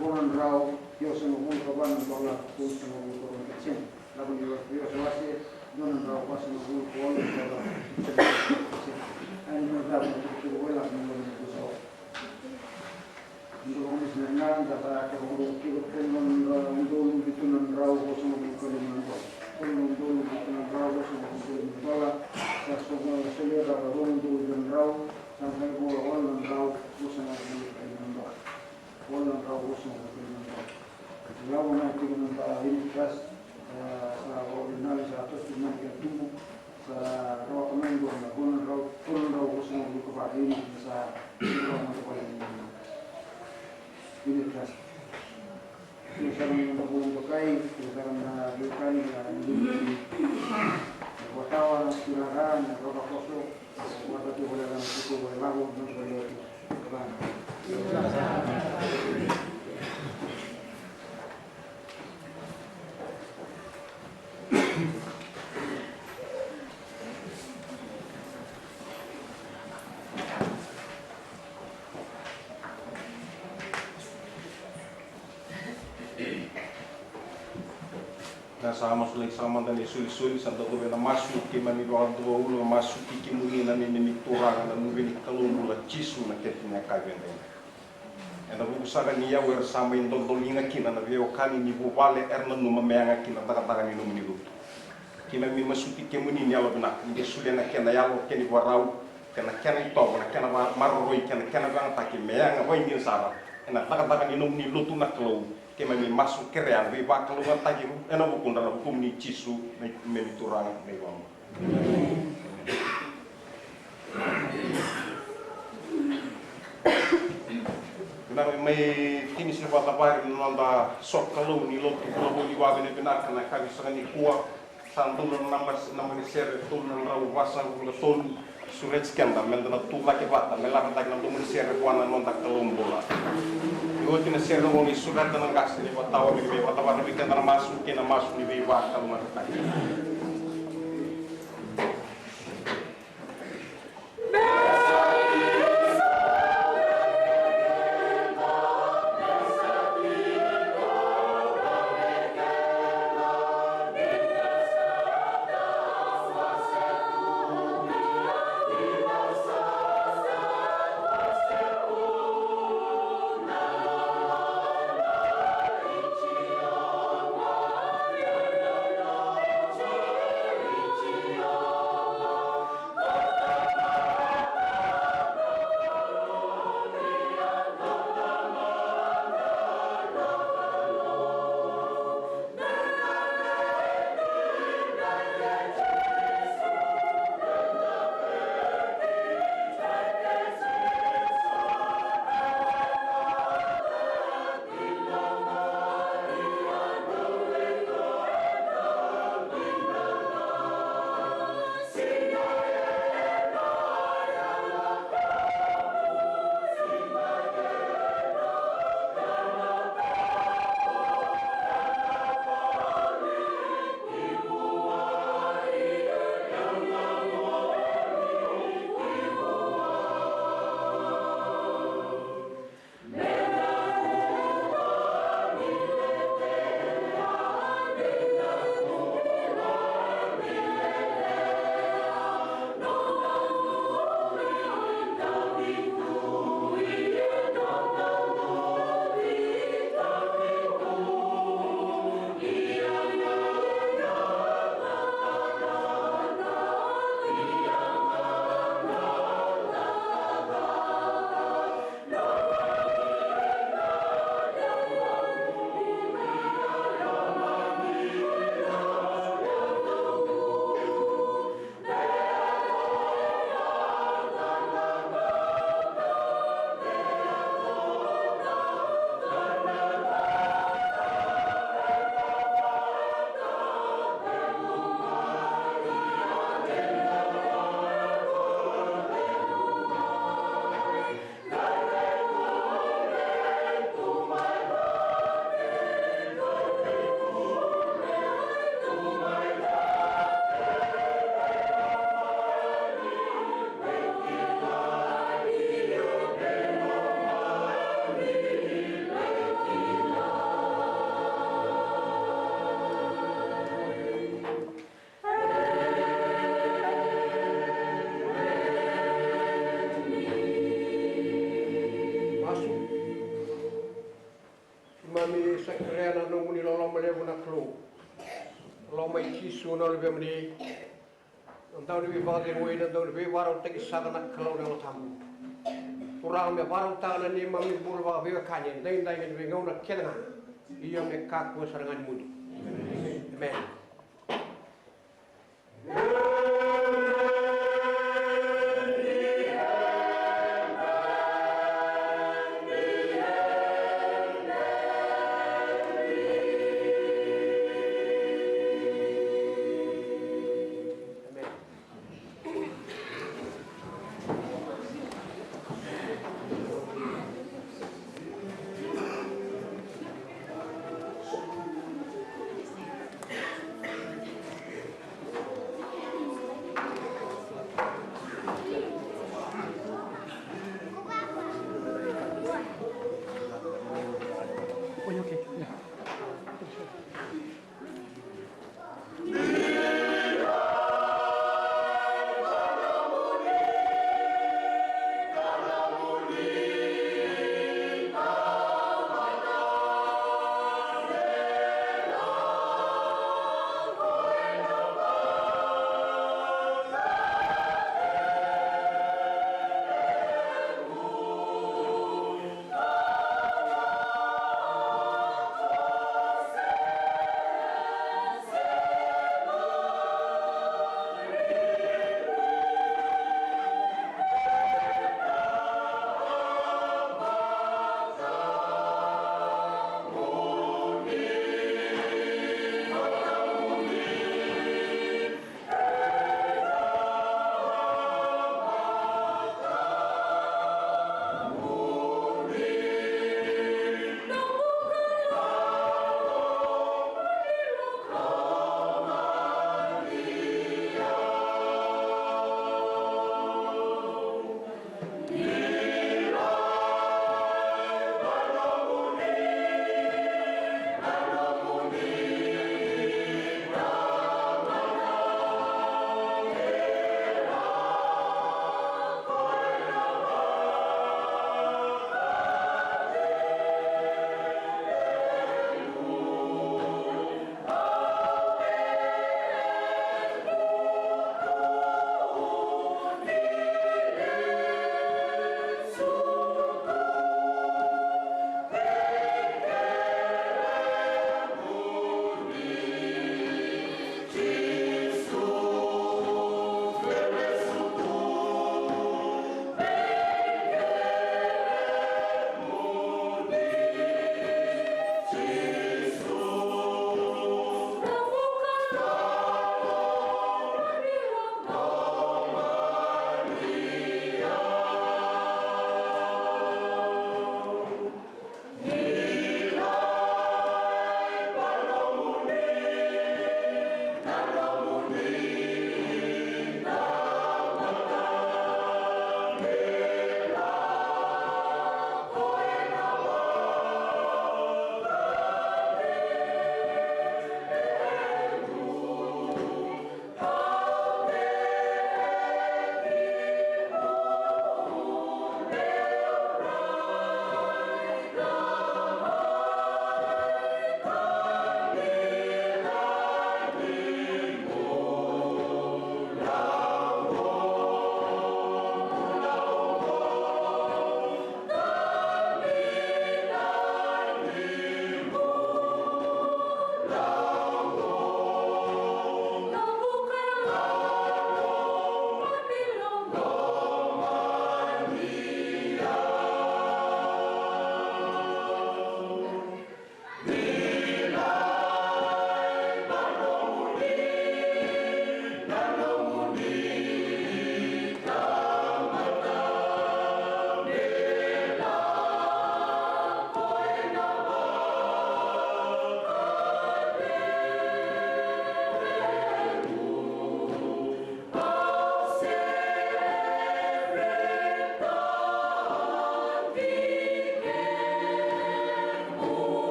rua na drau ciwasagavulu ka va na dola, tolusagavulu ka rua na sede. Ilavo ni veiwasewase, dua na drau vasagavulu ka walu na dola, tolusagavulu ka rua na sede. Ia na noda ilavo ni tukutuku, ilavo ni lotu ni veiwasewase. Noda vakamisinari, da sa kena vuku tiko, tolu na udolu vitu na drau vasagavulu ka lima na dola. Tolu na udolu vitu na drau vasagavulu ka lima na dola. Sa soqo, solia rawa rua na udolu vitu na drau. Sa qai vo walu na drau ruasagavulu ka lima na dola. Walu na drau ruasagavulu ka lima na dola. Ilavo na tiko na unit trust, e, sa vo na, sa toso tiko mai na kena tubu. Sa rawata mai qo na rua na drau, tolu na drau ruasagavulu ka va unit, sa rawata mai na unit trust. Tiko sara na noda vula dokai, tiko sara na veiwekani, na veiwekani, na vakatawa, na turaga, na vakakoso, vata tiko vale na tutu vale lavo, na vale lavo. Na sa masulaki sara mada na isolisoli, sa da cuva ena masu. Keimami vakadua ulu na masu ki kemuni na neimami Turaga, na Luve ni Kalou bula, Jisu, na kete ni yakavi edaidai. Ena vuku sara ni yau era sa mai dodoliga kina na veiwekani ni vuvale, era nanuma me yaga kina na cakacaka ni nomuni lotu. Keimami masuti kemuni na yalovinaka, ni qai solia na kena yalo, kena ivakarau, kei na kena itovo, na kena vakamaroroi, kei na kena vakayagataki me yaga vakaidina sara ena cakacaka ni nomuni lotu na Kalou. Keimami masu, kerea na veivakalougatataki ena vukudra, ena vukumuni Jisu, na neimami Turaga, na iVakabula. Vinaka. Mai tini se vakacavari na noda sokalou ni lotu vulavula ni vakavinavinaka na yakavi saka nikua. Sa donu na naba, naba ni sere, tolu na drau vasagavulu ka tolu. Sureti keda meda na tu cake vata me laveta na domo ni sere vua na noda Kalou bula. Ni oti na sere oqo, ni sureta na qase ni vakatawa me mai vakatawa vei keda na masu kei na masu ni veivakalougatataki. Jisu na Luvemuni, na Dauniveivakacegui, na Dauniveivakarauwaki saka, na Kalou na Yalo Tabu. Turaga, me vakarautaka na neimami bula vakaveiwekani edaidai kei na veigauna kece ga, ia me kakua sara ga ni mudu. Emeni.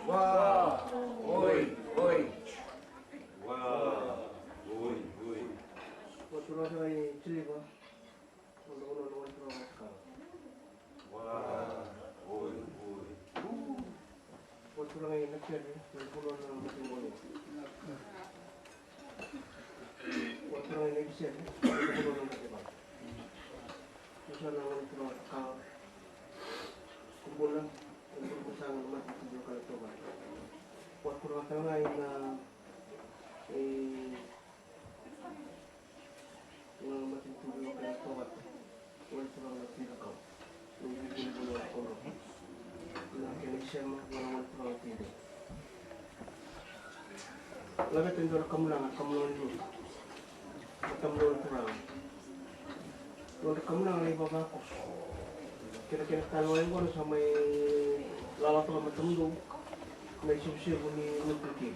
Wa, oi, oi. Wa, oi, oi. Wa, turaga i Tiliva. Wa, turaga i Tiliva. Wa, oi, oi. Wa, turaga i Nakere, wa, turaga i Nakere. Wa, turaga i Nakere, wa, turaga i Nakere. Wa, turaga i Nakere. Kubuna, e Burebasaga, na matanitu ni Wekana Tovata. Wa, turaga tale ga i na, e, na matanitu ni Wekana Tovata. Wa, turaga na Tui Cakau. Ni Tui Cakau na Kono. Na kena isema, wa, na turaga Tui Cakau. Laveta e dua na kamunaga, kamunaga ni lotu. Matamudou na turaga. Nodra kamunaga na ivavakoso. Kena, kena tale ga oqo na sa mai lala toka matamudou. Na isevusevu ni lotu kei.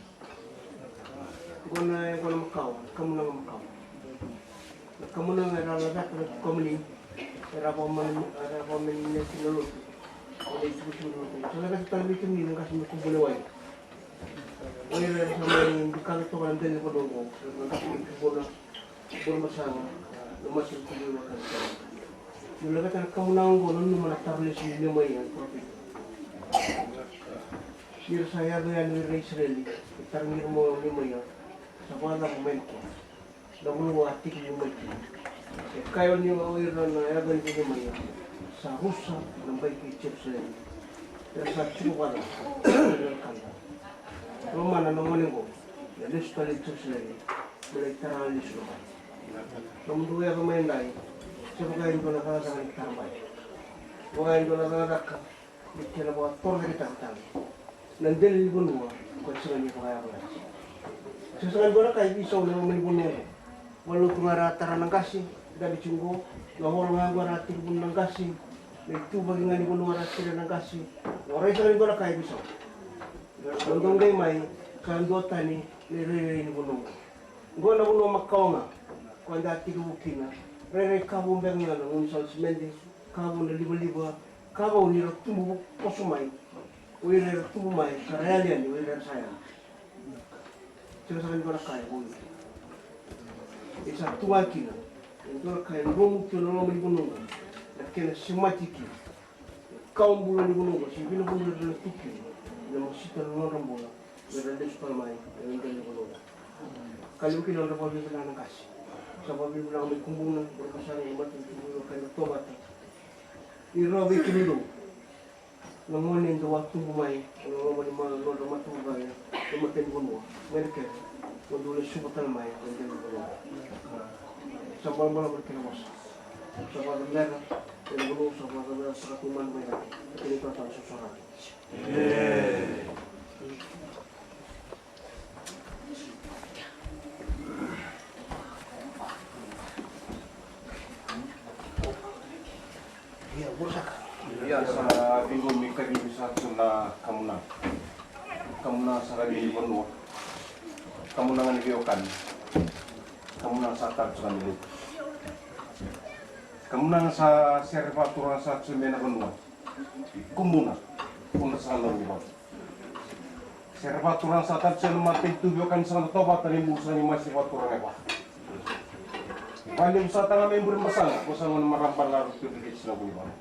Oqo na, oqo na makawa, kamunaga makawa. Na kamunaga era laveta na tukamuni, era vakamani, era vakamani na lotu. O na itukutuku na lotu. Sa laveta tale vei kemuni na qase mai Kubunewai. O ira era sa mai bikana toka na dela ni vanua oqo, na qase mai Kubuna, Burebasaga, na matanitu ni Wekana Tovata. Ni laveta na kamunaga oqo, nanuma na taro lesu nei Niemaia na parofita. Ni ra sa yaco yani o ira na Isireli, e tarogi ira mai o Niemaia, sa vakacava mai na koro. Na vanua a tekivu mai kina. E kaya o Niu, o ira na yaco ni Niemaia, sa rusa na bai kei Jerusalemi. Era sa tiko vata, era kada. Lomana na gone oqo, na lesu tale i Jerusalemi, me lai tara lesu na bai. Nomudou yaco mai edai, se vaka e dua na cakacaka ni tara bai. Vaka e dua na cakacaka ni kena vakatorocaketaka tale na dela ni vanua, ko e sega ni vakayavalati. Sega, sega ni dua na ka e veisau na loma ni vanua oqo. Valenilotu ga era tara na qase, dabe tiko oqo, na hall ga oqo era tekivuna na qase, na ituvaki ga ni vanua era kerea na qase. Oqo e sega ni dua na ka e veisau. Dodonu qai mai, sa duatani na irairai ni vanua oqo. Oqo na vanua makawa ga, ko eda tekivu kina. Rairai ka vou beka ga na gaunisala simede, ka vou na livaliva, ka vou ni ra tubu koso mai. O ira era tubu mai, ka ra yali yani, o ira era sa yali. Sega sara ni dua na ka e vou. E sa tu ga kina e dua na ka e dromu tu ena loma ni vanua oqo. Na kena semati kina. Kawa bula ni vanua oqo, se vina vanua era na tu kina, na masita na nodra bula, era lesu tale mai, era dela ni vanua oqo. Ka levu kina nodra vakavinaka na qase. Sa vakavinaka mai Kubuna, Burebasaga, na matanitu ni Wekana Tovata. Ni rawa vei kemudou na gone dou a tubu mai, ena loma ni ma-, nodra matavuvale, na matanivanua, mai na kena, mo dou lesuva tale mai, na dela ni vanua. Sa balabala mai na kena vosa. Sa vakacabera, ena vanua sa vakacabera, sa ka tu mada mai na kena itatau sa sora. Ia, sa ciqomi kacivi sa tu na kamunaga. Kamunaga sara ni vanua. Kamunaga ni veiwekani. Kamunaga sa tale sara ni lotu. Kamunaga sa sere vakaturaga sa tu mai na vanua. Kumuna. Kumuna sa na vanua. Sere vakaturaga sa tale tu ena matanitu veiwekani sa na tovata ni bulu sa ni masi vakaturaga e va. Valevu sa taga mai Burebasaga, ko sa gona marama na rutu kei na vunivalu.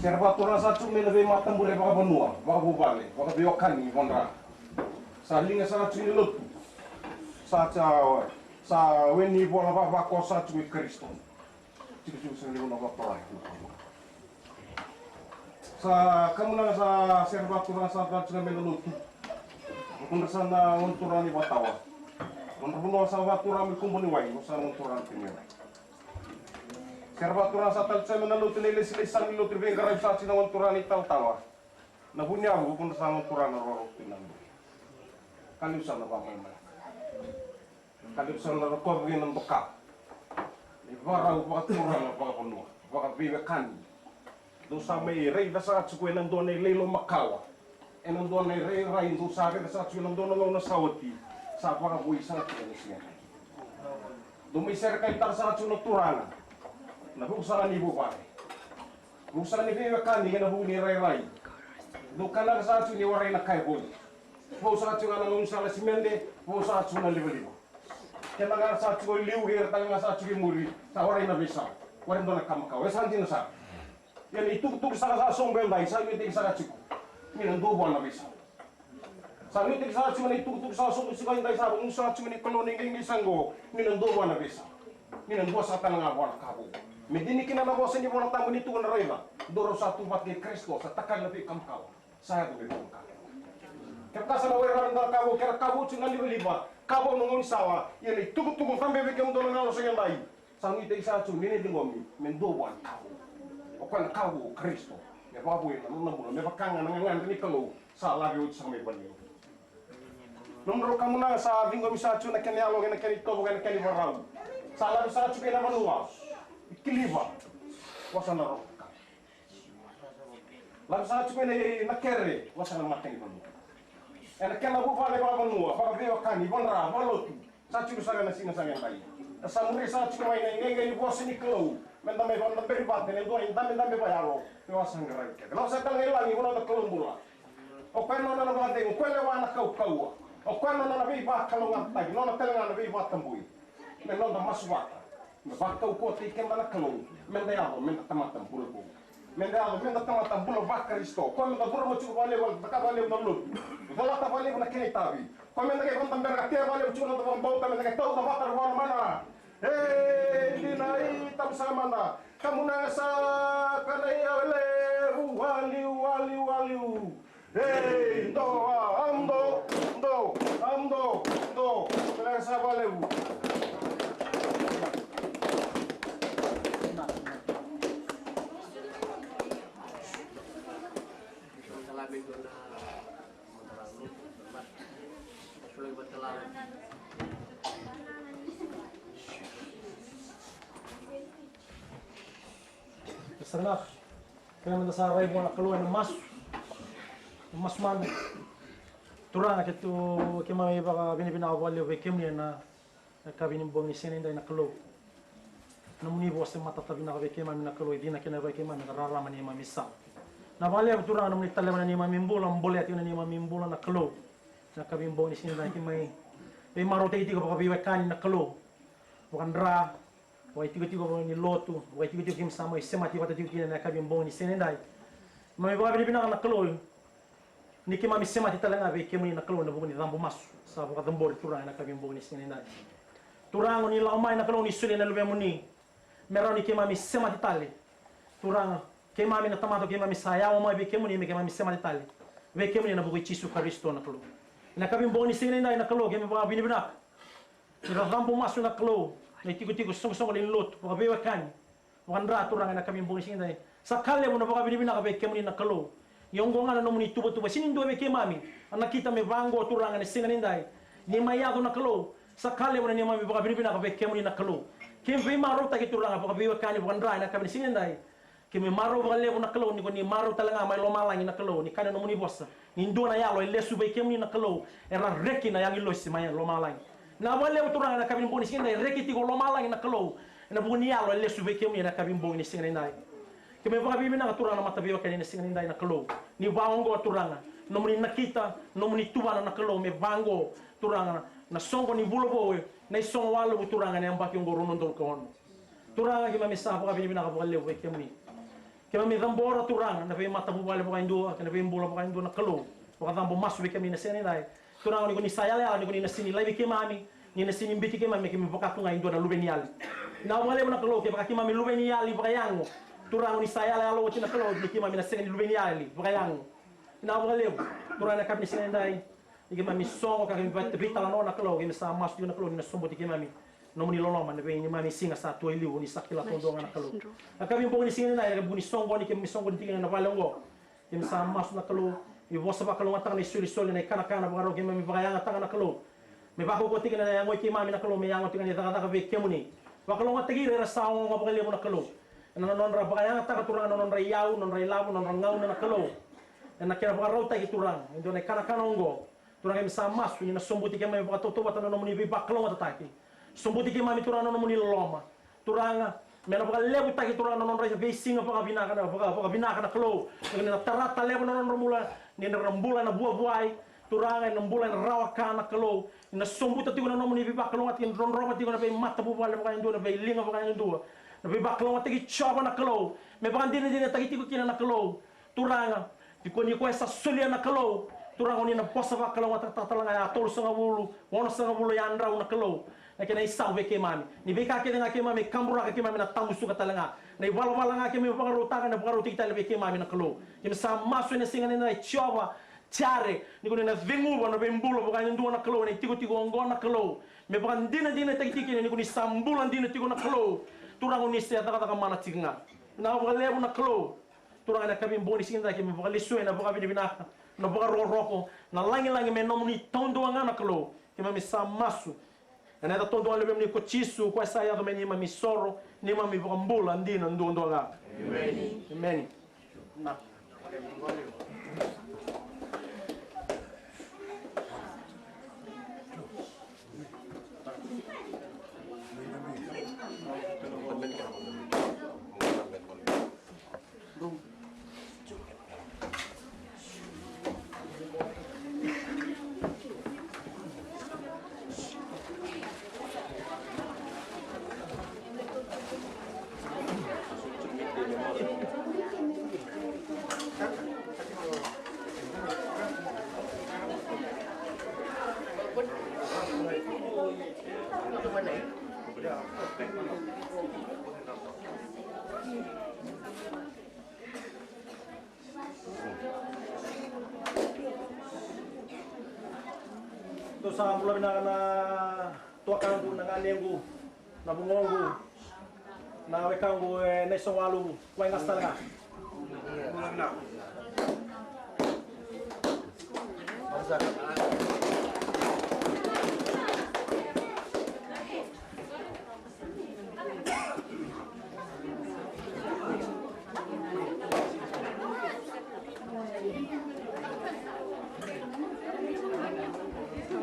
Sere vakaturaga sa tu mai na veimatabure vakavanua, vakavuvale, vakaveiwekani, vadra. Sa liga sa tu ni lotu. Sa, sa, sa weni vola vavako sa tu i Karisito. Tiko tiko sa liga na vakaturaga. Sa kamunaga sa sere vakaturaga sa tale tiko mai na lotu. Kudra sa na gone turaga ni vakatawa. Nodra vanua sa vakaturaga mai Kubuniwai, ko sa gone turaga ni Kubuniwai. Sere vakaturaga sa tale tiko mai na lotu, na ilesilesi sa ni lotu ni veiqaravi sa tiko na gone turaga ni talatala. Na vuniyavu, kudra sa gone turaga na roro tu na lotu. Ka levu sa na vakamaleka. Ka levu sara na rokova kei na doka. Ni vakarau vakaturaga vakavanua, vakaveiwekani. Dou sa mai raica sara tiko ena dua na ilailo makawa. Ena dua na irairai dou sa raica sara tiko ena dua na gauna sa oti. Sa vakavoui sara tiko ena siga. Dou mai serekaitaka sara tiko na turaga. Na vuku sara ni vuvale. Vuku sara ni veiwekani kei na vuku ni rairai. Dou kanaka sara tiko ni warai na ka e vou. Vou sara tiko ga na gaunisala simede, vou sara tiko na livaliva. Keda ga sara tiko e liu, kei ira tale ga sara tiko e muri, sa warai na veisau. Warai dua na ka makawa. E sa dina sara. Ia na itukutuku saka sa sobu edai, sa nuitaki saka tiko ni na dua vua na veisau. Sa nuitaki saka tiko na itukutuku sa sobu tiko edai, sa vagusa tiko ni Kalou na iqaiqai sa qo, ni na dua vua na veisau. Ni na dua saka tale ga vua na ka vou. Me dini kina na vosa ni Vola Tabu ni tukuna, raica, dou rau sa tu vata kei Karisito, sa takali na veika makawa. Sa yaco me vou na ka. Kevaka sa na warai rawa na ka vou, kevaka vou tiko na livaliva, ka vou na gaunisala, ia na itukutuku cabe vei kemudou na gauna sa qai edai. Sa nuitaki saka tiko ni na ciqomi me dua vua na ka vou. O koya na ka vou o Karisito. Me vakavoui na nona bula, me vaka ga na gagadre ni Kalou sa lave oti saka mai vale. Nomudrau kamunaga sa ciqomi saka tiko na kena yalo, kei na kena itovo, kei na kena ivakarau. Sa lave saka tiko ena vanua i Kiliva. Vosa na roka. Lave saka tiko ena kere, vosa na matanivanua. Ena kena vuvale vakavanua, vakaveiwekani, vadra, valotu. Sa tiko saka na siga saka edai. Sa muri saka tiko mai na iqaiqai ni vosa ni Kalou. Meda mai vakadaberi vata ena dua na idabedabe vakayalo. Me wasa qaravi kece. Na wasa tale ga i lagi, ko na noda Kalou bula. O koya na nona vakacegu, o koya lewa na kaukauwa. O koya na nona veivakalougatataki, nona tale ga na veivakatabui. Me noda masu vata. Me vakaukauwataki keda na Kalou, meda yaco meda tamata bula vou. Meda yaco meda tamata bula vaKarisito. Koya meda curuma tiko vakalevu, meda cakava vakalevu na lotu. Colata vakalevu na kena itavi. Koya meda qai vakadabera ka tea vakalevu tiko na noda vakabauta, meda qai tauca vata na vakalomana. E, dina, i tabu saka mada. Kamunaga saka na iyau e levu, waliu, waliu, waliu. Ei, do, a, am, do, do, am, do, do. Vinaka saka vakalevu. Sa na, kerea meda sa rai vua na Kalou ena masu. Masu mada. Turaga, keitou, keimami vakavinavinaka vakalevu vei kemuni ena yakavi ni bogi ni siga nidai na Kalou. Nomuni vosa e matata vinaka vei keimami na Kalou, e dina kina vei keimami na rarama ni neimami isau. Na vakalevu Turaga nomuni taleva na neimami bula, bolea tiko na neimami bula na Kalou. Na yakavi ni bogi ni siga nidai keimami veimarautaki tiko vakaveiwekani na Kalou. Vakadra, vakaitikotiko ni lotu, vakaitikotiko keimami sa mai semati vata tiko kina ena yakavi ni bogi ni siga nidai. Keimami vakavinavinaka na Kalou ni keimami semati tale ga vei kemuni na Kalou ena vuku ni cabo masu sa vakacabori Turaga ena yakavi ni bogi ni siga nidai. Turaga ni lako mai na Kalou ni solia na luvemuni me rawa ni keimami semati tale. Turaga, keimami na tamata keimami sa yawa mai vei kemuni me keimami semati tale vei kemuni ena vuku i Jisu Karisito na Kalou. Ena yakavi ni bogi ni siga nidai na Kalou keimami vakavinavinaka. Ni ra cabo masu na Kalou, na itikotiko soqosoqo ni lotu, vakaveiwekani, vakadra Turaga ena yakavi ni bogi ni siga nidai. Sa ka levu na vakavinavinaka vei kemuni na Kalou. Ni oqo ga na nomuni tuvatuva, sega ni dua vei keimami a nakita me vaqo Turaga ena siga nidai. Ni mai yaco na Kalou, sa ka levu na neimami vakavinavinaka vei kemuni na Kalou. Keimami veimarautaki Turaga, vakaveiwekani, vakadra ena yakavi ni siga nidai. Keimami marau vakalevu na Kalou ni ko ni marau tale ga mai lomalagi na Kalou, ni kaya na nomuni vosa ni dua na yalo e lesu vei kemuni na Kalou, era reki na agilosi mai lomalagi. Na vakalevu Turaga ena yakavi ni bogi ni siga nidai, reki tiko lomalagi na Kalou ena vuku ni yalo e lesu vei kemuni ena yakavi ni bogi ni siga nidai. Keimami vakavinavinaka Turaga na mataveiwekani ena siga nidai na Kalou, ni vaqo Turaga nomuni nakita, nomuni tuvana na Kalou me vaqo Turaga na soqo ni vula vou, na isogo waluvu Turaga ena yabaki oqo rua na udolu ka ono. Turaga keimami sa vakavinavinaka vakalevu vei kemuni. Keimami cabora Turaga na veimatavuvale vakaidua kei na veibula vakaidua na Kalou. Vakacabo masu vei kemuni na siga nidai. Turaga ni ko ni sa yalayala ni ko ni na sega ni laivi keimami, ni na sega ni biuti keimami me keimami vaka tu ga e dua na luve ni yali. Vinaka vakalevu na Kalou kevaka keimami luve ni yali vakayago. Turaga ni sa yalayala oti na Kalou ni keimami na sega ni luve ni yali vakayago. Vinaka vakalevu Turaga ena yakavi ni siga nidai. Ni keimami sogo ka keimami veitalanoa na Kalou, keimami sa masu tiko na Kalou ni na sobuti keimami nomuni loloma ena vei neimami siga sa tu e liu, ni sa kila taudua ga na Kalou. Na yakavi ni bogi ni siga nidai, na yakavi ni soqoni keimami soqoni tiko ena vale oqo. Keimami sa masu na Kalou, ni vosa vakalougatataka na isolisoli, na ikanakana vakarau keimami vakayagataka na Kalou. Me vakaukauwataki na yago i keimami na Kalou, me yago tiko na icakacaka vei kemuni. Vakalougatataki ira era sa ogaoga vakalevu na Kalou. Ena nodra vakayagataka Turaga na nodra iyau, nodra ilavo, nodra gauna na Kalou. Ena kena vakarautaki Turaga e dua na ikanakana oqo. Turaga keimami sa masu ni na sobuti keimami vakatautauvata na nomuni veivakalougatataki. Sobuti keimami Turaga na nomuni loloma. Turaga, me na vakalevutaki Turaga na nodra veisiga vakavinaka na vaka, vakavinaka na Kalou. Ni na tara tale na nodra bula. Ni ra na bula ena vuavuai, Turaga, ena bula ena rawa ka na Kalou. Ni na sobuta tiko na nomuni veivakalougatataki, ni drodrova tiko na veimatavuvale vakayadua, na veiliga vakayadua, na veivakalougatataki Jiova na Kalou. Me vakadinadinataki tiko kina na Kalou. Turaga, ni ko ni koya sa solia na Kalou. Turaga, o ni na vosa vakalougatataka tale ga ya tolusagavulu, onosagavulu yadrau na Kalou. Na kena isau vei keimami. Ni veika kece ga keimami kaburaka keimami na tamusuka tale ga. Na ivalavala ga keimami vakarautaka na vakarautaki tale vei keimami na Kalou. Keimami sa masu ena siga nikua, Jiova Jire, ni ko ni na ceguva na veibula vakayadua na Kalou, ena itikotiko oqo na Kalou. Me vakadinadinataki tiko kina ni ko ni sa bula dina tiko na Kalou. Turaga, o ni se cakacaka mana tiko ga. Vinaka vakalevu na Kalou. Turaga, ena yakavi boni siga nikua keimami vakalesuya na vakavinavinaka, na vakarokoroko, na lagilagi me nomuni taudua ga na Kalou. Keimami sa masu ena yaca taudua ga ni Luvemuni ko Jisu, koya sa yaco me neimami isoro, neimami ivakabula dina duadua ga. Emeni. Emeni. Na. Dou sa bula vinaka na tuakaqu, na ganequ, na vugoqu, na wekaqu e na isogo waluvu, wai gasa tale ga.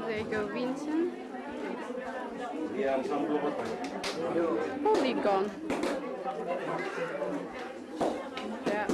There you go, Vincent. Polygon. Yeah.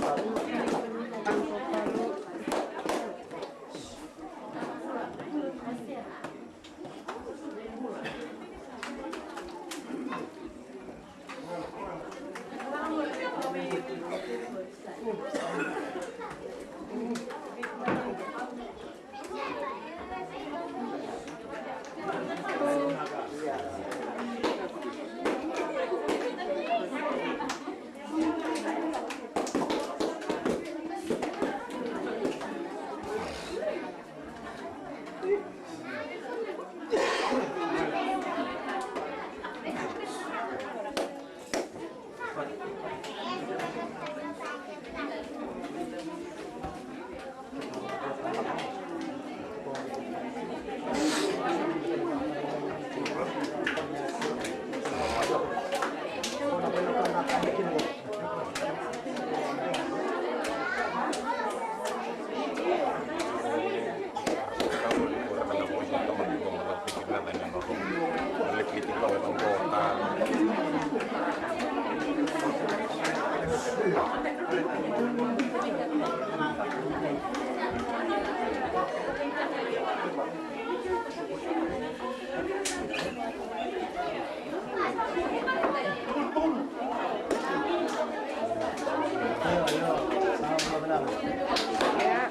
Ia,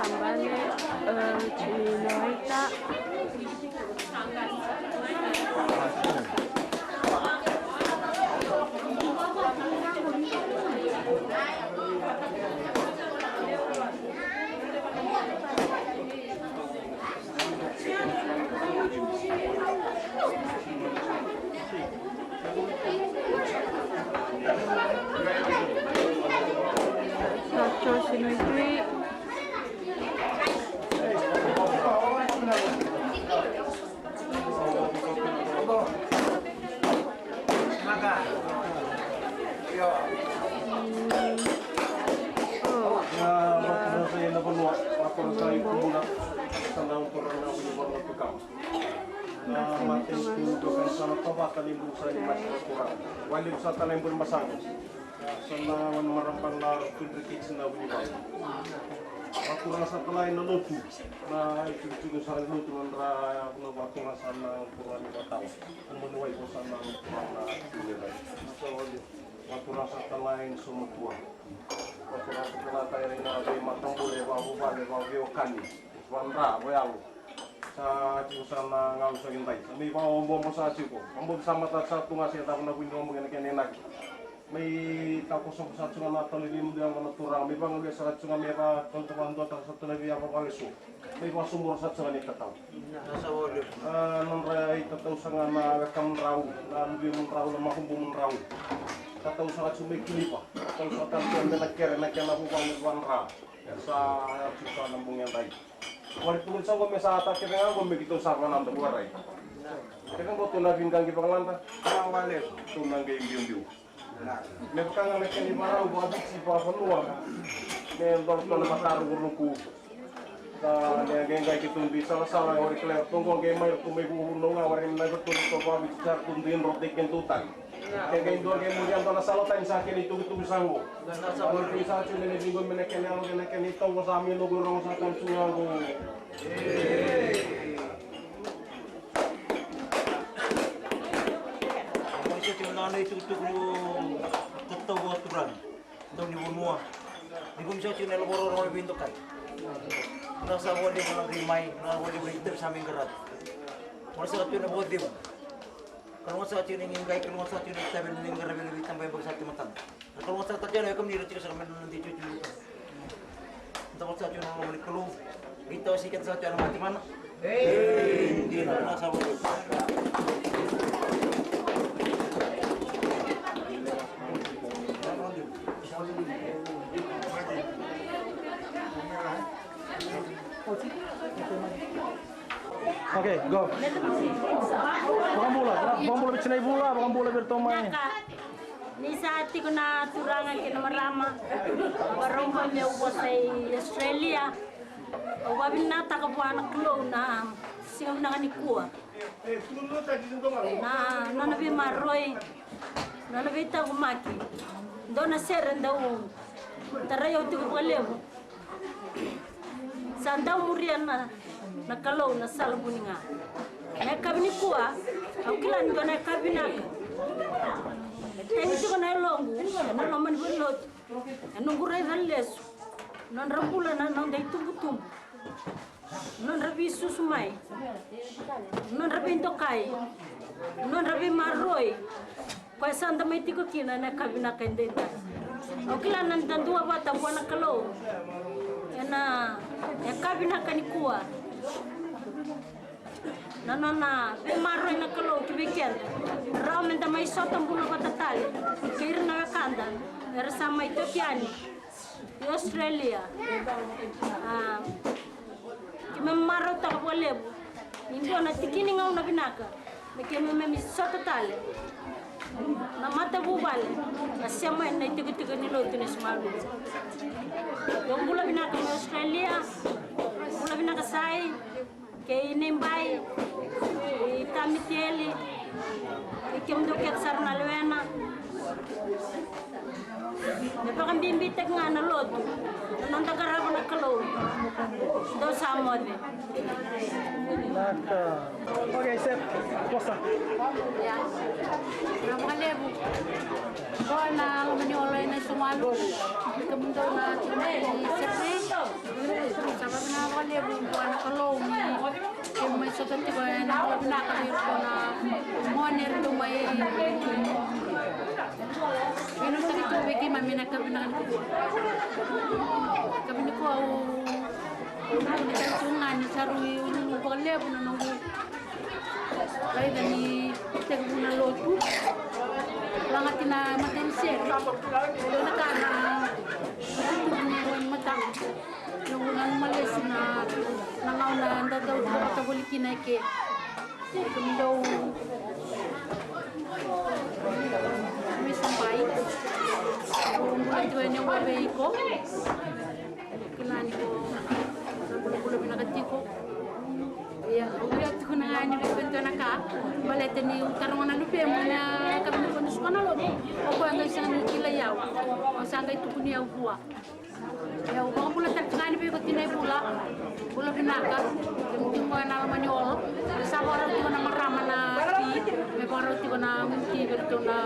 sa bale, e, tini na ita. Ia, vakavinavinaka ena vanua, vakavinavinaka i Kubuna, sa na uto na vunivola na tukama. Na mata ni tu, tu ka sa na tavata ni busa ni mata na kura. Wali sa tala ni buri masanga. Sa na wani marama na tudre kiti na vunivola. Vakaturaga saka lai na lotu. Na itikotiko saka ni lotu na dra, na vakaturaga saka na koro ni vatawa. Kumuni wai ko saka na koro na tiko ni rai. Sa wali. Vakaturaga saka lai na somatua. Vakaturaga saka lai na veimatabule, vakavuvale, vakaveiwekani. Vadra, vayalo. Sa tiko saka na galu saka ni dai. Sa mai vakaobobo sa tiko. Kabobi sa mata sa tu ga se cava na vuni obo kena kena inaki. Mai takoso saka tiko ga na talo ni limudu yago na turaga. Mai vagaluya saka tiko ga me vakatauta vakadua taka saka tu na via vakalesu. Mai vakasumura saka tiko ga ni tatau. A, nodra itatau saka ga na wekamudrau, na luvemudrau, na makubudrau. Tatau saka tiko mai kilipa. Tatau saka tiko me na kere na kena vuvale vadra. Sa tiko saka na bogi edai. Wale tukuni sa qo me sa ta kece ga qo me keitou sa vanada ko rai. Kece qo tou na veiqaqi vakalada. Tou na qai biubiu. Me vaka ga na kena ivarau vakaviti vakavanua. Me dolato na matarukuruku. Sa me qai qai keitou dui salasala wari kele ratou qo qai mai ratou mai vuvunu ga wari na ratou ratou vakaviti sa ratou dui drotei keitou tale. Ke qai dua qai muri a dua na sala tani sa kena itukutuku sa qo. Sa qo tui sa tui mene viqo mene kena yalo kena kena itau sa me noqu rogo sa tani tu ga qo. Sa tui na nona itukutuku ni tatau vakaturaga. Dau ni vanua. Ni vamisau tiko na yalo vakarorogo na veidokai. Na sa voli na qai mai, na voli na itavi sa mai qarava. Mora sa tiko na vakacegu. Ka loga sa tiko na qai, ka loga sa tiko na itavi na qaravi na veitabai baki sa tiko matana. Ka loga sa tiko na kamuni ra tiko sa kamena na dei tiko tiko. Dau sa tiko na loma ni Kalou. Qai tawasei keda sa tiko na mate mana. Ei, dina, na sa voli. Okay, go. Vakabula, vakabula vei tinai vula, vakabula vei iratou mai. Naka, ni sa tiko na turaga kei na marama, vakarau mai meu vosa i Australia. Au vakavinavinakataka vua na Kalou na siga vinaka nikua. Na nona veimaroroi, nona veitaqomaki. Dua na sere dau tarai au tiko vakalevu. Sa dau muria na, na Kalou na sala vuni ga. Na yakavi nikua, au kila ni dua na yakavi vinaka. E tagi tiko na yaloqu ena loma ni vale ni lotu. E noqu raica lesu nodra bula na noda itubutubu, nodra veisusu mai, nodra veidokai, nodra veimaroroi. Koya sa da mai tiko kina ena yakavi vinaka edaidai. Au kila na da duavata vua na Kalou ena yakavi vinaka nikua. Na nona veimaroroi na Kalou ki vei keda. Rawa me da mai sota bula vata tale kei ira na wekada era sa mai toki yani i Australia. A, keimami marautaka vakalevu ni dua na tiki ni gauna vinaka me keimami sota tale na matavuvale, na sema ena itikotiko ni lotu ni Sumalu. Dou bula vinaka mai Australia, bula vinaka Sai kei Neibai, i Tamitieli, kei kemudou kece sara na lewena. Me vakabibitaki ga na lotu, na noda qarava na Kalou. Dou sa moce. Naka. Okay, set. Vosa. Ia. Vinaka vakalevu. Ko na loma ni olo ena Sumalu. Kemudou na tiko mai Sydney. Sa vakavinavinaka vakalevu vua na Kalou ni keimami mai sota tiko ena bula vinaka vei iratou na gone eratou mai. Veisautaki tu vei keimami ena yakavi vinaka nikua. Yakavi nikua au, au nuitaka tiko ga ni sa rui ululu vakalevu na noqu raica ni tekivu na lotu. Lagati na matai ni sere. Dua na ka na, na tutu ni rua ni mataqu. Noqu nanuma lesu na, na gauna da dau vata voli kina eke. Kemudou mai Sabai. Au bula tiko yani vei iko. Kila ni ko na bulabula vinaka tiko. Ia, au via tukuna ga ni vei dua na ka. Baleta niu taroga na luvemu na yakavi ni ko na suka na lotu. O koya qai sega ni kilai au. Au sa qai tukuni au vua. Ia, au vakabula tale tiko yani vei iko tinai Vula. Bula vinaka. Kemuni tiko ena loma ni olo. Era sa vakarau tiko na marama na ti, me vakarau tiko na ti vei iratou na,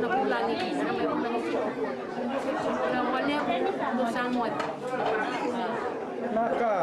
na vulagi. Era mai vulagi tiko. Na wale, dou sa moce. Naka.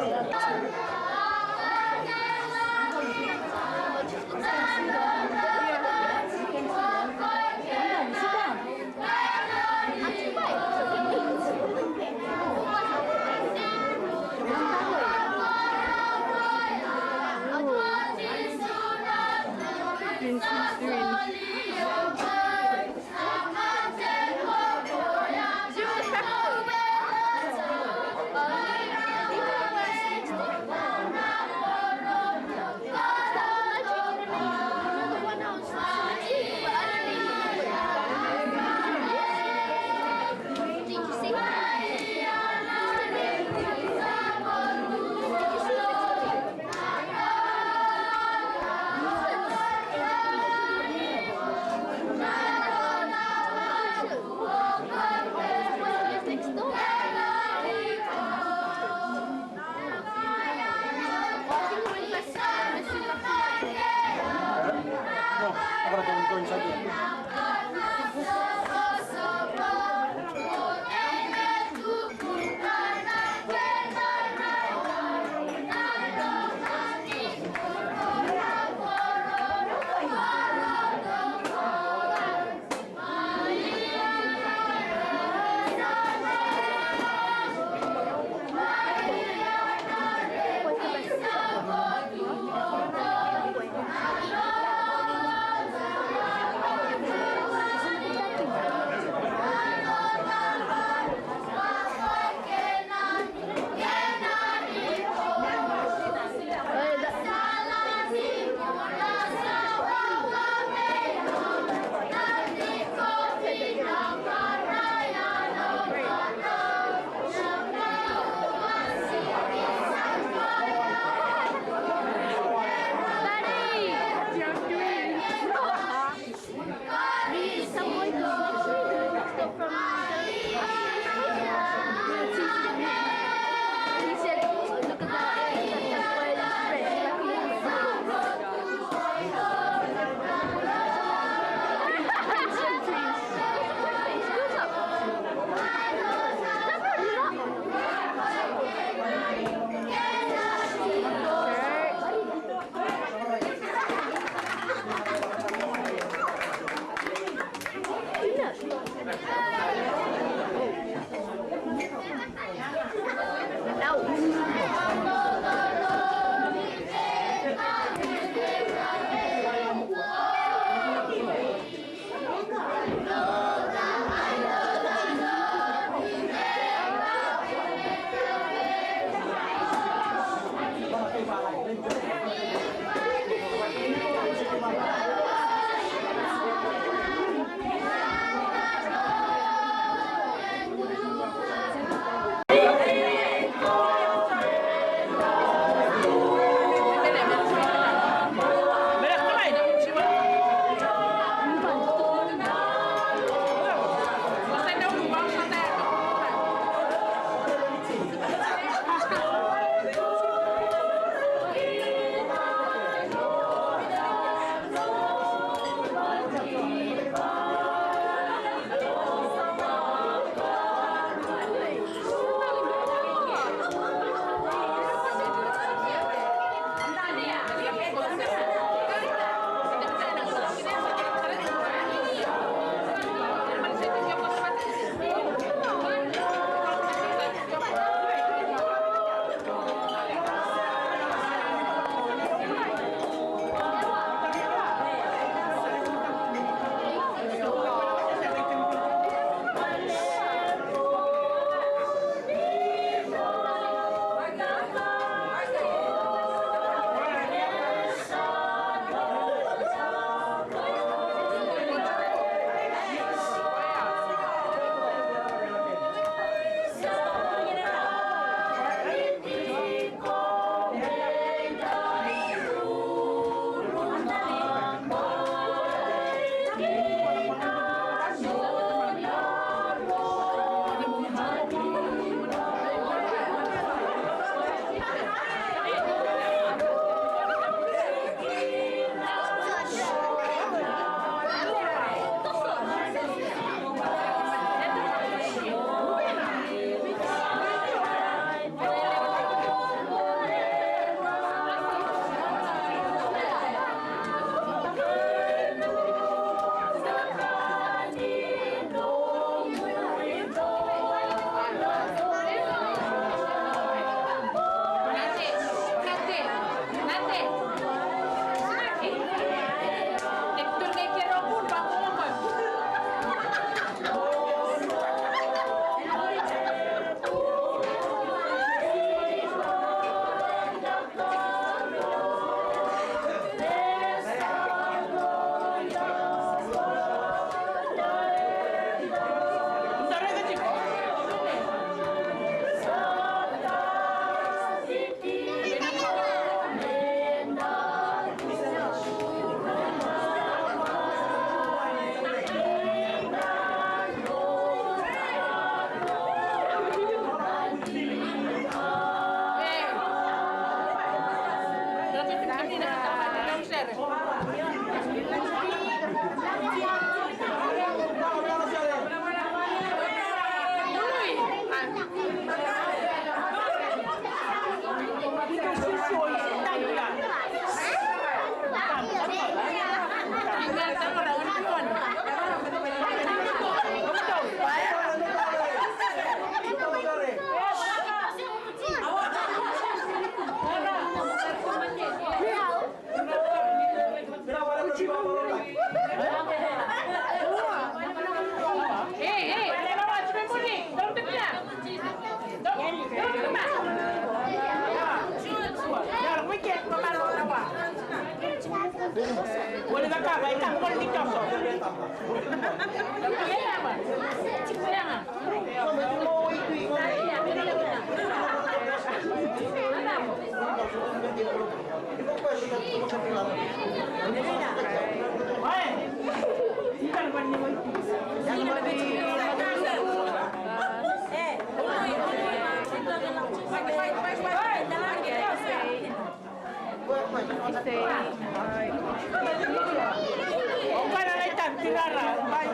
O koya na lai tagi tirara, mai.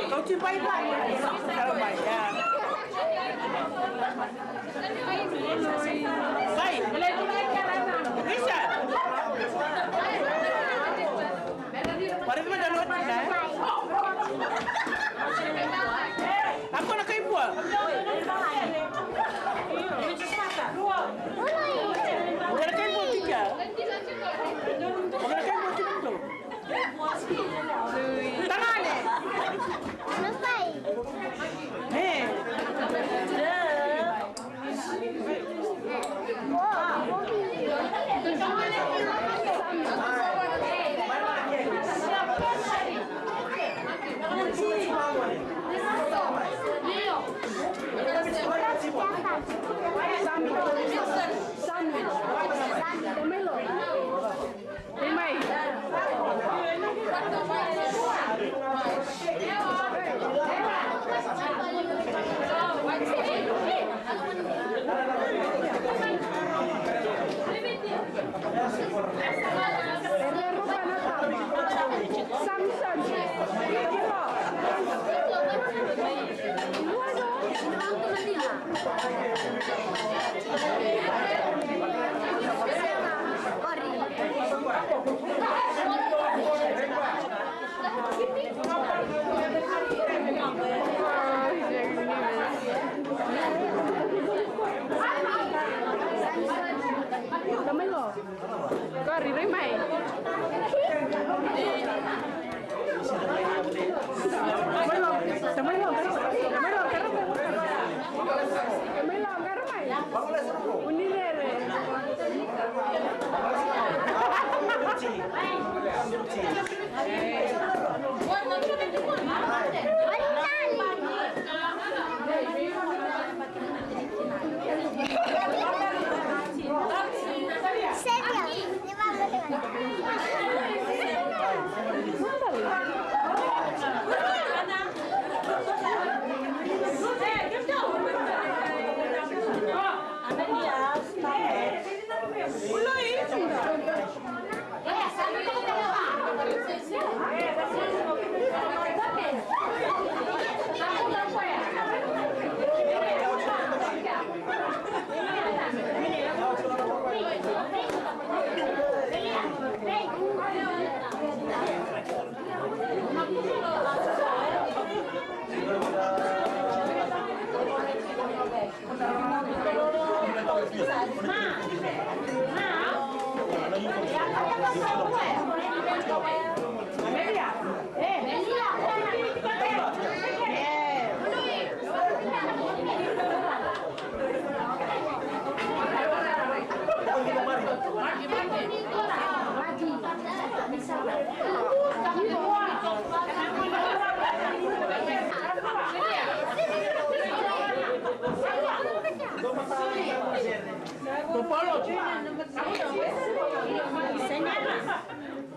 Kauti mai, mai. Tara mai, ya. Mai. Isa. Pare cuma da noti, ya. Ako na kai bua. Ako na kai bua tika. Ako na kai bua tika. Tagane. Hey. Tamai lo. Kori, rai mai. Tamai lo, tamai lo, tamai lo, tamai lo. Unirere.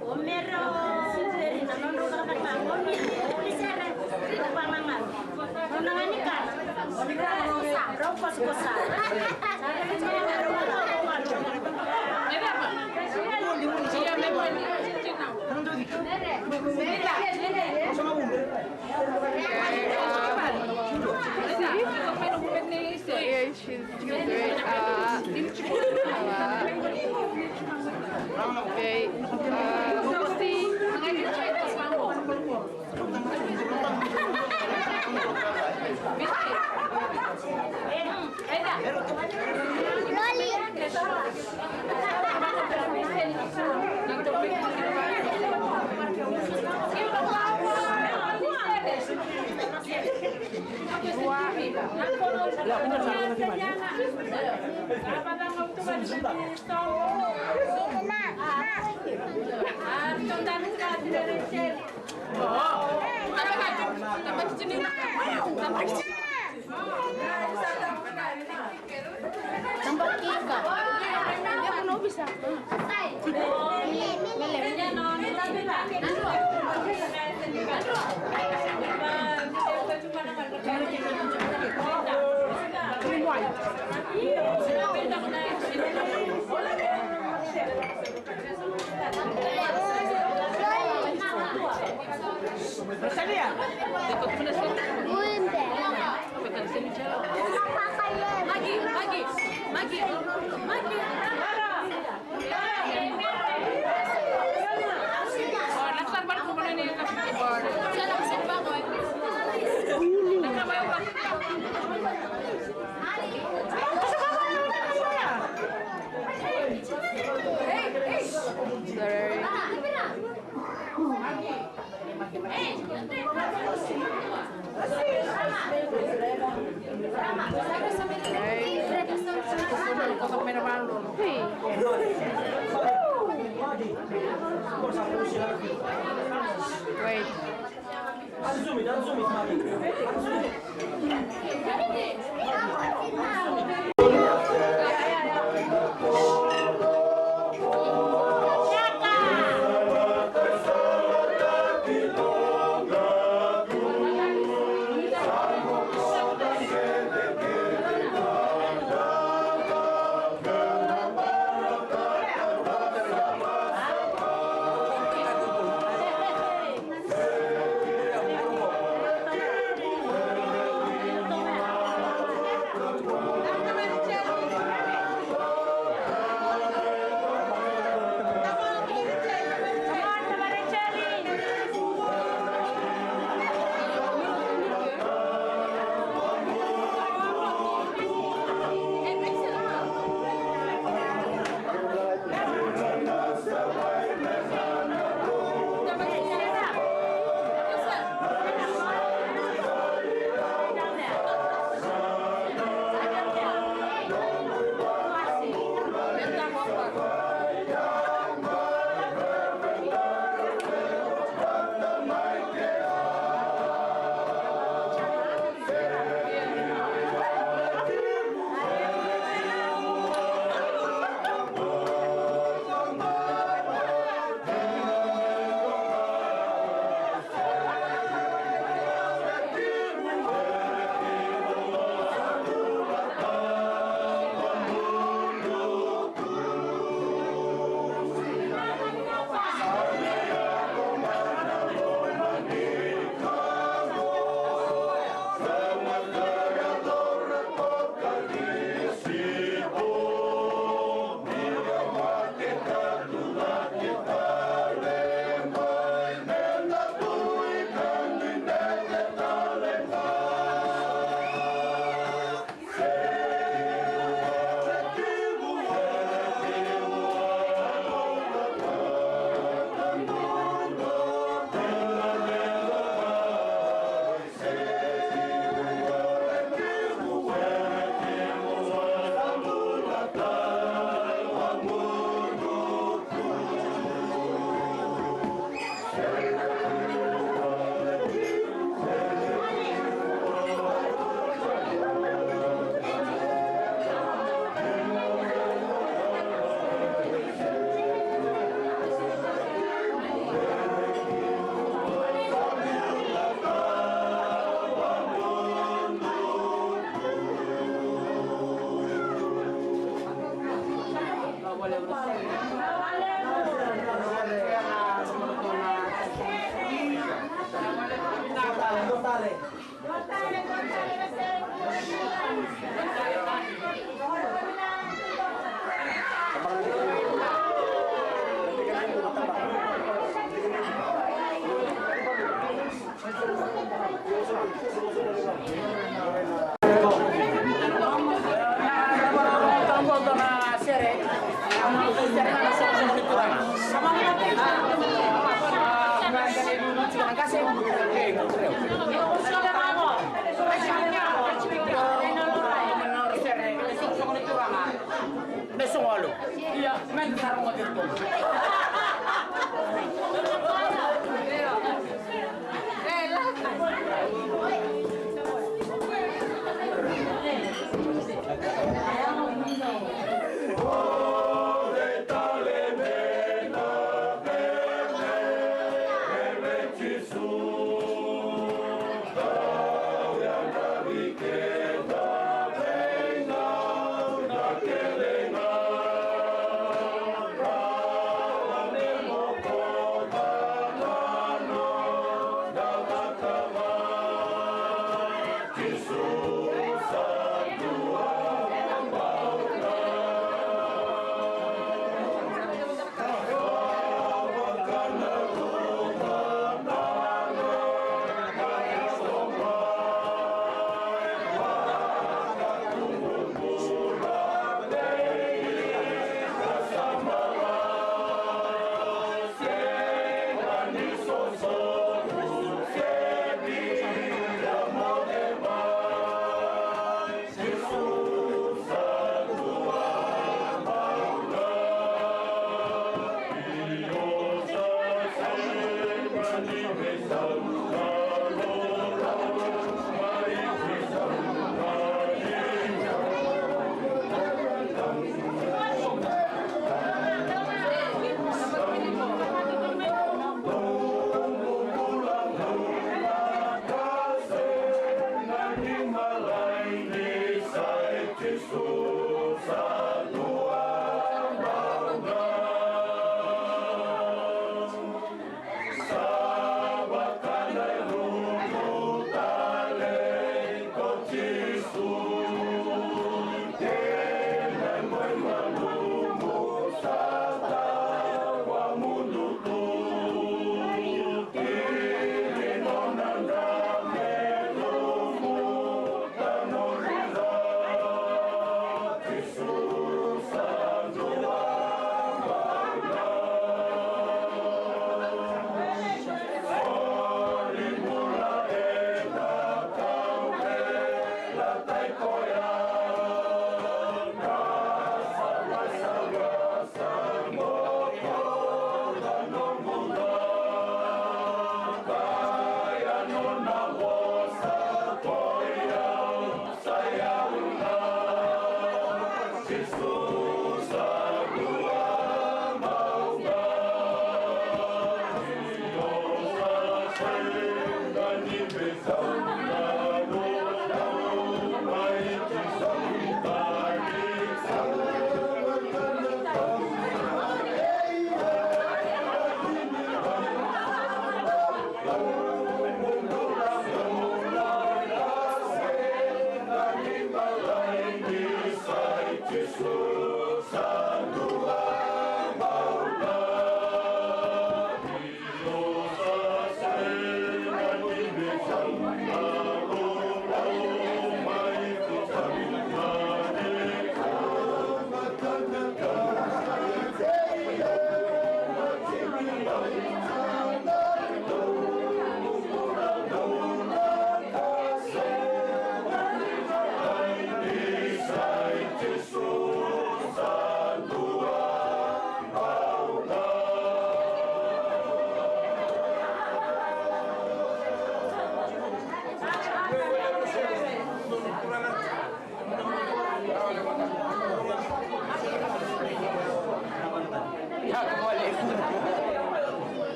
O mero sere, sere, sere, nona ga ni kana. Rau kosakosa. Wait.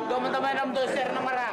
Dua mada mai na dua sere na marama.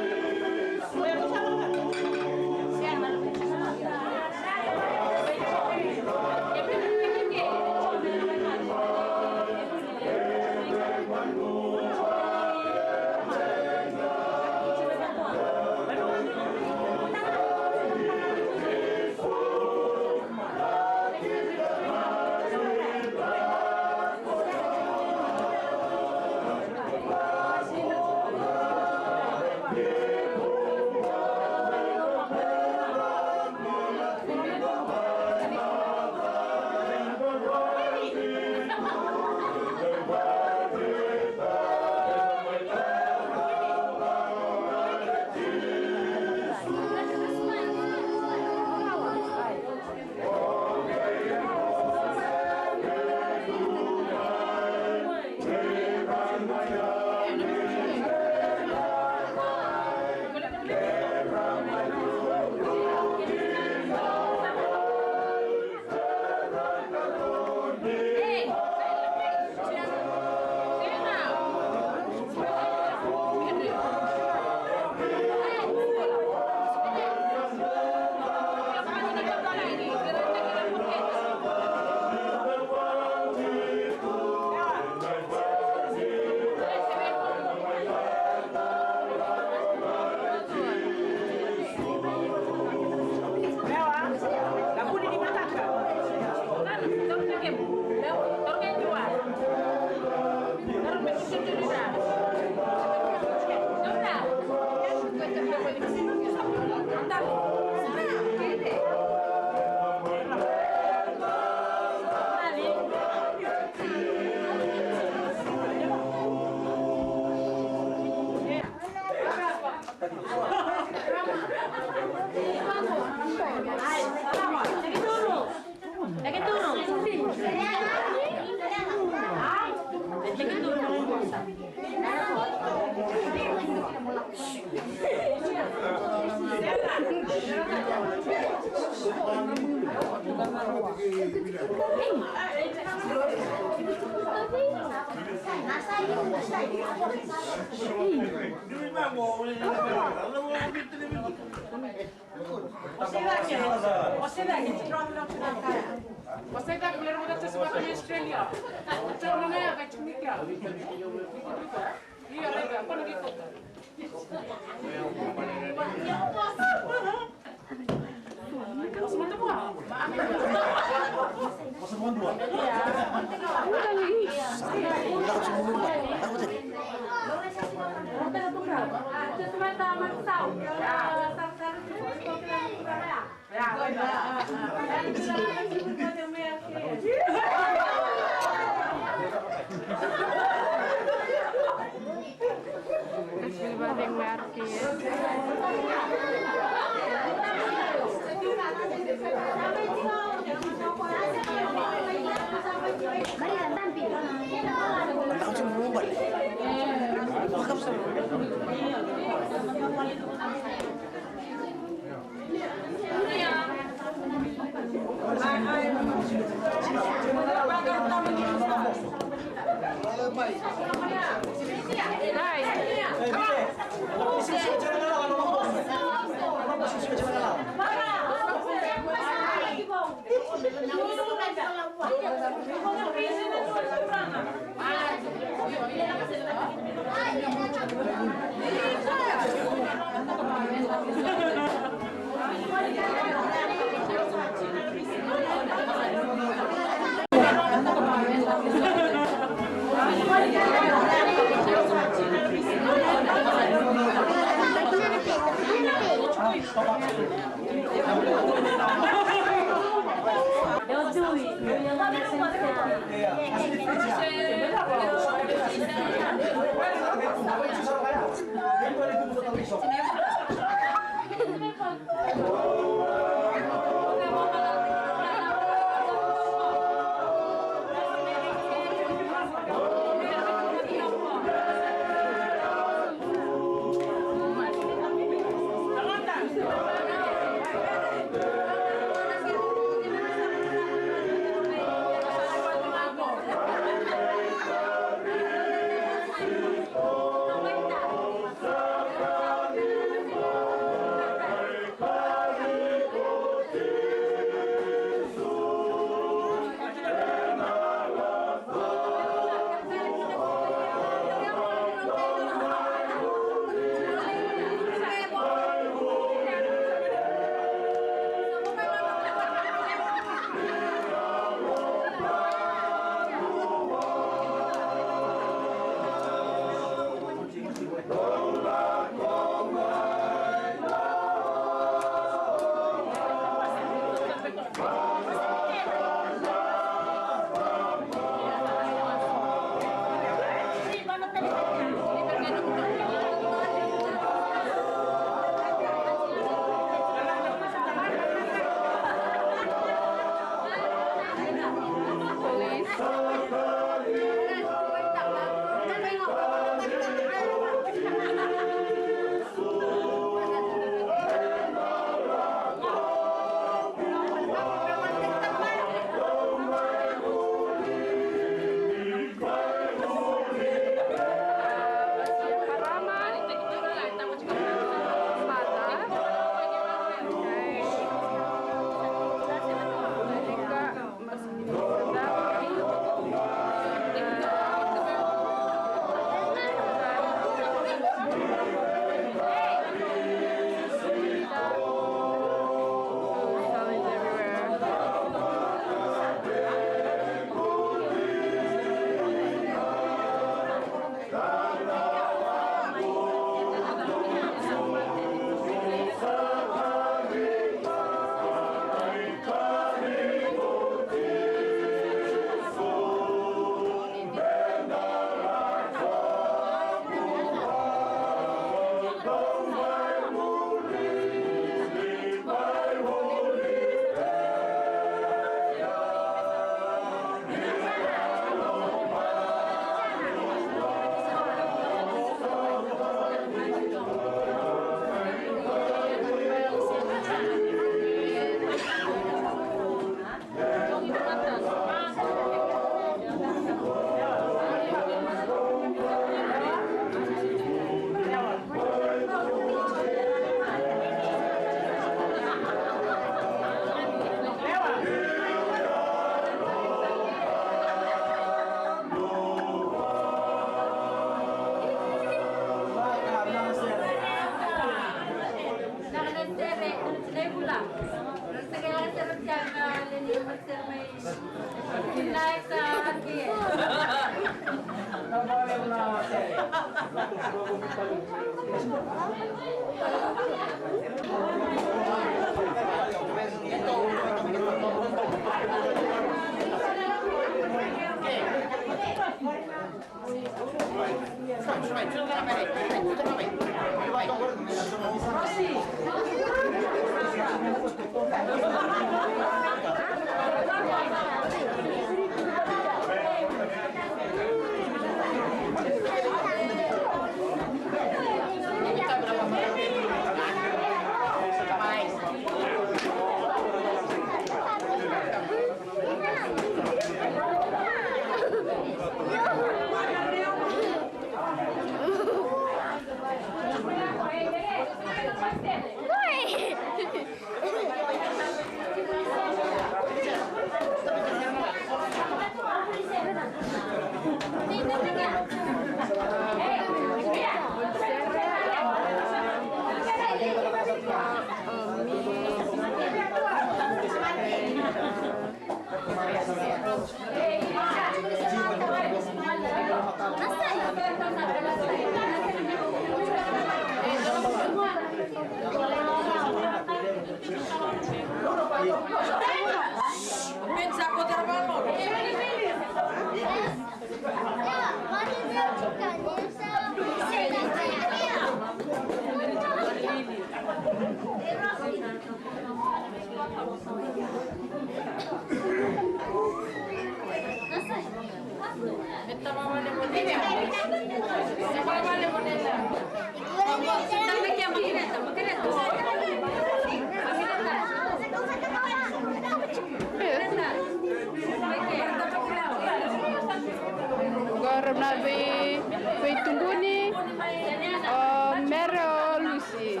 Agora na vei, vei tubuni, o Mero Lusi.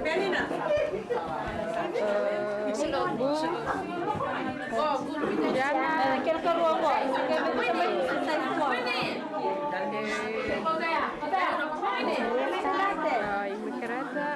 Penina. Bu. Diana. Kena karua qo. Ai, makarata.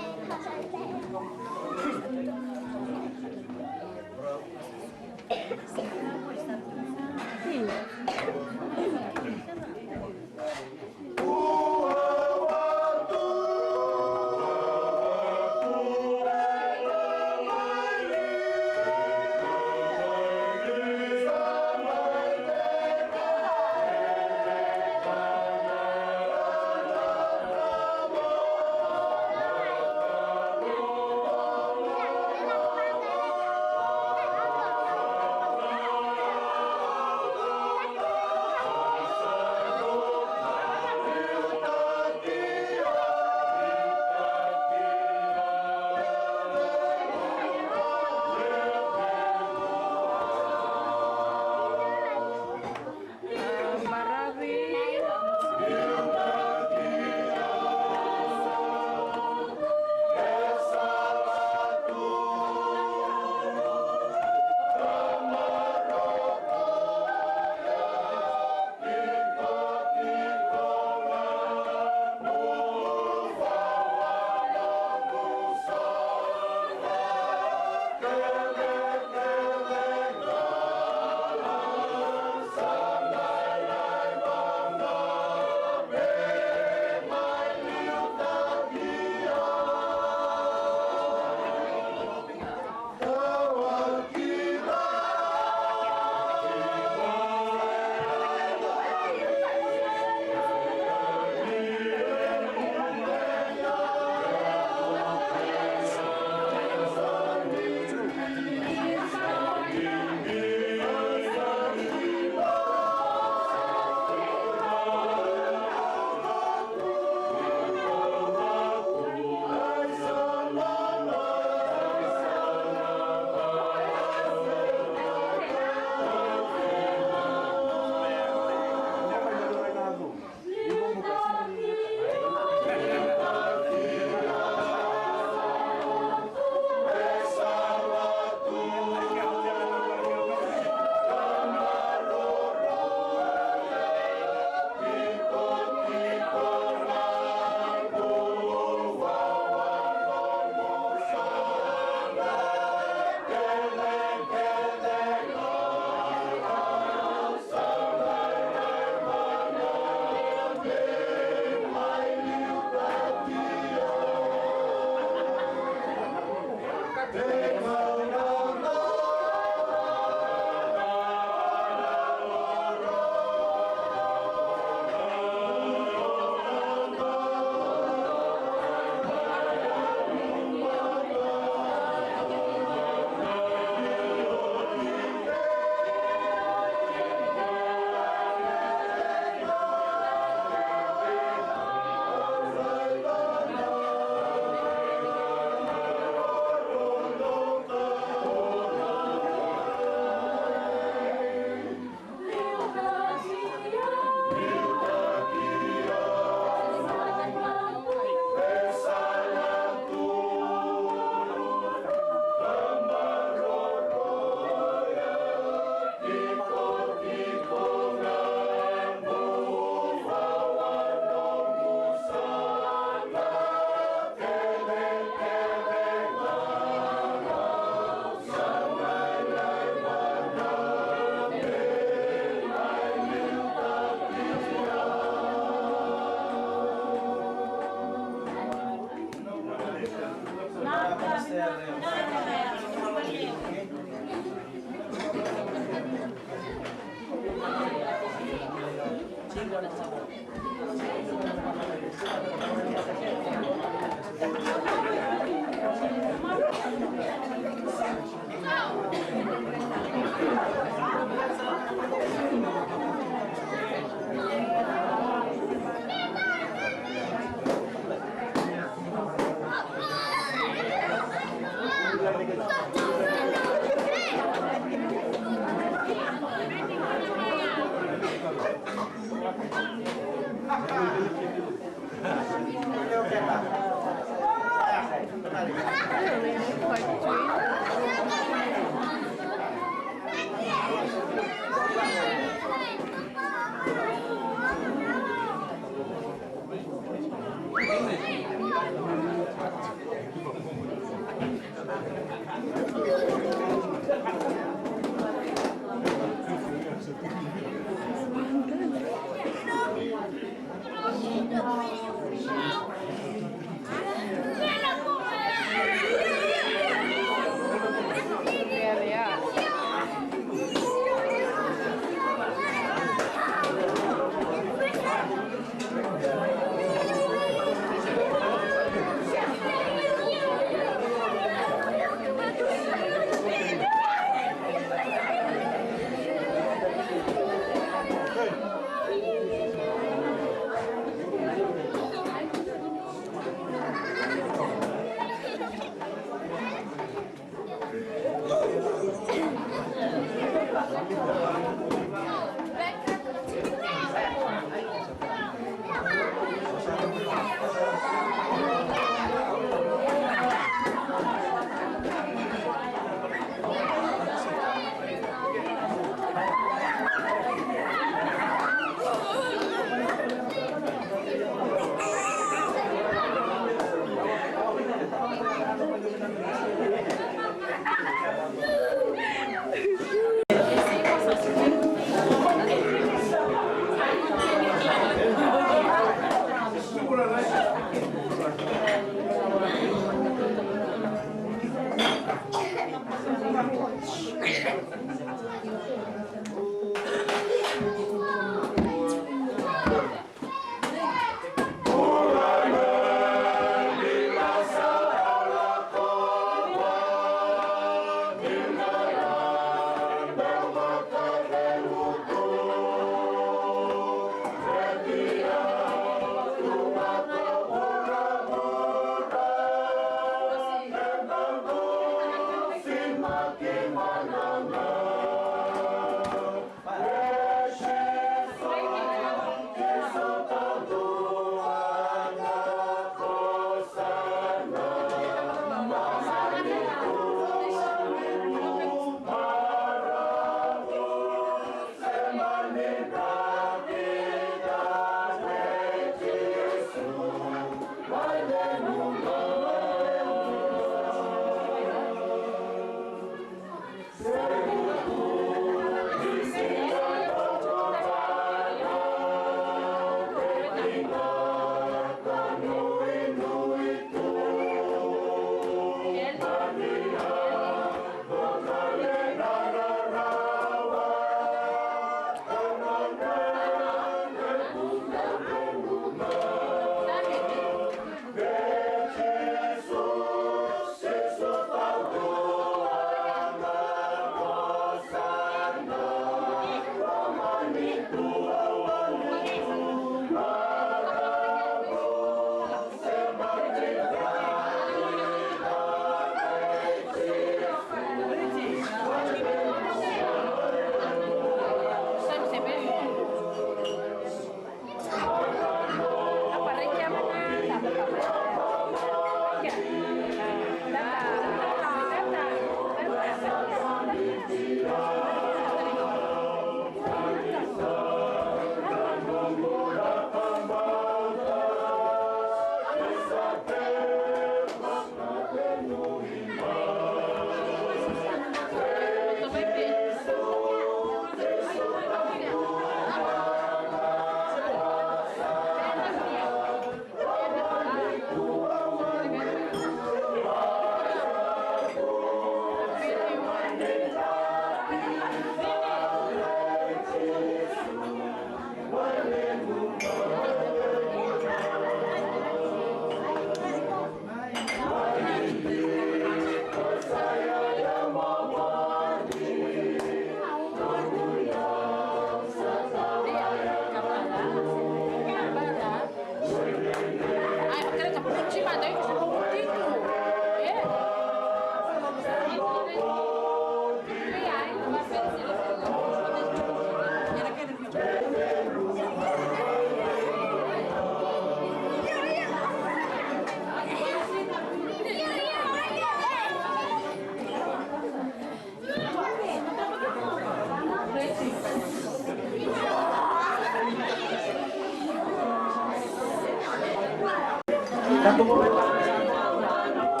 Say, say, say.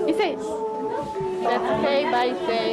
Isay. That's okay, bye, Isay.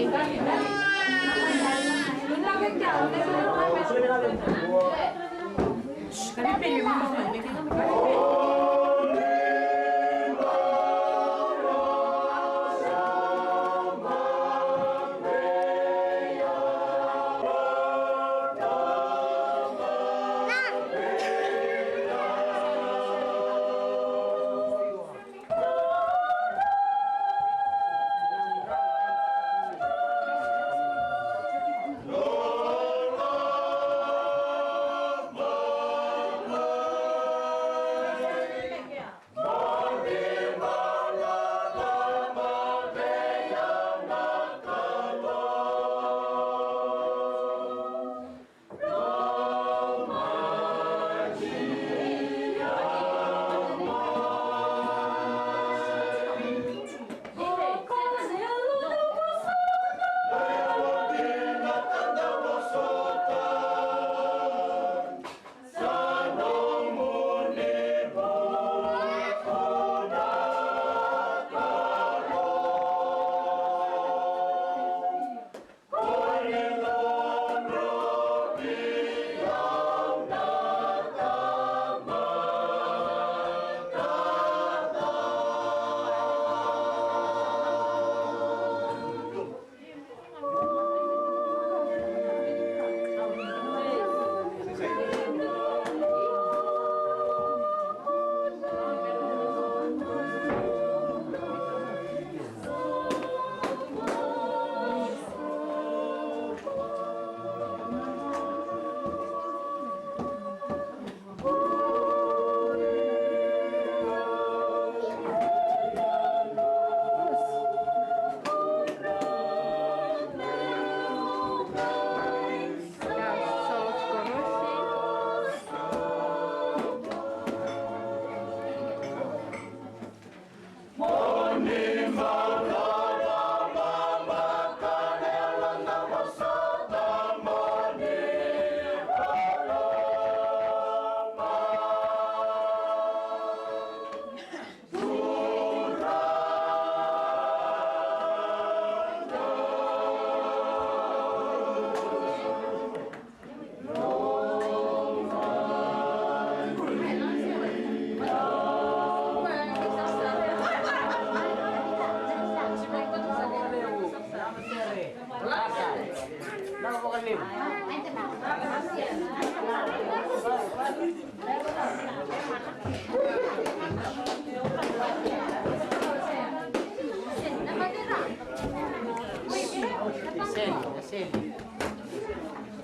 Send, send.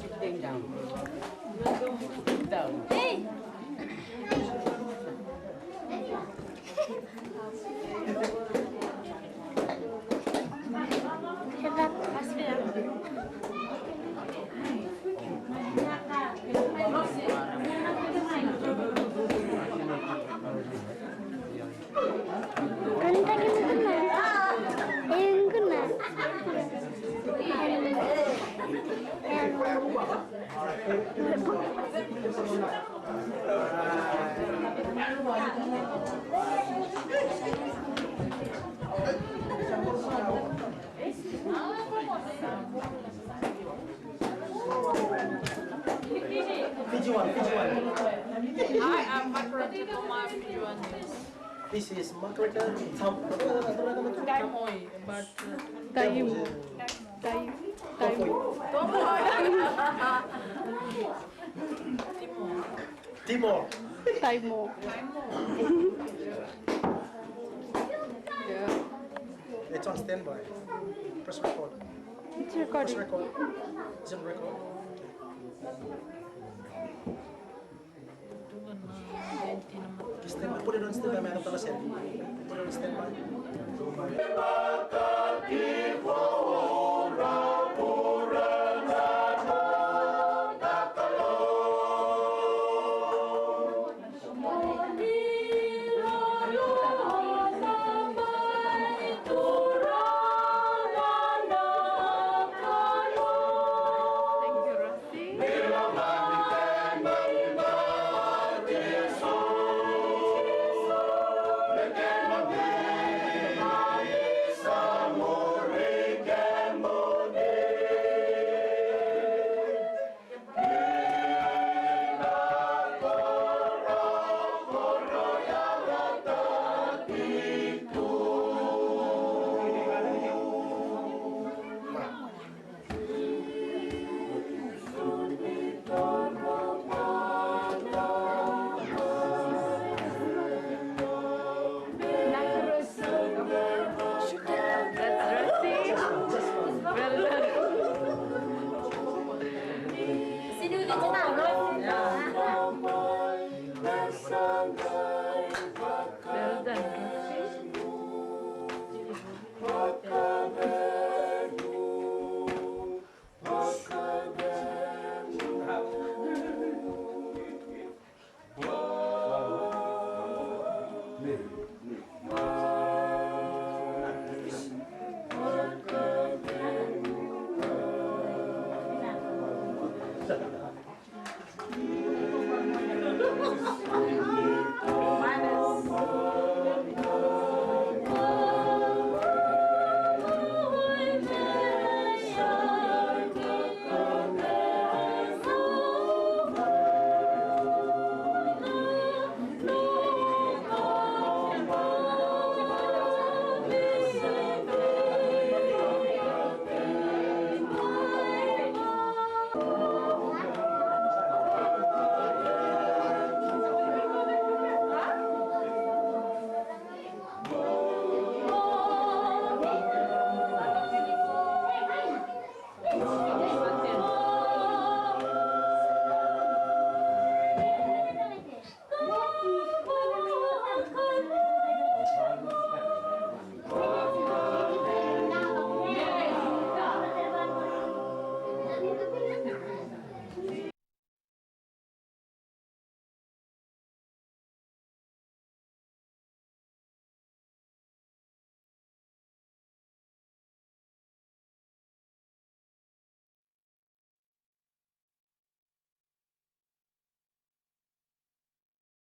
Keep them down. Down. Kau ni taki mukuna. Eh, mukuna. Fiji one, Fiji one. Hi, I'm Margaret Toma, Fiji one. This is Margaret, uh, Tam-, Taimoi, but, uh, Taim-, Taim-, Taim-, Tomoi. Timor. Timor. Taimo. It's on standby. Press record. It's recording. Press record. It's on record. Just stand-, put it on standby, madam. Put it on standby.